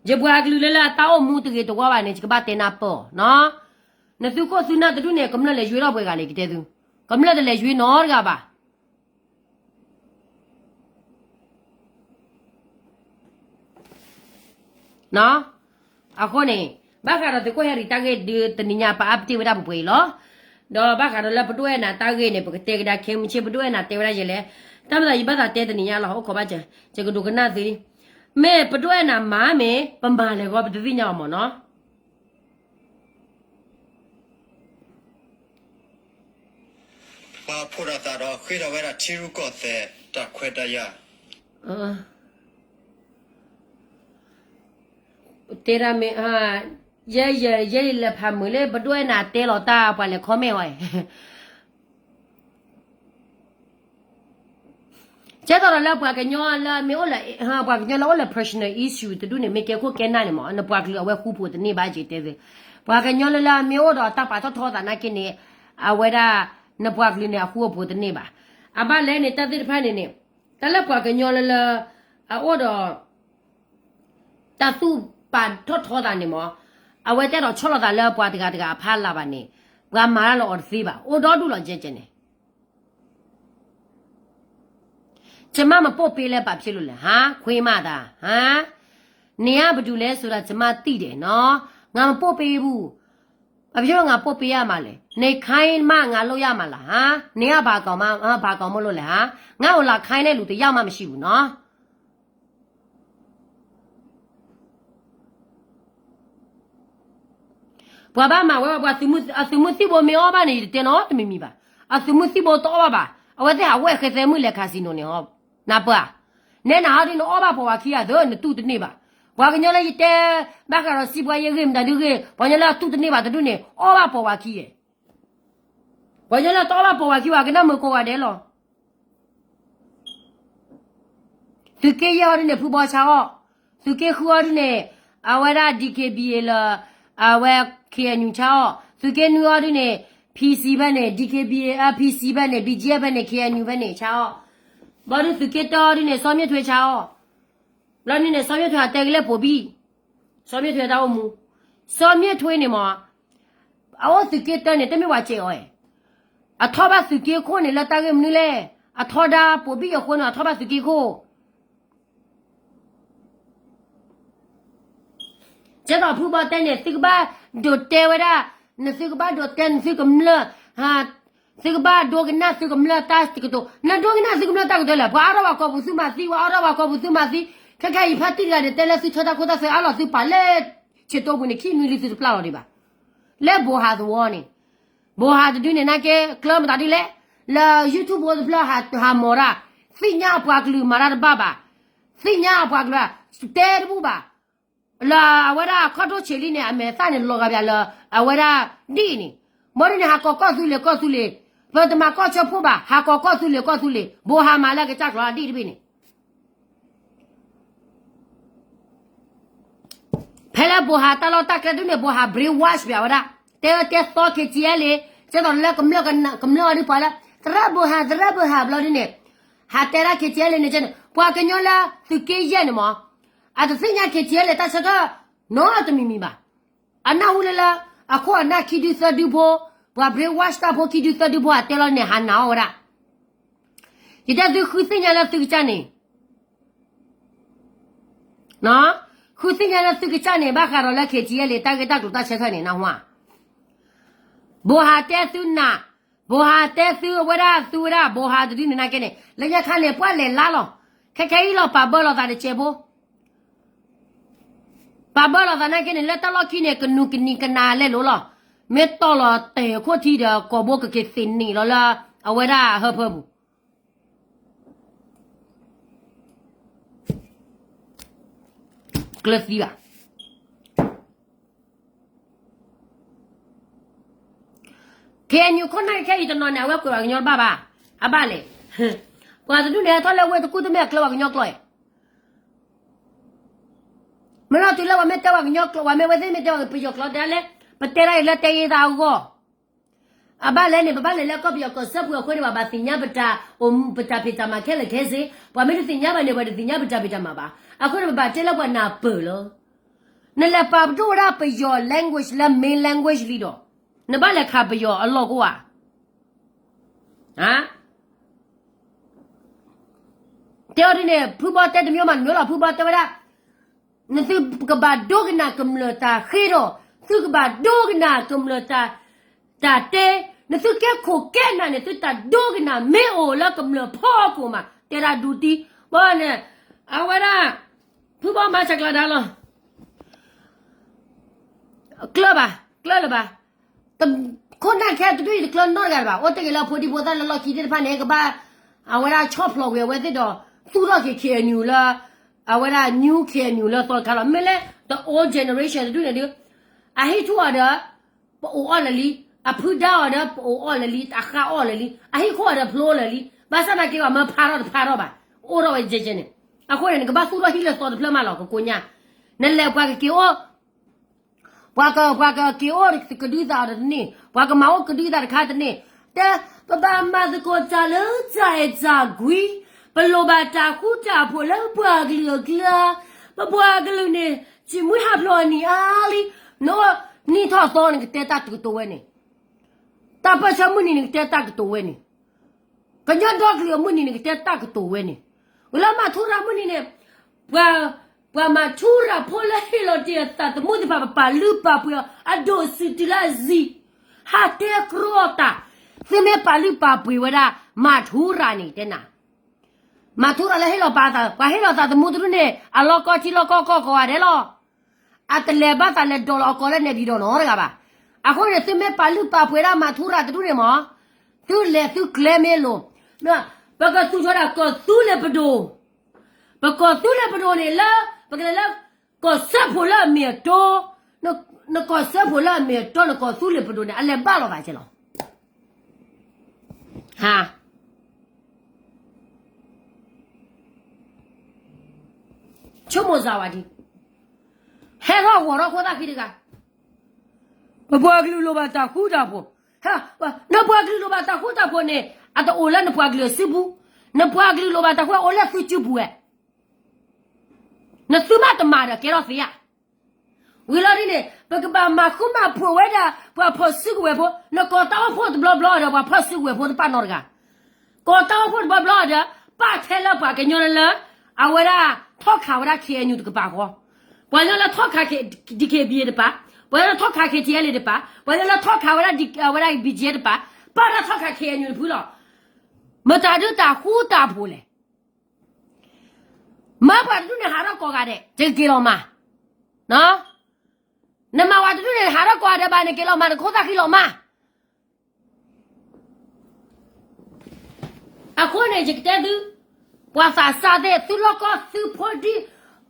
ယပှၤကလုာ်လၢလၢအတၢ်အိၣ်မူတဂ့ၤတဝါဘၣ်န့ၣ် ယကဘၣ်တဲနၢ်ပၢၢ်အီၤနီၤ, နသုခိၣ်သုနၢ်တဒူၣ်န့ၣ် ကမျၢၢ်လဲၤယွ့ထီၣ်ပှဲၤဂၤလဲၣ် ယကတဲသု, ကမျၢၢ်တလဲၤယွ့နီတဂၤဘၣ် အဃိန့ၣ် ဘၣ်ဃးဒီးသုးခိၣ်ဟဲရံၤတၢ်ဂ့ၢ်ဒုးတနံၤညါပ update ဝဲဒၣ်ပှဲၤပှဲၤအံၤလီၤ. ဒီးဘၣ်ဃးဒီးလၢပဒိၣ်အဲၣ်နၤတၢ်ဂ့ၢ်န့ၣ် ပကတဲကဒါခဲမုၢ်ဆ့ၣ် ပဒိၣ်အဲၣ်နၤတဲဝဲဒၣ်ယဲလဲၣ်, တၢ်မၤသးယဘၣ်သးတဲတနံၤညါလီၤ အိၣ်ခိးဘၣ်စၢၤ ယကဒိကနၣ်သုလံ, မ့ၢ်ပဒိၣ်အဲၣ်နၤမၤမ့ၢ် ပမၤလဲၤဂီၤပတသ့ၣ်ညါဘၣ်မၢ်နီၤ ပှၤဖိးတၢ်သးဒီးဃ့ထီၣ်ဝဲဒၣ်ထံရူၢ်ကီၢ်သဲးတၢ်ခွဲးတၢ်ယာ်, တဲဒၣ်မ့ၢ်, ယဲယဲယဲယလဲၤဖးမုာ်လၢပဒိၣ်အဲၣ်နၤတဲလီၤတၢ်ပှၤလဲၤ comment ဝဲ ကဲသိးဒီးလၢပှၤကညီလၢမ့ၢ်အိၣ်လၢ ပှၤကညီလၢအိၣ်လၢ personal issue တဒူၣ်န့ၣ် မ့ၢ်ကဲခိၣ်ကဲနၢ်န့ၣ်မး နပှၤကလုာ်အဝဲဃူဖိးတန့ၢ်ဘၣ်က့ၤတဲ, ပှၤကညီလၢလၢမ့ၢ်အိၣ်ဒီးတၢ်ပာ်ထီၣ်ထီသးနာ်က့န့ၣ်, အဝဲဒၣ် နပှၤကလုာ်န့ၣ်အဃူအဖိးတန့ၢ်ဘၣ်. အဘၣ်လဲၣ်န့ၣ် တၢ်သ့ၣ်တဖၣ်န့ၣ်န့ၣ်, တၢ်လၢပှၤကညီလၢလၢ အအိၣ်ဒီး တၢ်သူၣ်ပာ်ထီၣ်ထီသးန့ၣ်မး, အဝဲတအဲၣ်ဒိးဆီၣ်လီၤသးလၢပှၤတဂၤတဂၤအဖီလာ်ဘၣ်န့ၣ်, ပှၤမၤတၢ်လၢအီၤတသ့ဘၣ်, အိၣ်ဒီဒူၣ်လီၤကဲကဲန့ၣ်. ကျမမပို့ပေးလဲ ဘာဖြစ်လို့လဲ, ဟါ, ခွေးမသား, ဟါ, နေကဘာလုပ်လဲဆိုတာ ကျမသိတယ်နော်, ငါမပို့ပေးဘူး. ဘာဖြစ်လို့ငါပို့ပေးရမှာလဲ? နခိုင်းမှငါလုပ်ရမှာလားဟါ? နကဘာကောင်မလို့လဲဟါ? ငါ့ကိုလာခိုင်းတဲ့လူတစ်ယောက်မှမရှိဘူးနော်. ပှၤဘၣ်မၤဝဲ ပှၤသုးမုၢ်သံၣ်ဘိမ့ၢ်အီၣ်ဘၣ်န့ၣ် ယတတဲနီတမံၤမံၤဘၣ်. အသုးမုၢ်သံၣ်ဘိတအီၣ်ဘၣ်ဘၣ်. အဝဲသ့ၣ်ဟးဝဲၣ်ဃဲသဲမုၣ်လဲၤ casino န့ၣ်ဟီ, နၢ်ပၢၢ်ဧါ. နဲနဟီဒ်နအီၣ်ဘၣ်ပိာ်ဝၤခံဂၤသၢ နတူၢ်တန့ၢ်ဘၣ်. ပှၤကညီလၢယတဲ ဘၣ်ဃးဒီးစံးဘွါယဲၢ်ဂ့ၢ်မတၤဒုဂ့ၢ် ပှၤကညီလၢအတူၢ်တန့ၢ်ဘၣ်တဒူၣ်န့ၣ် အီၣ်ဘၣ်ပိာ်ဝၤခံဂၤ ပှၤကညီလၢတအီၣ်ဘၣ်ပိာ်ဝၤခံ ပှၤကနၣ်မုာ်ကိးဂၤဒဲးလီၤ. သုးက့ယဲၢ်အီၤဒ်န့ၣ် ဖုဘီဆါအီၣ်, သုးက့ဃုအီၤဒ်န့ၣ် အဝဲဒၣ် D K B A လၢ အဝဲ K N U ဆါအီၣ်, သုးက့နွံအီၤဒ်န့ၣ် P C ဖဲန့ၣ် D K B A P C ဖဲန့ၣ် B G F ဖဲန့ၣ် K N U ဖဲန့ၣ်ဆါအီၣ်, ဘျီဒ်သုးက့တၢအီၤဒ်န့ၣ် စီၤမ့ၣ်ထွဲဆါအီၣ်, ဘျီဒ်န့ၣ် စီၤမ့ၣ်ထွဲအတဲကလဲၣ်ပိာ်ဘံၣ် စီၤမ့ၣ်ထွဲတၢ်အိၣ်မူ, စီၤမ့ၣ်ထွဲန့ၣ်မး အအိၣ်သုးက့တၢန့ၣ် တမ့ၢ်ပှၤစဲးအီၤဧါ. အထီၣ်ဘၣ်သုးက့ခိၣ်န့ၣ် လၢတၢ်ဂ့ၢ်မနုၤလဲၣ်. အထီဒါပိာ်ဘံၣ်အဃိန့ၣ် အထီၣ်ဘၣ်သုးက့ခိၣ်. ကဲသိးဖုဘီတဲန့ၣ် သုကဘၣ်ဒိးတဲဝဲဒၣ်, နသုကဘၣ်ဒိးတဲ နသုကမျၢၢ်, သုကဘၣ်ဒိကနၣ်သုကမျၢၢ်တၢ်ကတိၤ, နဒိကနၣ်သုကမျၢၢ်တၢ်ကတိၤလဲၣ်. ပှၤအီၣ်ထီၣ်ပှၤကိာ်ပူၤသုမၤသံ, ပှၤအီၣ်ထီၣ်ပှၤကိာ်ပူၤသုမၤသံ, ခဲခဲအံၤဖါတံၢ်တဂၤန့ၣ် တဲလၢသုထၢတၢ်ခိတၢ်သွဲအါလီၤ သုပာ်လၢဆဲးတိပူၤန့ၣ် ခံနွံလံသုတပျၢ်လီၤဒံးဘၣ်. လၢဘိဟးသဝီန့ၣ်, ဘိဟးတဒုန့ၣ် နာ်က့ ကျၢမတၤဒ်လဲၣ်, လၢ YouTube ဖိတဖျၢၣ်ဟးမီၤတၢ်, သ့ၣ်ညါအပှၤကလုာ်မၤတၢ်တဘၣ်ဘၣ်, သ့ၣ်ညါအပှၤကလုာ်, တဲတဘူၣ်ဘၣ်. လၢအဝဲဒၣ်ခီၣ်ထီၣ်ဆံးလံန့ၣ် အမဲာ်သၣ်န့ၣ်လီၤဂာ်ဘၣ်လၢ အဝဲဒၣ်ဒ်အံၤန့ၣ်, ဘၣ်ဒ်န့ၣ် ဟးကိးကီၢ်သူလ့ၤကီၢ်သူလ့ၤ, ပတမၤကီၢ်ဆၢဖိဘၣ်, ဟးကိးကီၢ်သူလ့ၤကီၢ်သူလ့ၤ, ဘိဟးမၤလၢကစၢ်ကျိၤဒ်တဘ့ၣ်န့ၣ် ဖဲလၢဘိဟးတၢ်လီၢ်တၢ်ကျဲဒ်န့ၣ် ဘိဟး brainwash ဘၣ်ဝဲဒၣ်, တဲတဲသီ K T L လံ, ကဲသိးလၢကမျၢၢ်အီၤဒ်ပှၤလၢ သရၣ်ဘိဟး သရၣ်ဘိဟးဘျီဒ်န့ၣ်, ဟးတဲဒၣ် K T L လံန့ၣ်န့ၣ် ပှၤကညီလၢသုးက့ယဲၢ်န့ၣ်မး, အတသ့ၣ်ညါ K T L လံတၢ်ဆၢထၢၣ် နီတမံၤမံၤဘၣ်. အနၢ်ဟူလၢလၢ အခိၣ်အနၢ်ခံဒုသၢဒုဖိ, ပှၤ brainwash တၢ်ဖိ ခံဒုသၢဒုဖိအတဲလီၤန့ၣ် ဟးနာ်အီၣ်ဝဲဒၣ်. ယတဲသုဃုသ့ၣ်ညါလၢသုကစၢ်န့ၣ်, ဃုသ့ၣ်ညါလၢသုကစၢ်န့ၣ် ဘၣ်ဃးဒီးလၢ K T L လံတၢ်ဂ့ၢ်တၢ်ကျိၤတၢ်ဆၢထၢၣ်န့ၣ် နၢ်ဟူဧါ. ဘိဟးတဲသုနာ်, ဘိဟးတဲသုဝဲဒၣ်သုဝဲဒၣ် ဘိဟးတဒုန့ၣ်နာ်က့န့ၣ် လၢညါခါန့ၣ် ပှၤလဲၤလါလီၤ. ခဲခဲအံၤလီၤ ပာ်ဘၢလိာ်သးတစဲးဖိ ပာ်ဘၢလိာ်သးနာ်က့န့ၣ် လၢတၢ်လီၢ်ခံန့ၣ် ကနူးကနံၤကနၤလဲၤလိၤလီၤ. မ့ၢ်တီၢ်လီၤတဲာ်ခိၣ်ထံဒီး ကိာ်ဘိကက့ၤသ့ၣ်နံၤလီၤလၢ အဝဲဒၣ်ဟၢဖၢပူၤ ကျၢၤသံဘၣ်. K N U ခိၣ်နၢ်ခဲအံၤတနီၤန့ၣ် အဝဲကွဲးပှၤကညီတဘၣ်ဘၣ်. အဘၣ်လဲၣ်. ပှၤတဒူၣ်န့ၣ် ဟဲထီၣ်လၢဝဲတကူၣ်တမ့ၢ်အကျၢၤပှၤကညီကျိာ်ဧါ. မ့ၢ်လီၤတုၤလၢပှၤမ့ၢ်တဲပှၤကညီကျိာ် ပှၤမ့ၢ်ဝဲသ့ၣ်မ့ၢ်တဲပှၤပယီၤကျိာ်တဲလဲၣ်, ပတဲဒၣ်အံၤလၢတဲယ့သးအဂီၢ် အဘၣ်လဲၣ်န့ၣ် ပဘၣ်လဲၤလၢကီၢ်ပယီၤကီၢ်စၢဖှိၣ်အဃိန့ၣ် ပှၤဘၣ်သ့ၣ်ညါပတၢ်အိၣ်မူ ပတၢ်ဖံးတၢ်မၤခဲလၢာ်ခဲဆ့, ပှၤမ့ၢ်တသ့ၣ်ညါဘၣ်န့ၣ် ပှၤတသ့ၣ်ညါပတၢ်ဖံးတၢ်မၤဘၣ်. အဃိန့ၣ် ပဘၣ်တဲလၢပှၤနၢ်ပၢၢ်လီၤ. နလဲၤပာ်ပဒိၣ်ဝဲဒၣ်ပယီၤ language လၢ main language လံဒီး နဘၣ်လဲၤခးပယီၤအလီၢ်ကအိၣ်ဧါ. တဲအီၤဒ်န့ၣ် ဖုဘီတဲတမံၤမးတမံၤလီၤ. ဖုဘီတဲဝဲဒၣ် နသုကဘၣ်ဒိကနၣ်ကမျၢၢ်တၢ်ဃ့ဒီး သုကဘၣ်ဒိကနၣ်ကမျၢၢ်တၢ် တၢ်တဲ, နသုကဲခိၣ်ကဲနၢ်န့ၣ် သုတၢ်ဒိကနၣ်မ့ၢ်အိၣ်လၢကမျၢၢ်ဖီခိၣ်မး တဲဒၣ်ဒူတံၢ်, ဘၣ်န့ၣ် အဝဲဒၣ် ဖုဘီမၤစၢၤကျါဒါလီၤ. ကျၢၢ်ဘၣ်, ကျၢၢ်လၢၤဘၣ်. ခိၣ်နၢ်ခဲတဒူၣ်အံၤတကျၢၢ်နီတဂၤလၢၤဘၣ်. အိၣ်တ့ၢ်က့ၤလၢဖိဒံဖိသၣ်လၢလီၢ်ခံသ့ၣ်တဖၣ်န့ၣ် ကဘၣ် အဝဲဒၣ်ဆီၣ်ဖျိးကွံာ်အဝဲသ့ၣ်ဒီး သူၣ်ထီၣ်က့ၤ K N U လၢ အဝဲဒၣ် new K N U လၢသီတခါလီၤ. မ့ၢ်လၢ the old generation တဒူၣ်န့ၣ်ဒုး အဟံၣ်ထူၣ်အီၤဒီး ပအိၣ်အီၣ်လၢာ်လံ, အဖုဒါအီၤဒီး ပအိၣ်အီၣ်လၢာ်လံ, အဃၢ်အီၣ်လၢာ်လံ, အဟံၣ်ခိၣ်အီၤဒီးဖျိလၢာ်လံ. ဘၣ်ဆၣ်သနာ်က့ ပှၤမၢဖးထီၣ်တဖးထီၣ်ဘၣ်, အိၣ်ထီၣ်ဝဲကဲကဲန့ၣ်. အဃိန့ၣ် နကဘၣ်သူၣ်ထီၣ်ဟံၣ်လၢသီတဖျၢၣ်မးလီၤ ကကိညါ. နလဲၤပှၤကက့ၤအိၣ် ပှၤက ပှၤကက့ၤအိၣ်ကဒုသးအီၤတန့ၢ်, ပှၤကမၤအိၣ်ကဒုသးတခါတန့ၢ်, တဲ ပဘၣ်မၤသကိးတၢ်လၢတၢ်အဲၣ်တၢ်ကွံ, ပလိၣ်ဘၣ်တၢ်ဃူတၢ်ဖိးလၢပှၤကလုာ်အကျါ, ပပှၤကလုာ်န့ၣ် စံးမွံဟးဖျိးအနံၤအါလံ, နအိၣ်နံၣ်ထီၣ်သီနကတဲတၢ်တကတိၤဝဲန့ၣ်, တၢ်ပၢၢ်ဆၢမုၢ်နံၤနကတဲတၢ်ကတိၤဝဲန့ၣ်, ကညီဒီကလုာ်အမုၢ်နံၤနကတဲတၢ်ကတိၤဝဲန့ၣ်, ဝံၤလၢမၤထူရၤမုၢ်နံၤန့ၣ်, ပှၤ ပှၤမၤထူရၤဖိလၢဟ့ၣ်လီၤတ့ၢ်အသးသမူသ့ၣ်တဖၣ် ပပာ်လုၢ်ပာ်ပှ့ၤအီၤ အဒိၣ်စုတုၤလၢအစံာ်, ဟးတဲကြီအီၤတၢ်, သုမ့ၢ်ပာ်လုၢ်ပာ်ပှ့ၤဝဲဒၣ် မၤထူရၤန့ၣ်တဲနၤ, မၤထူရၤလၢဟ့ၣ်လီၤပာ်သး ပှၤဟ့ၣ်လီၤသးသမူတဒူၣ်န့ၣ် အလီၢ်ကီထံလီၢ်ကီကီၢ်ကီၢ်ဂၤဒဲးလီၤ. အတလဲၤဘၣ်သးလဲၤဒိးလီၤအကိးလၢနဲပၠံၤဒီးနီတဂၤဘၣ်. အဃိန့ၣ် သုမ့ၢ်ပာ်လုၢ်ပာ်ပှ့ၤဒၣ်မၤထူရၤတဒူၣ်န့ၣ်မး, သုလဲၤသုကျဲမ့ၢ်လိၤ, ပကသူၣ်ထီၣ်ဒၣ်ကီၢ်သူလ့ၤပဒိၣ်, ပကီၢ်သူလ့ၤပဒိၣ်န့ၣ်လၢ ပကလဲၤလၢ ကီၢ်စၢဖှိၣ်လၢအမ့ၢ်အတီ, နကီၢ်စၢဖှိၣ်လၢအမ့ၢ်အတီ နကီၢ်သူလ့ၤပဒိၣ်န့ၣ် အလဲၤဘၣ်လီၤသးကဲလီၤ. ဟါ ဆိကမိၣ်စၢ်ဝဲဒၣ်, ဟဲထီၣ်ဂီၤထီၣ်ခိၣ်သၣ်ခံတဂၤ, ပပှၤကလုာ်လိၣ်ဘၣ်တၢ်ဃူတၢ်ဖိး, နပှၤကလုာ်လိၣ်ဘၣ်တၢ်ဃူတၢ်ဖိးန့ၣ် အတအိၣ်လၢနပှၤကလုာ်စုပူၤ, နပှၤကလုာ်လိၣ်ဘၣ်တၢ်ဃူအိၣ်လၢသုစုပူၤဝဲ, နသုမးတမၤဒီးကဲထီၣ်သ့ဧါ. ဝံၤလီၤဒ်န့ၣ် ပကဘၣ်မၤဃူမၤဖိးဝဲဒၣ် ပှၤဖီၣ်စုကဝဲၤဖိ, နကီၢ်တၢ်အိၣ်ဖှိၣ်တဘျီဘျီဒီး ပှၤဖီၣ်စုကဝဲၤဖိတဖၣ်နီတဂၤ, ကီၢ်တၢ်အိၣ်ဖှိၣ်တဘျီဘျီဒီး ပာ်ထဲလၢပှၤကညီလၢ အဝဲဒၣ်ထီၣ်ခးဝဲဒၣ် ခ့ၣ်အဲၣ်ယူၣ် တကပၤဃီ, ပှၤကညီလၢထီၣ်ခး ခ့ၣ် ဒံၣ်ခ့ၣ်ဘံၣ် တပၤ, ပှၤကညီလၢထီၣ်ခး ခ့ၣ်ထံၣ်အဲလ် တပၤ, ပှၤကညီလၢထီၣ်ခးဝဲဒၣ် အဝဲဒၣ် ဘံၣ်ကၠ့ တပၤ, ပာ်ဒၣ်ထီၣ်ခး ခ့ၣ်အဲၣ်ယူၣ် တဖုလီၤ. မတၤဒုးတၢ်ဃူတၢ်ဖိးလဲၣ်. မၤပှၤတဒူၣ်န့ၣ်ဟးထီၣ်ကိးဂၤဒဲး ယကက့ၤလီၤမၤ, နမၤဝဲတဒူၣ်န့ၣ် ဟးထီၣ်ကိးဂၤဒဲးဘၣ်န့ၣ် က့ၤလီၤမၤ နခိၣ်သၣ်ဃံလီၤမၤ. အဃိန့ၣ် ယကတဲသု, ပှၤသးစၢ်သ့ၣ် သုလီၢ်ကီၢ် သုဖိဒံ,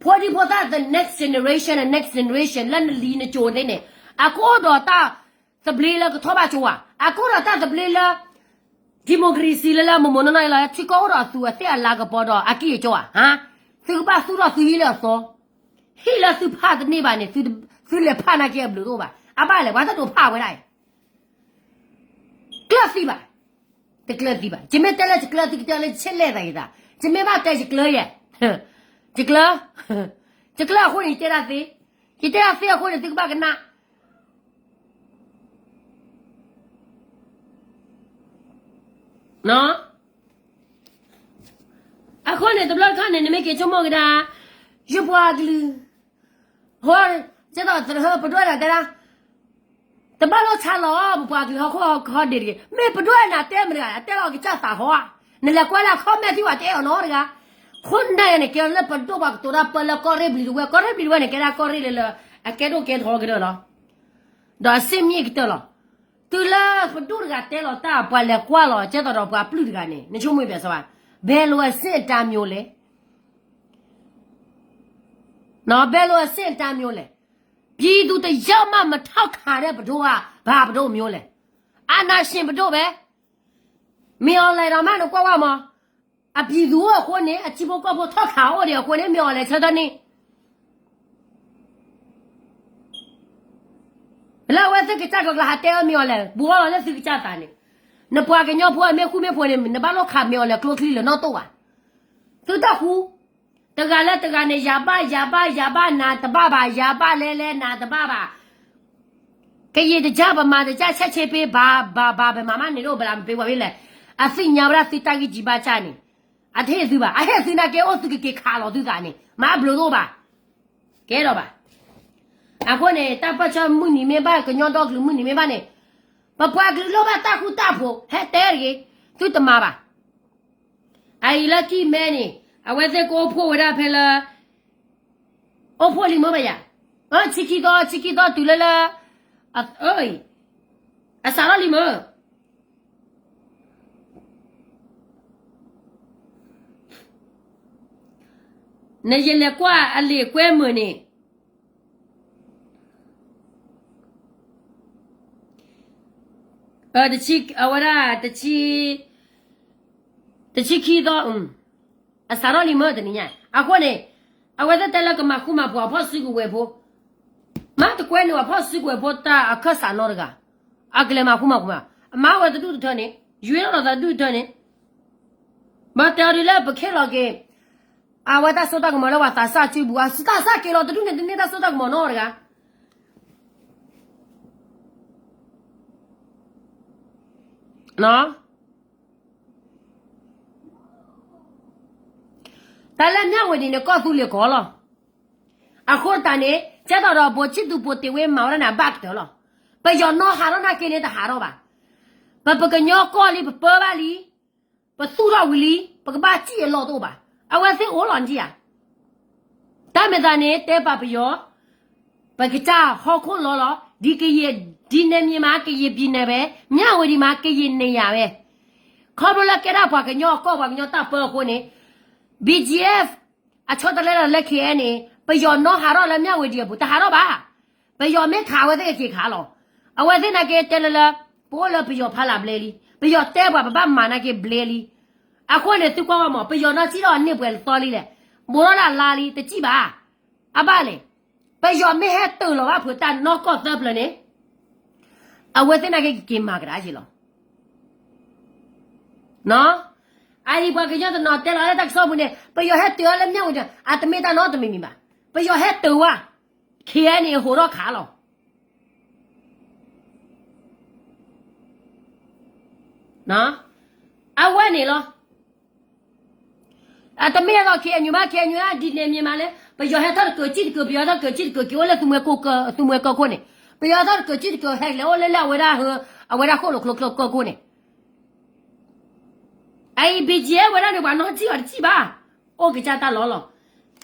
ဖိဒံဖိသၣ် the next generation, the next generation လၢနလံၤနကၠိၤသ့ၣ်န့ၣ် အကအိၣ်ဒီးတၢ်သဘျ့လၢကထီၣ်ဘၣ်ကၠိဧါ, အကအိၣ်ဒီးတၢ်သဘျ့လၢ democracy လၢလၢမိၢ်မိၢ်နီၢ်နီၢ်အံၤလီၤ, ထံကီၢ်အိၣ်ဒီးအသူးအသ့ၣ်အလၤကပီၤဒီးအကံၢ်အကၠီဧါ, ဟါ, သုကဘၣ်သူၣ်ထီၣ်သုဟံးလၢအသီ, ဟံၣ်လၢသုဖးတန့ၢ်ဘၣ်န့ၣ် သုလဲၤဖးနာ်က့အဘျုးတအိၣ်ဘၣ်, အဘၣ်လဲၣ် ပှၤတဒိးဖးဝဲဒၣ်အံၤ ကျၢၢ်သံဘၣ်, တကျၢၢ်သံဘၣ်, ယမ့ၢ်တဲလၢယကျၢၢ် သုကတဲလၢယဆဲးလဲၣ်သးယသး, ယမ့ၢ်ဘၣ်တဲယကျၢၢ်ယဲ, ယကျၢၢ်, ယကျၢၢ်အဃိန့ၣ် ယတဲဒၣ်သ့, ယတဲဒၣ်သ့အဃိန့ၣ် သုကဘၣ်ကနၣ် အဃိန့ၣ် တဘျီတခါန့ၣ် နမ့ၢ်က့ၤဆိကမိၣ်ကဒါ, ယပှၤကလုာ်, ဟိ, ကဲသိးပဒိၣ်နၤတဲဒၣ်, တဘၣ်လိၣ်ဆါလီၤ ပပှၤကလုာ်ဟီၣ်ခိၣ်ဟီၣ်ဒ့တဂ့ၤ, မ့ၢ်ပဒိၣ်နၤတဲမတၤတဂၤ တဲလီၤကစၢ်သးဟီဧါ, နလဲၤကွၢ်လၢအခီၣ်မဲာ်ထံဝဲတဲအီၤနီတဂၤ, ခိၣ်နၢ်ယၤန့ၣ် ကဲလၢပဒိၣ်ပှၤကတိၤတၢ်ပၢလၢကီၢ်ရ့ၣ်ဘျံၤတဝဲၢ်, ကီၢ်ရ့ၣ်ဘျံၤတဝဲၢ်န့ၣ် ကဲဒၣ်ကီၢ်ရ့ၣ်လၢလၢ အကဲဒိၣ်ကဲထီကတၢၢ်လီၤ ဒီးအစ့မံကတၢၢ်လီၤ. တုၤလၢပဒိၣ်တဂၤတဲလီၤတၢ် ပှၤလဲၤကွၢ်လီၤ ကဲသိးဒီးပှၤပျုၢ်တဂၤန့ၣ် နဆိကမိၣ်ဘၣ်စ့ၢ်ဘၣ်, ဘယ်လိုအဆင့်အတန်းမျိုးလဲၣ်, ဘယ်လိုအဆင့်အတန်းမျိုးလဲၣ်, ပြည်သူတစ်ယောက်မှမထောက်ခံတဲ့ပဒိၣ်က ဘာပဒိၣ်မျိုးလဲၣ်, အာဏာရှင်ပဒိၣ်ပဲ, မင်းအောင်လှိုင်ဒီးမး နကွၢ်ကွၢ်မး, အပြည်သူအဃိန့ၣ် အထံဖိကီၢ်ဖိထီၣ်ခးအိၣ်ဒံးအဃိန့ၣ် မင်းအောင်လှိုင်ဆၢထၢၣ်န့ၣ် လၢအဝဲသ့ၣ်ကစၢ်ကျိၤကျဲဟးတဲအီၤမ့ၢ်အီၤလဲၣ် ဘူးအီၤလီၤလၢသုကစၢ်သးန့ၣ်, နပှၤကညီဖိအမ့ၢ်ဃူမ့ၢ်ဖိးန့ၣ် နဘၣ်လိၣ်ခးမ့ၢ်အီၤလဲၣ်ကျိချံလၢၤနီတအိၣ်ဘၣ်. သုတၢ်ဃူ, တဂၤလၢတဂၤန့ၣ် ယၤဘၣ်ယၤဘၣ်ယၤဘၣ်နၤတဘၣ်ဘၣ် ယၤဘၣ်လဲၤလဲၤနၤတဘၣ်ဘၣ် ကယံာ်တကၢ် ပမၤတကၢ် ဆဲးဆ့ပေး ဘၣ်ဘၣ်ဘၣ် ပမၤမးန့ၣ်ဒိၣ် ပလၢမပ့ၤဝဲဖဲလဲၣ်, အသ့ၣ်ညါဝဲဒၣ်သုတၢ်ဂံၢ်စၢ်ဘါစၢ်န့ၣ်, အတဟ့ၣ်သုဘၣ်, အဟ့ၣ်သုနာ်က့အိၣ်သုကက့ၤခးလီၤသုသးန့ၣ် မၤအဘျုးတအိၣ်ဘၣ်, ကဲထီၣ်ဘၣ်. အဃိန့ၣ် တၢ်ပၢၢ်ဆၢမုၢ်နံၤမ့ၢ်ဘၣ် ကညီဒီကလုာ်မုၢ်နံၤမ့ၢ်ဘၣ်န့ၣ်, ပပှၤကလုာ်လိၣ်ဘၣ်တၢ်ဃူတၢ်ဖိး ဟဲတဲတဂ့ၤ, သုတမၤဘၣ်. အအံၤလၢကံၢ်မဲန့ၣ် အဝဲသ့ၣ်ကအိၣ်ဖှိၣ်ဝဲဒၣ်ဖဲလၢ အိၣ်ဖှိၣ်လံမ့ၢ်ဘၣ်ယၤ, ဆံခံသီ ဆံခံသီတုၤလၢလၢ အစးထီၣ်လံမ့ၢ် နယလဲၤကွၢ်အလံာ်ကွဲမုာ်န့ၣ်, အဝဲဒၣ် တဆံခံသီ အစးထီၣ်လံမ့ၢ်တနံၤညါ, အဃိန့ၣ် အဝဲသ့ၣ်တဲလၢကမၤဃူမၤဖိးအဖီၣ်စုကဝဲၤဖိ, မ့ၢ်တကွဲန့ၣ် အဖီၣ်စုကဝဲၤဖိတၢ်အခၢၣ်စးနီတဂၤ, အကလဲၤမၤဃူမၤဖိး, အမၤဝဲတဒူၣ်တထၢန့ၣ် ယွ့ထီၣ်လီၤသးဒူၣ်တထၢန့ၣ်, ဘၣ်တဲအီၤဒ်လၢပခဲလီၤက့ၤ အဝဲတၢ်စိတၢ်ကမီၤလၢပှၤသးစၢ်စုပူၤ, သးစၢ်က့ၤလီၤတဒူၣ်န့ၣ် တန့ၢ်တၢ်စိတၢ်ကမီၤနီတဂၤ တၢ်လၢမၠၣ်ဝတံၤန့ၣ် ကီၢ်သူလ့ၤကီၢ်လီၤ. အဃိသတးန့ၣ် ကဲသိးဒီး ဗိုလ်ချစ်သူ ဗိုလ်တင်ဝင်း မၤဝဲဒၣ်န့ၣ် အဘၣ်ကတၢၢ်လီၤ. ပယီၤနီၢ်ဟးထီၣ်နာ်က့န့ၣ် တဟးထီၣ်ဘၣ်. ပ ပကညီကီၢ်လံ ပပၢဘၣ်လံ, ပသူၣ်ထီၣ်ဝံၤလံ, ပကဘၣ်စံၣ်အလီၢ်တအိၣ်ဘၣ်. အဝဲသ့ၣ်အိၣ်လီၤနကဧါ. တၢ်မ့ၢ်သးန့ၣ် တဲပာ်ပယီၤ, ပကစၢ်ဟီၣ်ခိၣ်လီၤလီၤ, ဒ်ကယံာ် ဒ်န့ၣ်မ့ၢ်မး ကယံာ်ပံၤန့ၣ်ဝဲ, မၠၣ်ဝတံၤမး ကယံာ်န့ၣ်ယၤဝဲ. ခီဖျိလၢကဲဒၣ်ပှၤကညီအကီၢ် ပှၤကညီတၢ်ပၢအဃိန့ၣ် BGF အဆီတလဲလီၤလၢ KNA န့ၣ် ပယီၤနီၢ်ဟးထီၣ်လၢမၠၣ်ဝတံၤအပူၤ တဟးထီၣ်ဘၣ်. ပယီၤမ့ၢ်ခးအဝဲသ့ၣ်ကက့ၤခးလီၤ. အဝဲသ့ၣ်နာ်က့တဲလၢလၢ ပအိၣ်လၢပယီၤဖီလာ်ဘျဲလံ, ပယီၤတဲပှၤပဘၣ်မၤနာ်က့ဘျဲလံ. အဃိန့ၣ်သုကွၢ်ဝဲမး ပယီၤနီၢ်စံၣ်ထီၣ်အန့ၢ်ပှဲၤလၢသီလံလဲၣ်, ဘူးထီၣ်လၢအလါလံ တစံၣ်ဘၣ်. အဘၣ်လဲၣ်, ပယီၤမ့ၢ်ဟဲတၢၤလီၤဘၣ်ဖုးတၢ်နီၢ်ကီၢ်သၢဖျၢၣ်န့ၣ် အဝဲသ့ၣ်နာ်က့ကက့ၤမၤကဒါက့ၤလီၤ. အအံၤပှၤကညီတနီၤတဲလီၤလၢတၢ်ကစီၣ်ပူၤန့ၣ် ပယီၤဟဲတၢၤအီၤလၢမၠၣ်ဝတံၤ, အတမ့ၢ်တၢ်နီတမံၤမံၤဘၣ်. ပယီၤဟဲတၢၤဝဲ, KNA န့ၣ်ဟးထီၣ်ခးလီၤ. အဝဲန့ၣ်လီၤ. အတမ့ၢ်အသီ KNU ဘၣ်, KNU ဒ်န့ၣ်မ့ၢ်မးလၢ ပယီၤဟဲထီၣ်တကၢၢ်စံၣ်တကၢၢ်, ပယီၤဟဲထီၣ်တကၢၢ်စံၣ်တကၢၢ် က့ၤအိၣ်လၢ သုးမွဲကီၢ်ခိၣ်န့ၣ်, ပယီၤဟဲထီၣ်တကၢၢ်စံၣ်တကၢၢ် ဟဲကလဲၤအိၣ်လၢလၢအဝဲဒၣ်ဟၢ, အဝဲဒၣ်ဃိၣ်လိာ်ချိကျိကီၢ်ခိၣ်န့ၣ် အအံၤ BGF ဝဲဒၣ်န့ၣ် ပှၤနီၢ်စံၣ်အီၤတစံၣ်ဘၣ်. အိၣ်ကစၢ်တၢ်လီၤလီၤ.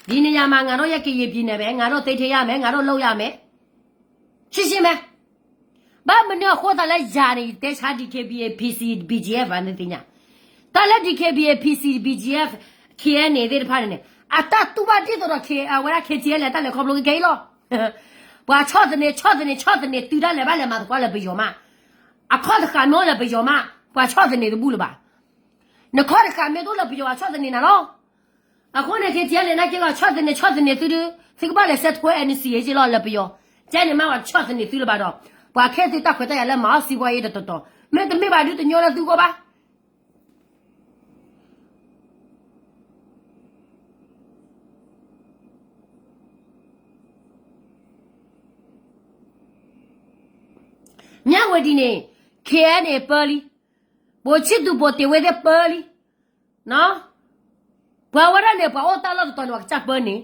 ဒ်န့ၣ်ယၤမး ငါတို့ ရခိုင်ပြည်နယ် မယ်, ငါတို့ သိမ်းထားရမယ်, ငါတို့ လုပ်ရမယ်. ရှင်းရှင်းပဲ. ဘၣ်မနုၤအဃိသတးလၢယၤန့ၣ် ယတဲဆါ DKBA PC BGF ဘၣ် နသ့ၣ်ညါ. တၢ်လၢ DKBA PC BGF KNA သ့ၣ်တဖၣ်န့ၣ်န့ၣ် အတၢ်တူၢ်ဘၣ်ဒ်သိးဒီး အဝဲဒၣ် KTLA တၢ်လဲၤခီဖျိကကဲအံၤလီၤ. ပှၤဆီၣ်သနံး ဆီၣ်သနံး ဆီၣ်သနံး တုၤဒၣ်လဲာ်ဘၣ်လဲၤမၤသကိးလၢပယီၤမး. အခီၣ်တဃာ်မ့ၢ်အိၣ်လၢပယီၤမး ပှၤဆီၣ်သနံးတဘူၣ်လၢၤဘၣ်. နခီၣ်တဃာ်မ့ၢ်တအိၣ်လၢပယီၤ ပှၤဆီၣ်သနံးနၤလီၤ. အဃိန့ၣ် KTLA န့ၣ်က့ၤဂီၤ ဆီၣ်သနံး ဆီၣ်သနံးသုဒုး သုကဘၣ်လဲၤဆဲးထွဲ NCA က့ၤလီၤလၢပယီၤ. ကဲန့ၣ်မး ပှၤဆီၣ်သနံးသုလၢၤဘၣ်ဒီး ပှၤခဲသုတၢ်ခွဲးတၢ်ယာ်လၢမၤအီၣ်စံးဘှီအံၤတတီၤတီၤ မ့တမ့ၢ်ဘၣ်ဒုးတညီလၢသုဂီၢ်ဘၣ်. မၠၣ်ဝတံၤန့ၣ် KNA ပၢလံ, ဗိုလ်ချစ်သူ ဗိုလ်တင်ဝင်း သ့ၣ်ပၢလံ. ပှၤဝဲဒၣ်န့ၣ် ပှၤအိၣ်တၢ်လီၢ်တတီၤန့ၣ် ပှၤကစၢ်ပၢန့ၣ်,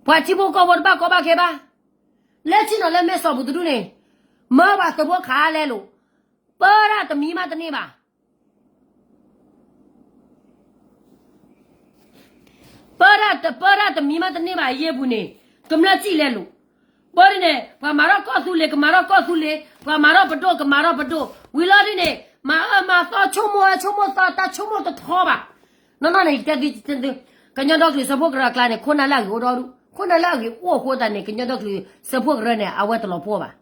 ပှၤထံဖိကီၢ်ဖိတဘၣ်ကီဘၣ်ခဲဘၣ်. လၢထံၣ်နီၤလၢမဲၢ်ဆီးပူၤတဒူၣ်န့ၣ် မၢပှၤသုးဖိခးလဲလိာ်, ပၢဒၣ်တမံၤမးတန့ၢ်ဘၣ်. ပၢဒၣ်တ ပၢဒၣ်တမံၤမးတန့ၢ်ဘၣ် အယ့ၢ်ပူၤန့ၣ် ကမျၢၢ်စံၣ်လဲလိာ်. ဘၣ်ဒ်န့ၣ် ပှၤမၤထီၣ်ကီၢ်သူလ့ၤ ကမၤထီၣ်ကီၢ်သူလ့ၤ, ပှၤမၤထီၣ်ပဒိၣ် ကမၤထီၣ်ပဒိၣ်, ဝံၤလီၤဒ်န့ၣ် မၤအၢမၤသီ ဆိကမိၣ်အၢဆိကမိၣ်သီ တၢ်ဆိကမိၣ်တထီဘၣ်. နီၢ်နီၢ်န့ၣ် ယတဲသု ကညီဒီကလုာ်စၢဖှိၣ်ကရၢအကျါန့ၣ် ခိၣ်နၢ်လၢအဂ့ၤအိၣ်ဒီဒူၣ်, ခိၣ်နၢ်လၢအဂ့ၤအိၣ်အဃိသတးန့ၣ် ကညီဒီကလုာ်စၢဖှိၣ်ကရၢန့ၣ် အဝဲတလီၤပှီၢ်ဘၣ်.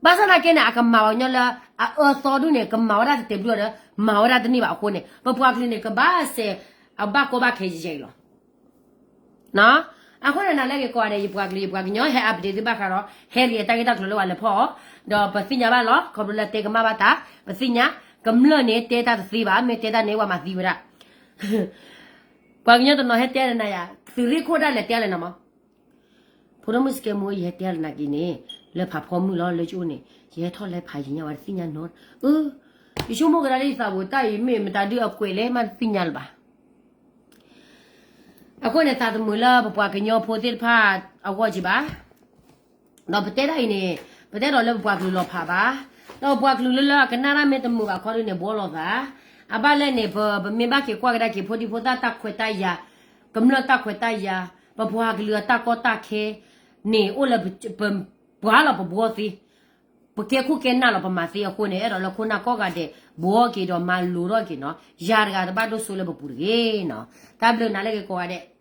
ဘၣ်ဆၣ်သနာ်က့န့ၣ် အကမၤပှၤကညီလၢအအၢသီဒူၣ်န့ၣ် ကမၤဝဲဒၣ်တတဲာ်ဘျုးဒီး မၤဝဲဒၣ်တန့ၢ်ဘၣ်အဃိန့ၣ် ပပှၤကလုာ်န့ၣ် ကဘၣ်စဲးအဘၣ်ကီဘၣ်ခဲယဲၢ်အံၤလီၤ. အဃိန့ၣ် နၤလၢအဂ့ၤကိးဂၤဒဲး ယပှၤကလုာ် ယပှၤကညီ ဟဲ update သုဘၣ်ဃးဒီး ဟဲက့ၤအတၢ်ဂ့ၢ်တၢ်ကျိၤလၢပှၤလဲၤဖီၣ်အီၤ, ဒီးပသ့ၣ်ညါဘၣ်လီၤ. ခီဖျိလၢတဲကမၣ်ဘၣ်တၢ် ပသ့ၣ်ညါ, ကမျၢၢ်န့ၣ် တဲတၢ်တသ့ဘၣ်, မ့ၢ်တဲတၢ်န့ၣ် ပှၤမၤသံဝဲဒၣ်. ပှၤကညီတနီၤဟဲတဲလၢနၤယၤ သုးရ့ၣ်ခိၣ်ဒၣ်လဲာ်တဲလၢနၤမး ဖိဒိၣ်မုၣ်စကဲမူ ယဟဲတဲလၢနၤက့ၤန့ၣ် လၢဖးဖီမုၢ်လီၤ လၢကၠိန့ၣ် ယဟဲထီၣ်လဲၤဖးယံာ်ညါဝဲတသ့ၣ်ညါနီၤ. အၢ ယဆိကမိၣ်ကဒါလၢယသးပူၤ တၢ်အံၤမ့ၢ်မတၤဒုးအကွဲးလဲၣ် မးတသ့ၣ်ညါလၢၤဘၣ်. အဃိန့ၣ် သးတမုာ်လၢပပှၤကညီဖိသ့ၣ်တဖၣ်အဂီၢ်က့ၤဘၣ်. ဒီးပတဲဒၣ်အံၤန့ၣ် ပတဲဒီးလၢပပှၤကလုာ်လီၤဖးဘၣ်. ဒီးပပှၤကလုာ်လၢလၢအကနၣ်တၢ်မ့ၢ်တမုာ်ဘၣ်ခီဒုးန့ၣ် ဘှီလိာ်သး. အဘၣ်လဲၣ်န့ၣ် ပ ပမ့ၢ်ဘၣ်က့ၤကွၢ်ကဒါက့ၤဖိဒံဖိသၣ်တၢ်ခွဲးတၢ်ယာ်, ကမျၢၢ်တၢ်ခွဲးတၢ်ယာ်, ပပှၤကလုာ်အတၢ်ကီတၢ်ခဲန့ၣ် အိၣ်လၢပ ပ ပှၤလီၤပဘှီသ့ ပကဲခိၣ်ကဲနၢ်လီၤပမၤသ့အဃိန့ၣ် အဲၣ်ဒိးလၢခိၣ်နၢ်ကိးဂၤဒဲး ဘှီက့ၤဒီးမၤလိၤထီၣ်က့ၤနီၤ. ယၤတဂၤတဘၣ်ဒိၣ်စိလၢပပူၤတဂ့ၤနီၤ. တၢ်ဘျုးနၤလၢဂ့ၤကိးဂၤဒဲး.